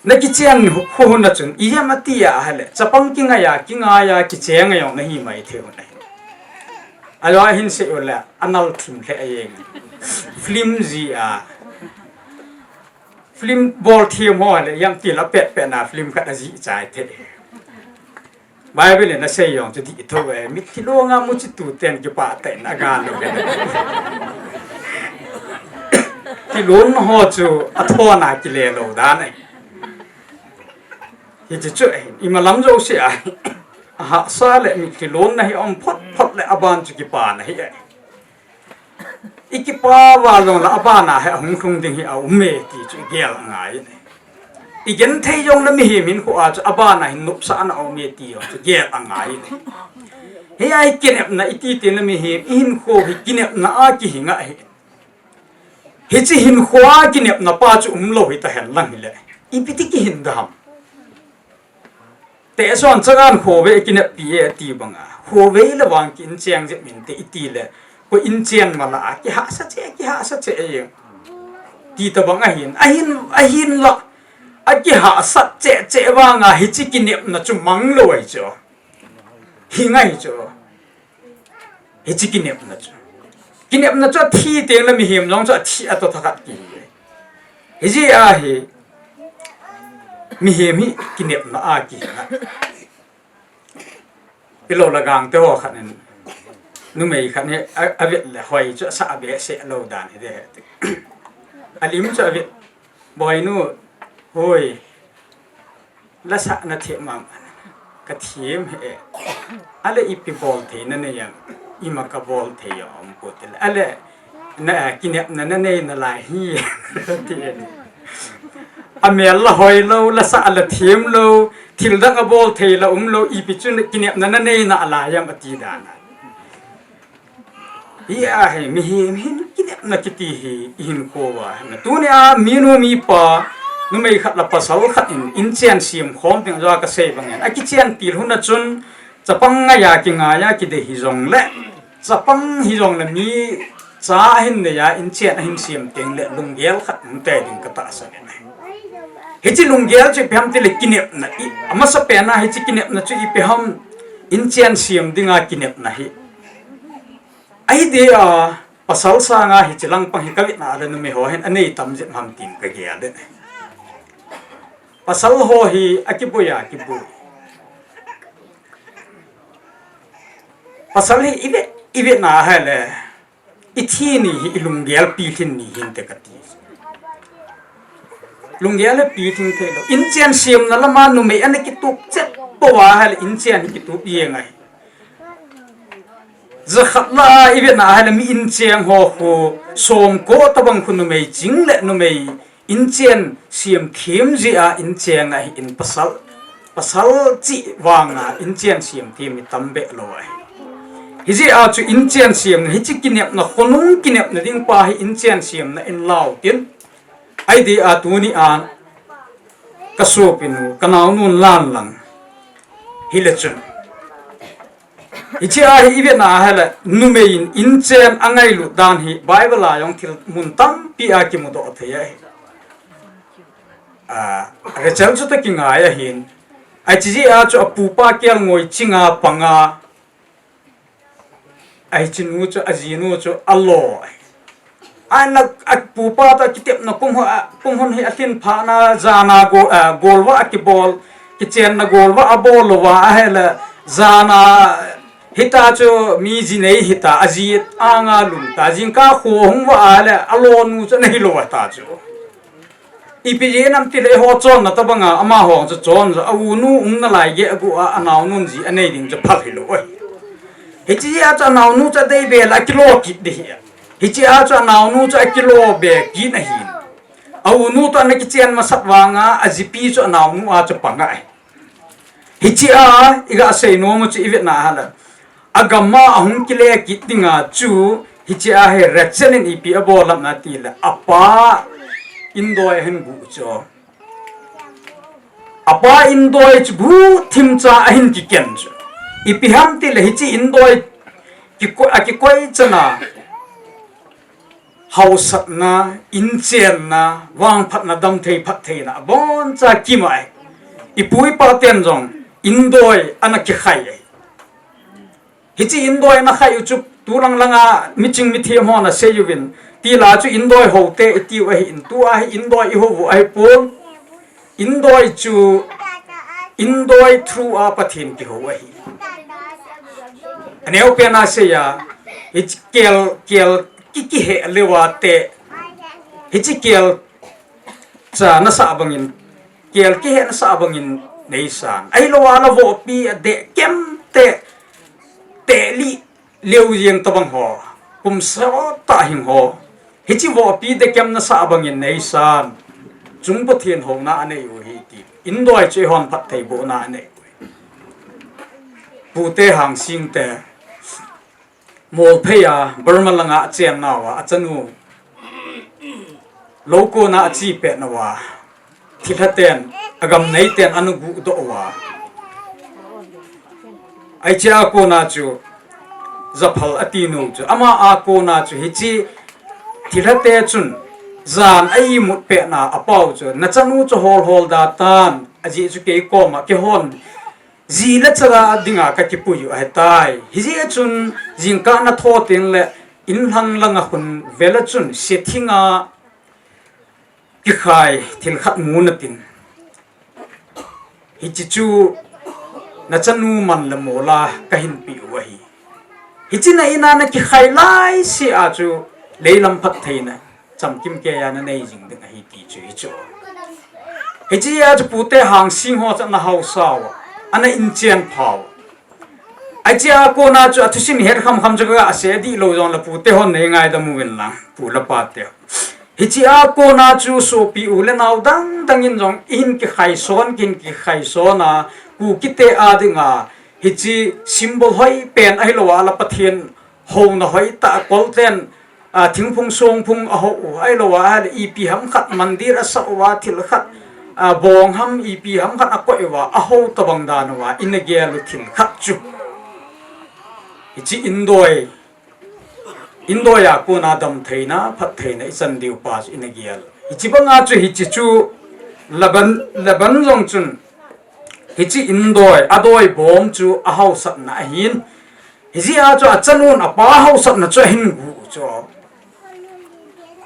nakichen khu hun a chun ijem ati ahile, chapang kingai a, kingai a kicheng a jong nahi maithei un ahi. Ajou hin sei u le anal thim lheh jeng. Film ji a, film bol thim ho le jam til a pet pet na film khat ajih chai thei. Bible in asei jong chu dih tho e, mitlhi longa muchi tuten kipah tah in aga lou e. Kilon ho chu athona kile lou dan e. Hiche chu e, imalam jouse a, ahahsa le mitlhi lonna hi aum phot phot le aban chu kipana hi e. Ikipa val jong le abana hi ahung lhung ding hi aume ti chu igel angai e. Igenthei jong le mihem hinkhoa chu abana hin nopsahna aume ti jong chu gel angai e. Hiche kinepna iti teng le mihem ihinkho hi kinepna a kihing ahi. Hiche hinkhoa kinepna pa chu umlou hita hen lang hile, ipi ti kihin da ham? Tehse hon chang an khovei kineppi e ati banga, khovei le vang ki incheng jep inte iti le, koi inchen mala a kihahsa cheh, kihahsa cheh e. Ti tobang ahin, ahin, ahin la, akihahsat cheh cheh vanga hiche kinepna chu mang lou ahi chu. Hing ahi chu. Hiche kinepna chu. Kinepna chu athi teng le mihem jong chu athi a toh thakhat kihi. Hijeh a hi, mihem hi kinepna a kihina. Pilou le gang te ho khat in, numei khat hi a, avet le hoi chu asah behseh lou dan hi de he. Alim chu avet, boinu, hoi, la sah na them am? Ka them he. Ale ipi bol thei na nei am? Ima ka bol thei a um ko te le. Ale na kinepna na nei nalai hi. Ti e. Amel la hoi lou, la sah la them lou, thil dang abol thei la um lou, ipi chu kinepna na nei nalai am ati dan a. Hi a hi, mihem hin kinepna kiti hi, ihin kho uva. Tunia, minu mipa, numei khat le pasal khat in, inchen siam khom ding jeh a kasei bangin. Akichen til hun a chun, chapang ngai a kingai a kidei hijong le, chapang hijong le mi cha ahin nei a, inchen ahin siam teng le, lunggel khat um tei ding katahsan e. Hiche lunggel chu ipi ham ti le kinepna, i, amasa pen a hiche kinepna chu ipi ham, inchen siam ding a kinepna hi. Ahi de a, pasal sanga hiche langpang hi kavet na le numei ho hin anei tam jep ham tin kagel e. Pasal ho hi akiboi a kiboi. Pasal hi ivet, ivet na hile, ithi ni hi ilunggel pilhin ni hinte kati. Lunggel le pilhin thei lou. Inchen siamna lama numei ana kitup chet pou a hile inchen hi kitup jeng ahi. Jakhat la ivet na hile mi inchen ho khu som ko tabang khu numei ching le numei inchen siam them jeh a inchen ahi in pasal. Pasal chih vang a inchen siam them hi tam behlou ahi. Hijeh a chu inchen siamna, hiche kinepna, khonung kinepna ding pa hi inchen siamna in lau tin. Ahi de a tunia kasopinu, kanaonun lan lang. Hile chun. Hiche a hi ivet na hile, numei in inchen angailut dan hi, Bible a jong thil mun tampi a kimudoh thei ahi. A, Rachel chu toh kingai ahin. Ahi jeh a chu apupa kelngoi chinga panga. Ahi chinu chu, ajinu chu alo. Ana, apupa toh kitepna kum ho, a, kum hon hi alhin phat na jana go, a, golvah akibol, kichenna golvah abol louva ahile jana hita chu mi ji nei hita, aji anga lum ta, jingkah kho hung uva ahile alonu chu ana hilou ta chu. Ipi jeh ham ti le eiho chonna tabanga amaho chu chon jo, aunu um nalai geh agu a, anaonun ji anei ding chu phal hilou ahi. Hiche a chu anaonu chu adei be le akilo kit ding ahi. Hiche a chu anaonu chu akilo be kit ahi. Aunu toh ana kichen masat vanga, ajipi chu anaonu a chu panga ahi. Hiche a, iga sei nom u chu ivet na hile. Agam a ahung kile kit dinga chu, hiche a hi Rachel in ipi abol ham ati le, apa indoi ahin gu chu. Apa indoi chu guhthim cha ahin kiken chu. Ipi ham ti le hiche indoi kiko-, akikoi chana. Hausatna, inchenna, vangphatna, damthei phattheina, aboncha kimai. Ipu ipa ten jong, indoi ana kikhai. Hiche indoi ana khai u chu, tulang langa, miching mithem hon asei uvin. Tila chu indoi houte itiu ahin, tua hi indoi ihou u ahipon. Indoi chu, indoi through a Pathen kihou ahi. Aneo pen a seiya, hiche kel, kel ki, kihe leuva te, hiche kel cha nasah bangin, kel kihe nasah bangin neisan. Ahilouva la vohpi adeh kem te, te li, leu jeng tabang ho, kum sot tah hing ho, hiche vohpi dekem nasah bangin neisan, chung Pathen houna anei u ahi ti, indoi chu eihon phattheibohna anei u ahi. Pute Hangsing te, Molphei a, Burma langa achen nauva, achanu, lou kona ache pet nauva, thilha ten, agam nei ten ana guhdoh uva. Hiche a kona chu, Japhal ati nu chu, ama a kona chu, hiche thilha te chun, jan a imut pet na, apau chu, nachanu chu hol hol da tan, ajeh chu kei koma, keihon, ji le cha dinga kakipui u ahitai. Hijeh chun, jingkah natho teng le, inlhang langa hun vela chun, sethinga, kikhai thil khat mu natin. Hiche chu nachanu man le mola kahin peh u ahi. Hiche na in a nakikhai laise a chu leilam phattheina chamkim keiya nanei jing ding ahi ti chu hichu. Hiche a chu pute Hangsing ho chu ana haosa uva, ana inchen pha uva. Hiche a kona chu athusim het khamkham chu kasei dih lou jongle pute hon nei ngaidam uvin lang, pu le pate. Hiche a kona chu sopi u le nao dang dang in jong ihin kikhai son, kihin kikhai son a, Kukite a dinga hiche symbol hoipen ahilou a la Pathen houna hoitah a kolten, a, thingphung songphung ahou u, ahilou a, ahile ipi ham khat mandir asah uva, thil khat, a, bong ham ipi ham khat akoi uva, ahou tobang dan uva, ina gel u thil khat chu hiche indoi, indoi a kona damtheina, phattheina ichan diu pa chu ina gel. Hiche banga chu hiche chu Laban, Laban jong chun hiche indoi, adoi bom chu ahaosatna ahin. Hijeh a chu achanun apa haosatna chu ahin gu chu.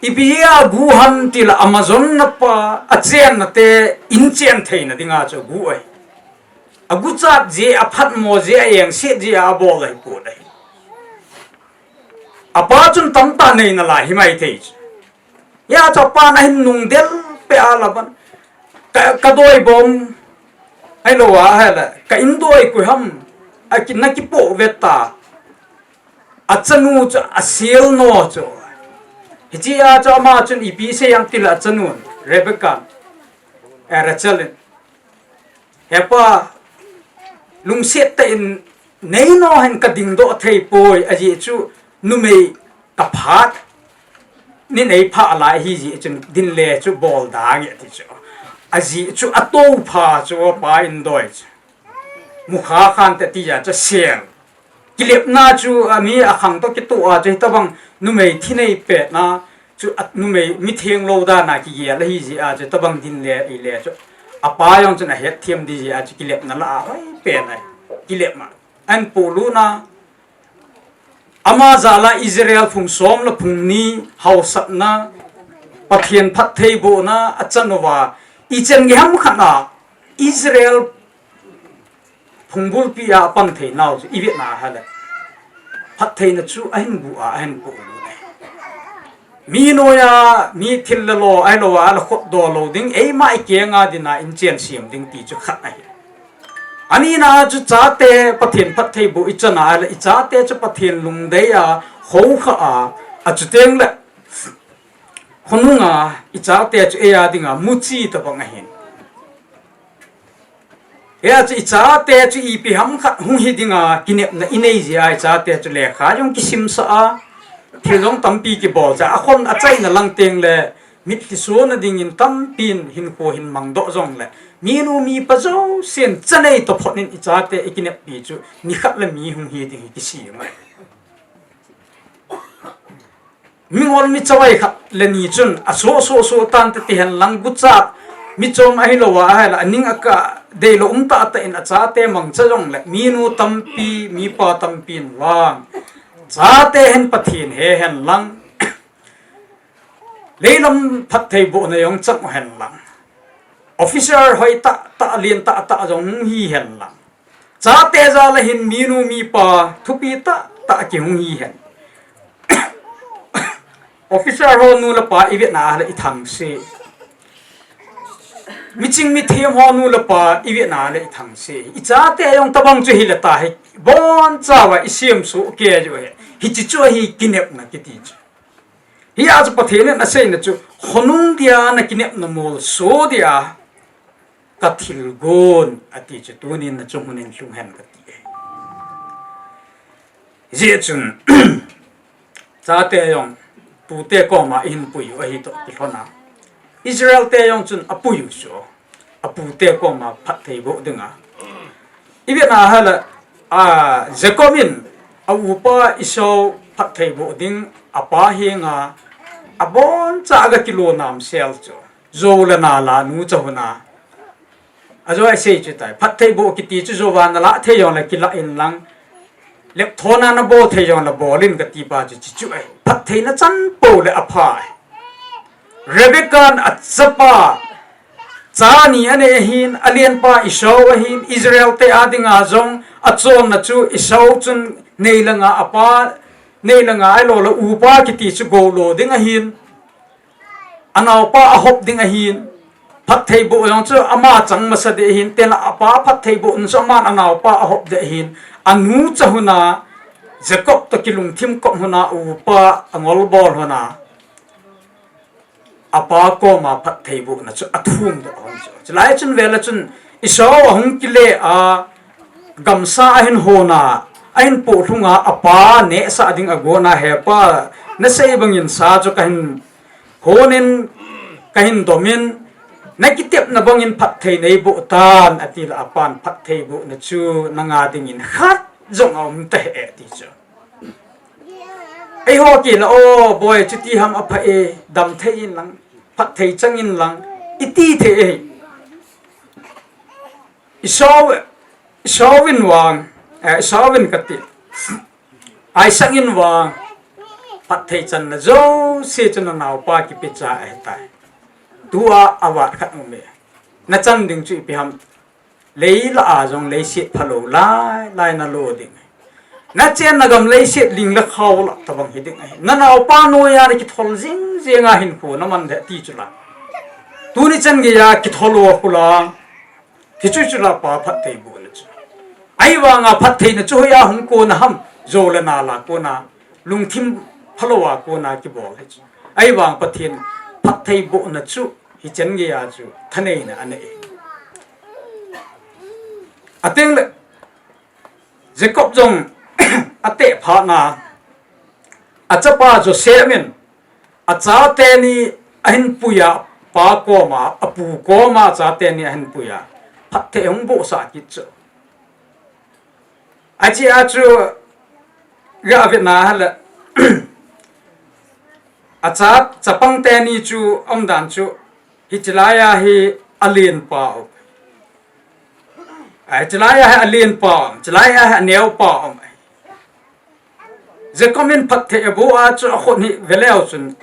Ipi a gu ham tile Amazon na pa, achenna te inchen theina dinga chu agu ahi. Aguchat jeh, aphatmo jeh, a engset jeh a abol ahipoi. Apa chun tamtah nei nalai himai thei chu. Hijeh a chu apan ahin nungdel peh a Laban. Ka, kadoi bom ahilou a, ahile ka indoi koi ham, aki, nakipoh ve ta. Achanu chu asel no chu. Hijeh a chu ama chun ipi asei em tile achanun, Rebecca, eh, Rachel in, He pa, lungset tah in nei no hen kadingdoh theipoi, ajeh chu numei kaphat, ni nei pha lai hijeh chun dinle chu bol dange ati chu. Ajeh chu atoupha chu apa indoi chu. Mukha khan te tia chu sel. Kilepna chu, a, mi akhang toh kitoh a chu hitobang numei thi nei petna chu, a, numei mitheng lou dan a kigel ahijeh a chu tobang dinle ile chu. Apa jong chun ahetthem ding jeh a chu kilepna la a hoipen ahi. Kilepna ahin polut na. Ama jal a Israel phung som le phung ni haosatna, Pathen phattheibohna achan uva, ichan gei ham khat a Israel phung bulpi a apan theinau chu ivet na ahile, phattheina chu ahin gu a, ahin polut e. Mi noiya, mi thil le lo ahilou a, ala khotdoh lou ding, eima ikenga dinga inchen sem ding ti chu khat ahi. Anina chu chate Pathen phattheiboh ichan a ahile, ichate chu Pathen lungdei a, houkhah a, achuteng le khonunga ichate chu eia dinga muchi tobang ahin. Hia chu ichate chu ipi ham khat hung hi dinga kinepna inei jeh a ichate chu lekha jong kisimsah a, thil jong tampi kibol jeh a, akhon achaina lang teng le mitlhi sona dingin tampin hinkho hin mangdoh jongle, minu mipa jousen chanei toh phot in ichate ikineppi chu nikhat le mi hung hi ding hi kisem ahi. Mingol mi chavai khat le ni chun asoh soh soh tante ti hen lang, guchat, michom ahilou a, ahile aning akah deilou um tahtah in achate mangcha jongle, minu tampi, mipa tampin vang chate hin Pathen he hen lang, leilam phattheibohna jong chang u hen lang, officer hoi tahtah, len tahtah jong hung hi hen lang, chate jal a hin minu mipa thupi tahtah kihung hi hen. Officer ho nu le pa ivet na ahile ithangse. Miching mithem ho nu le pa ivet na ahile ithangse. Ichate jong tobang chu hile tahi, bonchauva isemsoh kei u ahi. Hiche chu ahi kinepna kiti chu. Hia chu Pathen in aseina chu, khonung dia nakinepna molso dia kathilgon, ati chu, tunin nachung hun in lhung hen kati e. Hijeh chun, chate jong, pute koma ihin pui u ahi toh kilhon a, Israel te jong chun apui u chu, apute koma phattheiboh dinga. Ivet na ahile, a, Jacob in aupa Esau phattheiboh ding apa henga, aboncha aga kilonam sel chu, jou le nala nu chahun a, ajo asei chu tai, phattheiboh kiti chu jouva nalah thei jongle kilah in lang, lepthona nabol thei jongle bol in kati pa chu, chu chu ahi. Phattheina chanpou le apha ahi. Rebecca in achapa Cha ni anei ahin, alenpa Esau ahin, Israel te adinga jong achonna chu Esau chun neilanga apa, neilanga ahilouleh upa kiti chu golo ding ahin, anaopa ahop ding ahin, phattheiboh jong chu ama chang masa ding ahin, tena apa phattheiboh chu aman anaopa ahop ding ahin, anu cha huna, Jacob to kilungthim kop huna upa angol bol huna, apa koma phattheibohna chu athum doh hon chu. Chulai chun vela chun Esau ahung kile a, gamsa ahin hona, ahin poh lhunga apa nehsah ding agona, hepa, nasei bangin sa chu kahin honin, kahin domin, nakitepna bangin phatthei neiboh tan, atile apan phattheibohna chu nanga dingin khat jong aum tahih e ti chu. Eiho kila, o boi, chuti ham apha e, damthei in lang, phatthei chang in lang, iti thei e. Esau, Esau in vang, eh, Esau in kati, Isaac in vang, phatthei channa jouse chu nanaopa kipecha ahitai. Tua avat khat um e. Nachan ding chu ipi ham? Leila a jong leiset phalou lai lai nalo ding. Nachenna gam leiset ling le khao lah tabang hiding ahi. Nanaopa noiya nakithol jing jing a hinkho naman ding ti chu la. Tuni chan geiya kithol u khu la. Hichu chu la pa phattheibohna chu. Ahivanga phattheina chu hoiya hung kona ham, jo le nal a kona, lungthim phalou a kona kibol ahi chu. Ahivang Pathen phattheibohna chu hichan geiya chu thaneina anei. Atengle Jacob jong ateh phatna, achapa Joseph in achate ni ahin puiya, apa koma, apu koma achate ni ahin puiya, phatthei ahung bohsah kit chu. Achia chu, gavetna hile, acha, chapang teni chu umdan chu, hiche laiya hi alenpa um, hiche laiya hi alenpa um, hiche laiya hi aneopa um. Jacob in phatthei aboh a chu akhut hi veleu chun,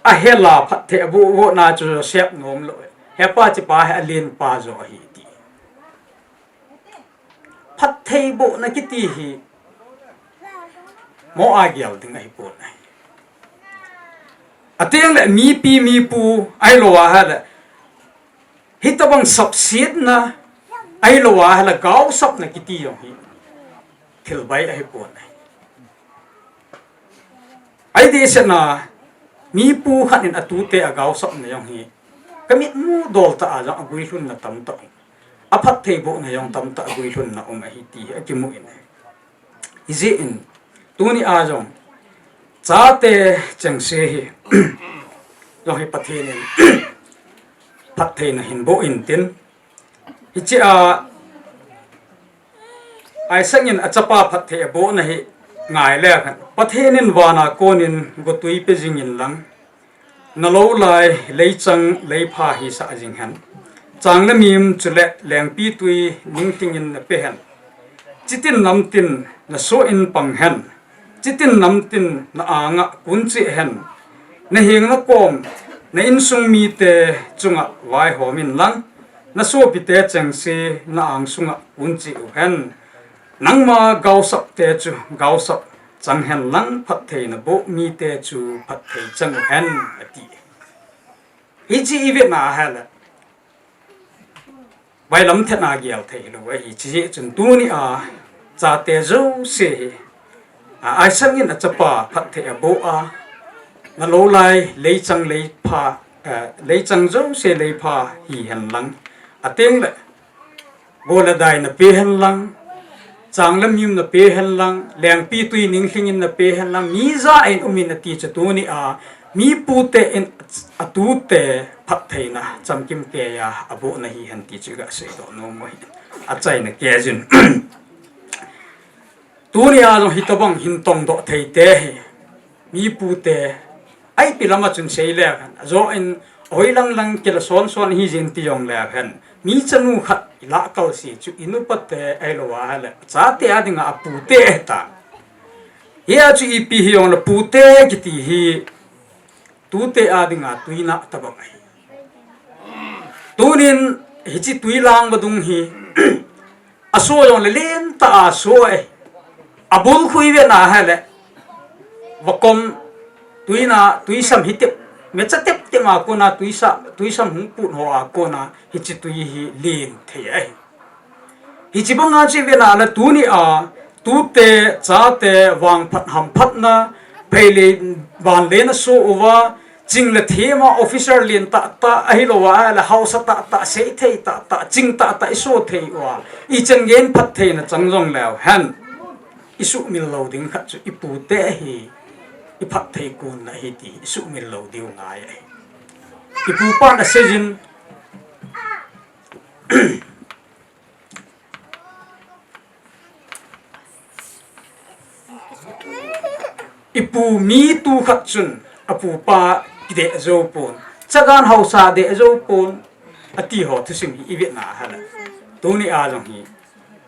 ahela phatthei aboh, bohna chu Joseph nom lou. Hepa, hichepa hi alenpa jo ahi ti. Phattheibohna kiti hi mo a gel ding ahipon ahi. Atengle mipi mipu ahilou ahile, hitobang sapsetna ahilou ahile gaosapna kiti jong hi thil bai ahipon ahi. Ahi, dehsetna, mipu khat in atute agaosapna jong hi, kamitmu dol tah a jong aguilhunna tamtah um, aphattheibohna jong tamtah aguilhunna um ahi ti hi akimu in ahi. Hijeh in, tuni a jong, chate chengse hi jong hi Pathen in phattheina hin boh intin, hichea Isaac in achapa phatthei abohna hi ngai leu hen, Pathen in vana konin gotwi pe jingin lang, nalou lai leichang leipha hisah jing hen, chang le mim chule lengpitwi ninglhingin nape hen, chitin namtin nasoh in pang hen, chitin namtin na anga kuncheh hen, naheng nakom, na insung mite chunga vaihom in lang, nasopite chengse na angsunga kuncheh uhen. Nangma gaosapte chu gaosap chang hen lang, phatthei naboh mite chu phatthei chang uhen, ati. Hiche ivetna ahile, bailam thetna gel theilou ahi. Hijeh chun tunia chate jouse hi, a, Isaac in achapa phatthei aboh a, nalou lai leichang leipha, eh, leichang jouse leipha hihen lang, atengle go le dai nape hen lang, chang le mim nape hen lang, lengpitwi ninglhingin nape hen lang, mi jah in umin ati chu tunia mipute in atute phattheina chamkim keiya abohna hihen ti chu igaseidoh nom u ahi. Achaina keijin, tunia jong hitobang hin tongdoh theite hi mipute, a ipi lama chun seileu hen, ajo in, ahoilang lang kila sonson hijin ti jongleu hen, mi chanu khat ilah kalse chu inupate ahilou ahile achate a dinga apute ahitan. Hia chu ipi hijongle pute kiti hi tute a dinga tuinah tobang ahi. Tunin hiche tui lang vadung hi aso jong le lentah a so e. Abul khu ivet na ahile vakom tuina, tuisam hi tep, mecha tep tep a kona tuisa, tuisam hung put ho a kona hiche tui hi len thei ahi. Hiche banga chu ivet na le tunia tute, chate, vangphat hamphatna, pheilei vanlei na so uva, ching le thema officer lentah tah, ahilouva le hausa tah tah, seithei tah tah, ching tah tah iso thei uva, ichan gei phattheina chang jong leu hen, isuhmil lou ding khat chu ipute hi iphatthei kon ahi ti isuhmil lou diu ngai ahi. Ipupan aseijin, ipu mi tu khat chun apupa kideh jou pon, chagan hausa deh jou pon, ati ho thusim hi ivet na ahile, tunia jong hi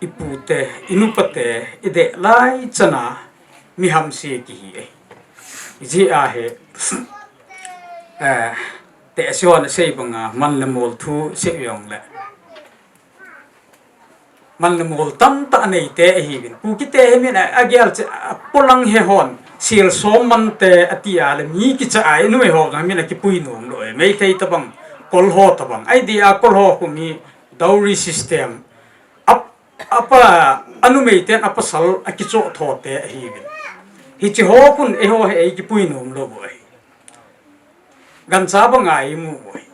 ipute, inupate ideh lai chana mi hamse kihi ahi. Hijeh a hi, eh, tehse hon asei banga man le mol thu sei jongle, man le mol tamtah aneite ahiuvin. Kukite hi min a, agel cheh a, polang he hon sel som mante ati a le mi kicha a, inumei ho jong min akipui nom lou e. Meitei tabang, Kol ho tabang. Ahi dia Kol ho khu hi dowry system. Ap-, apa, anumei ten apasal akichoh tho te ahiuvin. Hiche ho khun eiho hi eikipui nom lou u ahi. Gancha banga imu u ahi.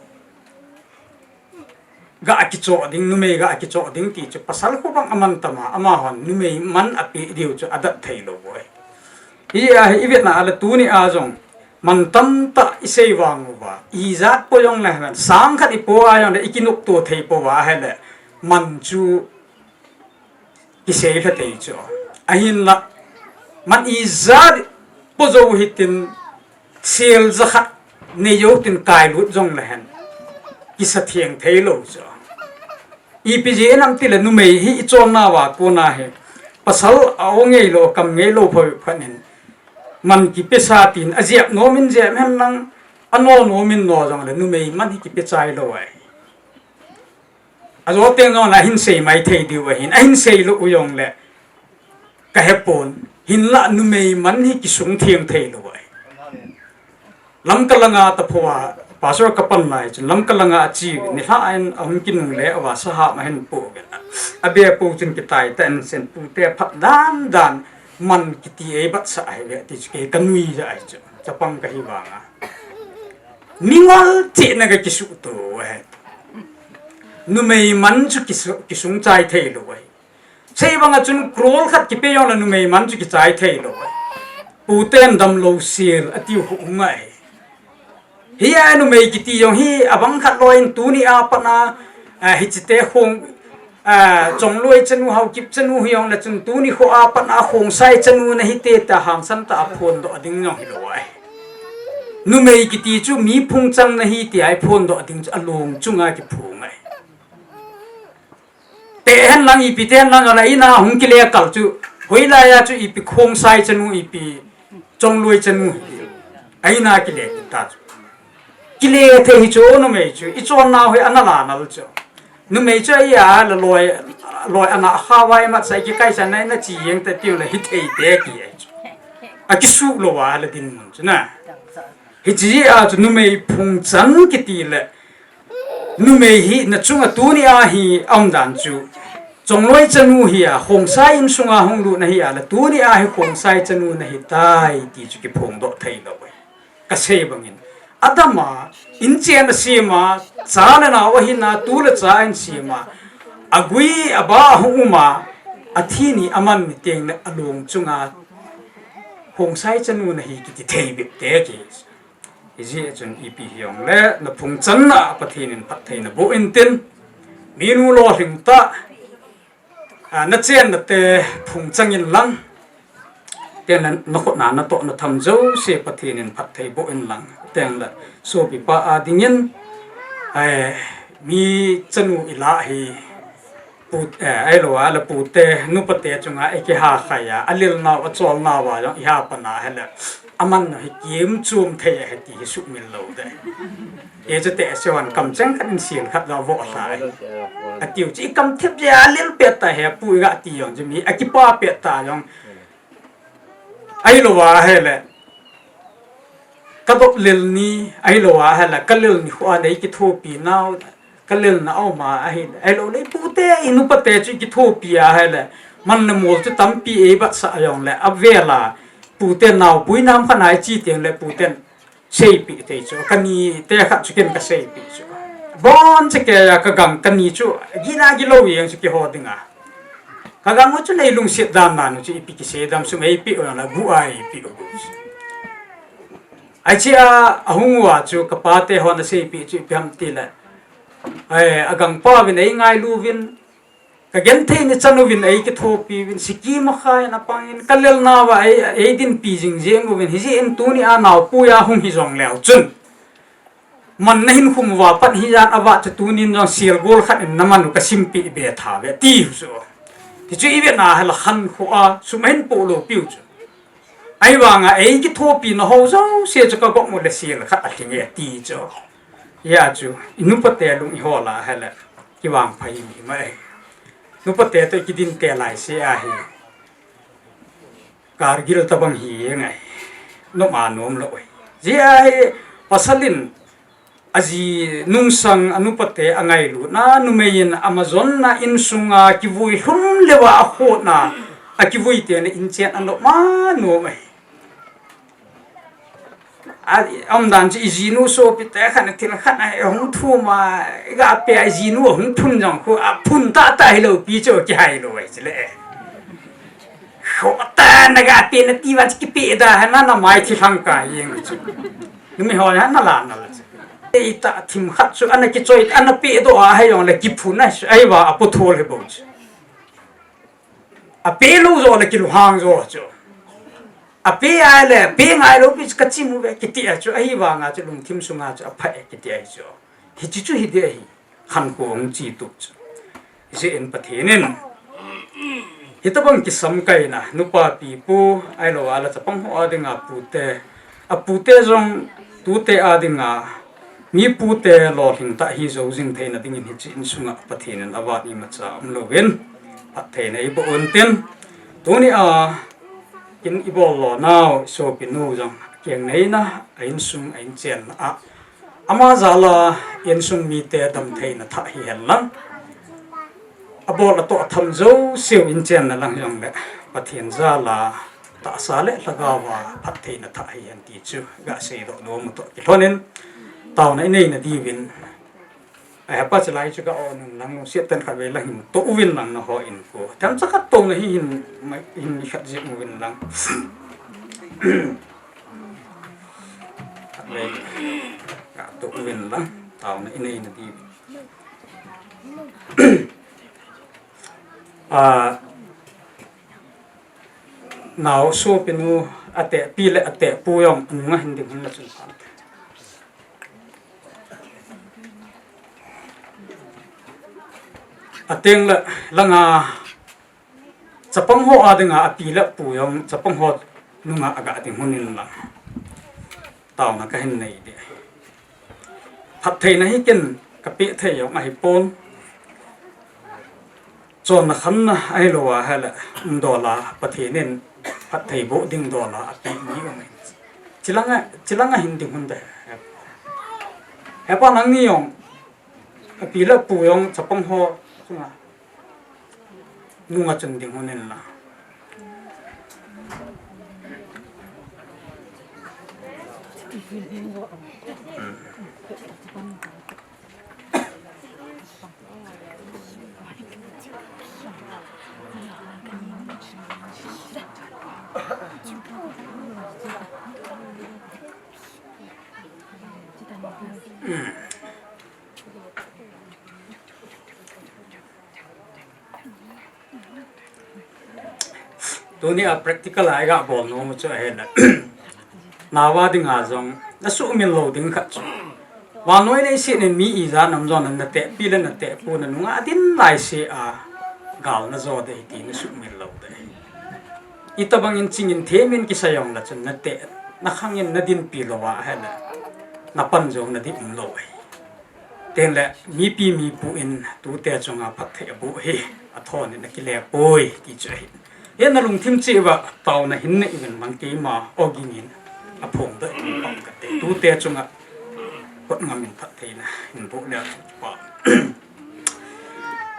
Ga kichoh ding, numei ga kichoh ding ti chu pasal khu bang aman tama, amahon numei man apeh diu chu adat thei lou u ahi. Hijeh a hi ivet na le tunia jong man tamtah isei vang uva, ijat po jongle hen, sang khat ipo a jongle ikinopto thei pouva ahile, man chu kisei lha tei chu. Ahinla, man ijat po jou hitin, sel jakhat nei jou tin kailut jongle hen, kisa theng thei lou chu. Ipi jeh ham tile numei hi ichonna uva kona hi pasal a-o ngei lou, akam ngei lou phabep khat in man kipesa tin ajep nom in jep hen lang, ano nom in no jongle numei man hi kipe chai lou ahi. Ajo teng jongle ahin sei mai thei diu ahin, ahin sei lou u jongle kahepon, hinla numei man hi kisung theng thei lou ahi. Lamka langa tapou a, pastor kapan lai chun Lamka langa ache, nilhah in ahung kinungle uva saham ahin po uvin. Abe po chun kitai tah in sen pute phat dan dan man kiti eibatsah ahi ve ti chu kei kanui ja ahi chu. Chapang kahi vanga mingol cheh na kakisuhto ahi. Numei man chu kisu-, kisung chai thei lou ahi. Sei banga chun crore khat kipe jongle numei man chu kichai thei lou ahi. Puten damlou sel ati u khu um ahi. Hia numei kiti jong hi abang khat loi in tunia pat a, a, hichete khong, a, Chongloi chanu, Haokip chanu hi jongle chun tuni khoa pat a Khongsai chanu nahite tia hangsan tah a phondoh ding jong hilou ahi. Numei kiti chu mi phungchang nahi tia iphondoh ding chu along chunga kiphong ahi. Te hen lang ipi te hen lang la ina hung kile kal chu, hoilai a chu ipi Khongsai chanu, ipi Chongloi chanu, a ina kile ta chu. Kile thei hi chu numei chu, ichonnau hi ana la nal chu. Numei chu ahi a la loi, loi ana kha vai mat sai kikai sa nai na chi jeng ta tiu le hithei te ki ahi chu. Akisuh lou a la dinmun chu na. Hiche a chu numei phungchang kiti le numei hina chunga tunia hi aumdan chu, Chongloi chanu hi a, Khongsai insunga hung lut nahi a, le tunia hi Khongsai chanu nahitai ti chu kiphongdoh thei lou ahi. Kasei bangin, adama, inchen asema, cha le nao ahina, tu le cha ahin sema, agui aba ahung uma, athi ni aman ni teng le along chunga Khongsai chanu nahi kiti thei bep te ki. Hijeh chun ipi hijongle, naphungchanna a Pathen in phattheina boh intin, minu lolhing tah, a, nachenna te phungchang inlang, tengle nakhutna natohna tham jouse Pathen in phatthei boh inlang, tengle sopipa a dingin, eh, mi chanu ilah hi, Pu, eh, ahilou a le pute, nupate chunga ikiha khai a, alel nau, achol nau a jong iha pan a hile, aman hi kimchum thei ahi ti hi sumil lou ding. Hichu te se wan kamcheng khat in sil khat jong vo lha. Atiu chu ikam thep jeh a lel pet ta hi pu iga ti jong chu mi akipa pet ta jong. Ahilou a hile, ka dop lel ni, ahilou a hile, ka lel ni khu a nei kithopi nau, ka lel na aum a ahi, ahilou le pute, inupate chu ikithopi a hile, man le mol chu tampi eibatsah jong le, avel a, pute nau, pui nam khan ai chi teng le puten, seipeh thei chu, ka ni te khat chu ken ka seipeh chu. Bon che ke ya ka gang ka ni chu, gina gilou jeng chu kiho ding a. Ka gang u chu nei lungset dan dan u chu ipi kisei dam sum eipeh u la gu a eipeh u. Ai chi a, ahung u a chu ka pa te hon aseipeh chu ipi ham ti le. Ai, agang pa vin ei ngailu vin, ka genthei ni chan uvin ei kithopi uvin, siki ma kha in apang in, ka lel nau a ei, ei dinpi jing jeng uvin, hijeh in tuni a nau pui a hung hi jong leu chun. Man na hin khum uva pat hi jan ava chu tunin jong sel gol khat in na man u ka simpeh be tha ve ti u chu. Ti chu i ve na hela khan khu a, sum a hin po lou piu chu. Ahivanga ei kithopi na ho jouse chu ka gop u le sel khat a lhing e ti chu. Hia chu, inupate lung ihol a hile, kivang phai mi mai. Nupate to kidin te lai se ahi. Kargil tabang hi ngai. Nom a nom lou ahi. Jia hi pasal in aji nungsang anupate angailutna, numei in ama jonna insunga kivui lhum leuva akhotna, akivui tena inchen anom a nom ahi. A, umdan chu ijinu sopi te khat na thil khat na hung thum a, iga pe a ijinu hung phun jong khu, aphun tah tah hilou pi chu kihai lou ahi chule. Khota na ga pe na ti va chu kipe da ha na na mai thi hang ka jeng chu. Numei ho na na la na la chu. Ei ta thim khat chu ana kichoi, ana pe doh a hei jong le kiphun a, ahivang a po thol hi bou chu. Ape lou jo le kilunghang jo chu. Ape a le, pe ngai lou pi chu ka chim u ve kiti a chu, ahivanga chu lungthim sunga chu apha e kiti ahi chu. Hichi chu hi de hi, khankho hung chi tu chu. Hijeh in Pathen in, hitabang kisamkaina, nupa pi pu, ahilou a le chapang ho a dinga pute, apute jong tute a dinga, mi pute lolhing tah hi jou jing theina dingin hiche insunga Pathen in avat imacha umlouvin, phattheina eiboh untin, tuni a, in ibol lo nau, sopinu jong, akeng neina, a insung, a inchenna a, ama jal a, insung mite damtheina thah hihen lang, abol atoh atham jouseu inchenna lang jong le, Pathen jal a, tahsa le lhagao a phattheina thah hihen ti chu ga seidoh nom u toh kilhonin, taona inei nadiuvin, ahepa chalai chu ga on un lang, lungset tah in khatvei lang hin toh uvin lang nangho in ko. Themcha khat touna hi hin, hin khat jeng uvin lang. Khatvei ga toh uvin lang, taona inei nadiuvin. A, nao sopinu atehpi le atehpu jong anunga hin ding hin la chun pha. Ateng le langa chapang ho a dinga api le apu jong chapang ho nunga aga ding hun in lang. Taona kahin nei ding. Phattheina hi ken kapeh thei jong ahipon. Chonna khanna ahilou a hile, um dol a Pathen in phatthei boh ding dol a apeh mi um in. Chilanga, chilanga hin ding hun de. Hepa nangni jong, api le apu jong chapang ho chunga nunga chun ding hun in la. Tuni a practical a iga bol nom chu ahile. Nao a dinga jong, nasuhmil lou ding khat chu. Vannoi leiset in mi ijat nam jong natehpi le natehpu nanunga adin laise a. Kal na jo dei ti na sumil lou dei. Itobang in chingin themin kisai jongle chun na te, na khangin na dinpi lou a ahile, na pan jou na di umlou ahi. Tengle mipi mipu in tute chunga phatthei aboh hi, athon in akile poi ti chu ahi. Hia na lungthim cheh uva taona hin nei uvin lang keima ogin in aphongdoh in pang kate. Tute chunga kot ngamin phattheina hin boh le pa.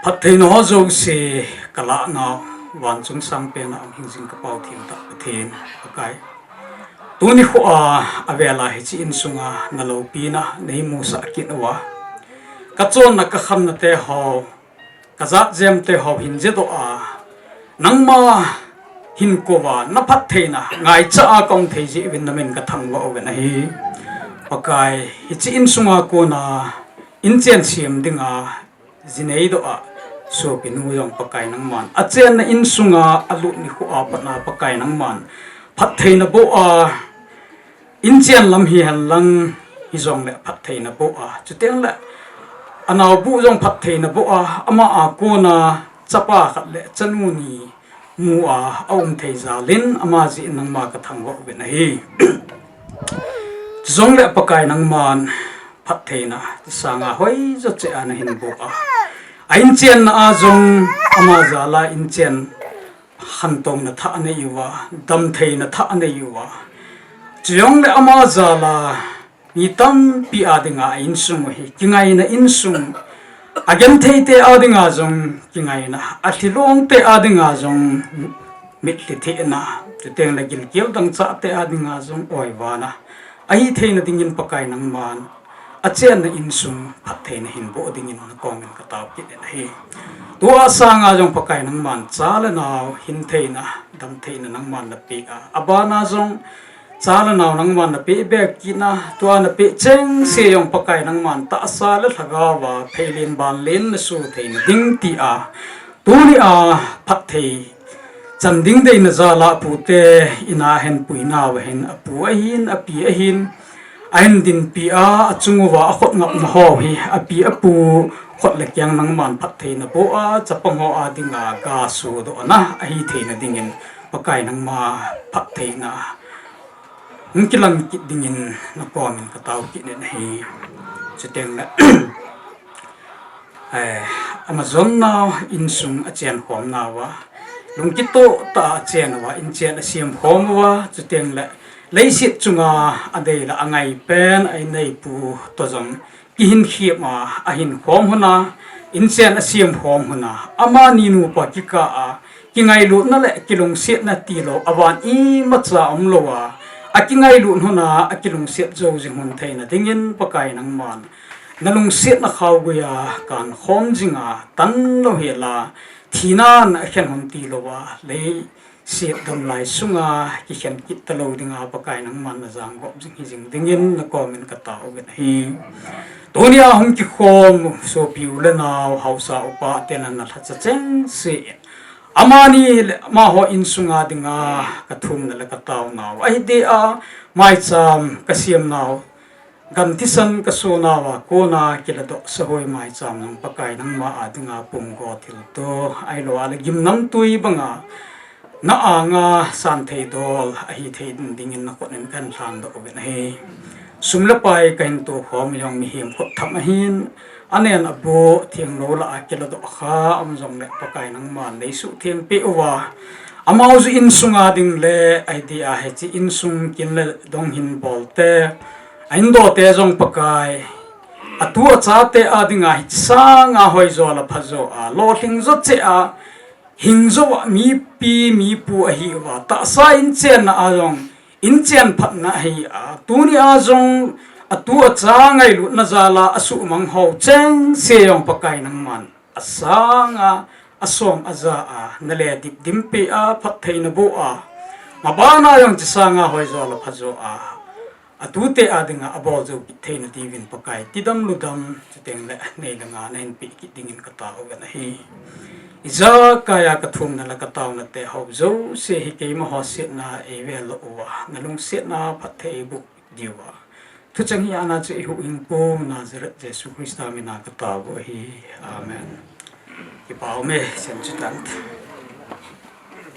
Phattheina ho jouse kalah nau, van chung sangpen a um hingjing ka Pau thim tah Pathen Pakai. Tuni khoa, avela hiche insunga na loupina nei musah kit uva, ka chonna ka khamna te ho, ka jat jem te ho hin jedoh a, nangma hin kouva na phattheina ngaicha a ka um thei jeh uvin na min ka thangvah uvin ahi. Pakai, hiche insunga kona inchen sem dinga ji neidoh a, sopinu jong Pakai nangman, achenna insunga alut nikho a pat na Pakai nangman phattheina boh a, inchen lam hihen lang hijongle phattheina boh a, chutengle anaobu jong phattheina boh a, ama a kona chapa khat le chanu ni mu a aum thei jal in ama jeh in nangma ka thangvah uvin ahi. Chujongle Pakai nangman phattheina sanga hoijo cheh a na hin boh a, a inchenna a jong ama jal a inchen khantouna thah anei uva, damtheina thah anei uva, chujongle ama jal a mi tampi a dinga a insung u hi kingaina insung, agenthei te a dinga jong kingaina, alhilong te a dinga jong mitlhi thehna, chutengle gilkel dangchah te a dinga jong oivana ahi theina dingin Pakai nangman achenna insung phattheina hin boh dingin na komin ka tao kit in ahi. Tua sanga jong Pakai nangman cha le nao hin theina, dam theina nangman na peh a, abana jong cha le nao nangman na peh beh kit na, tua na peh chengse jong Pakai nangman tahsa le lhagao a pheilen banlen na so theina ding ti a, tuni a phatthei chan ding deina jal a pute in a ahin puina uva hin, apu ahin, api ahin, ahin dinpi a, achung uva akhut ngapna ho hi, api apu khut le keng nangman phattheina boh a, chapang ho a dinga ga sodohna ahi theina dingin Pakai nangma phattheina hung kilang kit dingin na komin ka tao kit in ahi. Chutengle, eh, ama jonna insung achen khomna uva, lungkitoh tah a achen uva, inchen asem khom uva, chutengle leiset chunga adei le angai pen a inneipu toh jong kihin khep a, ahin khom hon a, inchen asem khom hon a, amani nupa kikah a, kingailutna le kilungsetna tilou, avan imacha umlou a, akingailut hon a, akilungset jou jing hon theina dingin Pakai nangman na lungsetna khaogui a kan khom jing a, tanlou hel a, thinan akhen hon tilou a, lei set gamlai sunga kikhen kit talou dinga Pakai nangman na jangop jing hijing dingin na komin ka tao uvin ahi. Tunia hung kikhom sopi u le nao, haosa upa te le na lhacha chengse in, amani le amaho insunga dinga ka thumna le ka taonau ahi dia, maicham ka semnau, gan thisan ka sonau a kona kiladoh sahoi maicham jong Pakai nangma a dinga pumgo thilto ahilou a le gimnamtui banga na anga santhei dol ahi thei ding dingin na khut in kan lhandoh uvin ahi. Sum le pai kahin tokhom jong mihem khut tham ahin, anen aboh thenglou lah a kiladoh kha um jongle Pakai nangman neisuhtheng peh uva, amau jong insunga ding le ahi dia hiche insung kin le dong hin bolte, a indote jong Pakai, atu achate a dinga hiche sanga hoijo le phajo a, lolhing jo cheh a, hing jou a mipi mipu ahi uva, tahsa inchenna a jong inchen phatna ahi a, tunia jong atu acha ngailutna jal a asuhmang ho chengse jong Pakai nangman asanga asom aja a na ledip dimpeh a, phattheina boh a, mabana jong hiche sanga hoijo le phajo a, atute a dinga abol jou kit theina diuvin Pakai tidam ludam, chutengle nei le gou na hinpeh kit dingin ka tao uvin ahi. Ijakai a ka thumna le ka taona te ho jouse hi keimaho setna eivel lou uva, na lungsetna phatthei eiboh diuva, thucheng hi ana chu eihuhhingpu Nazareth Jesu Christa mina ka tao u ahi. Amen. Kipa ume, chan chu tan.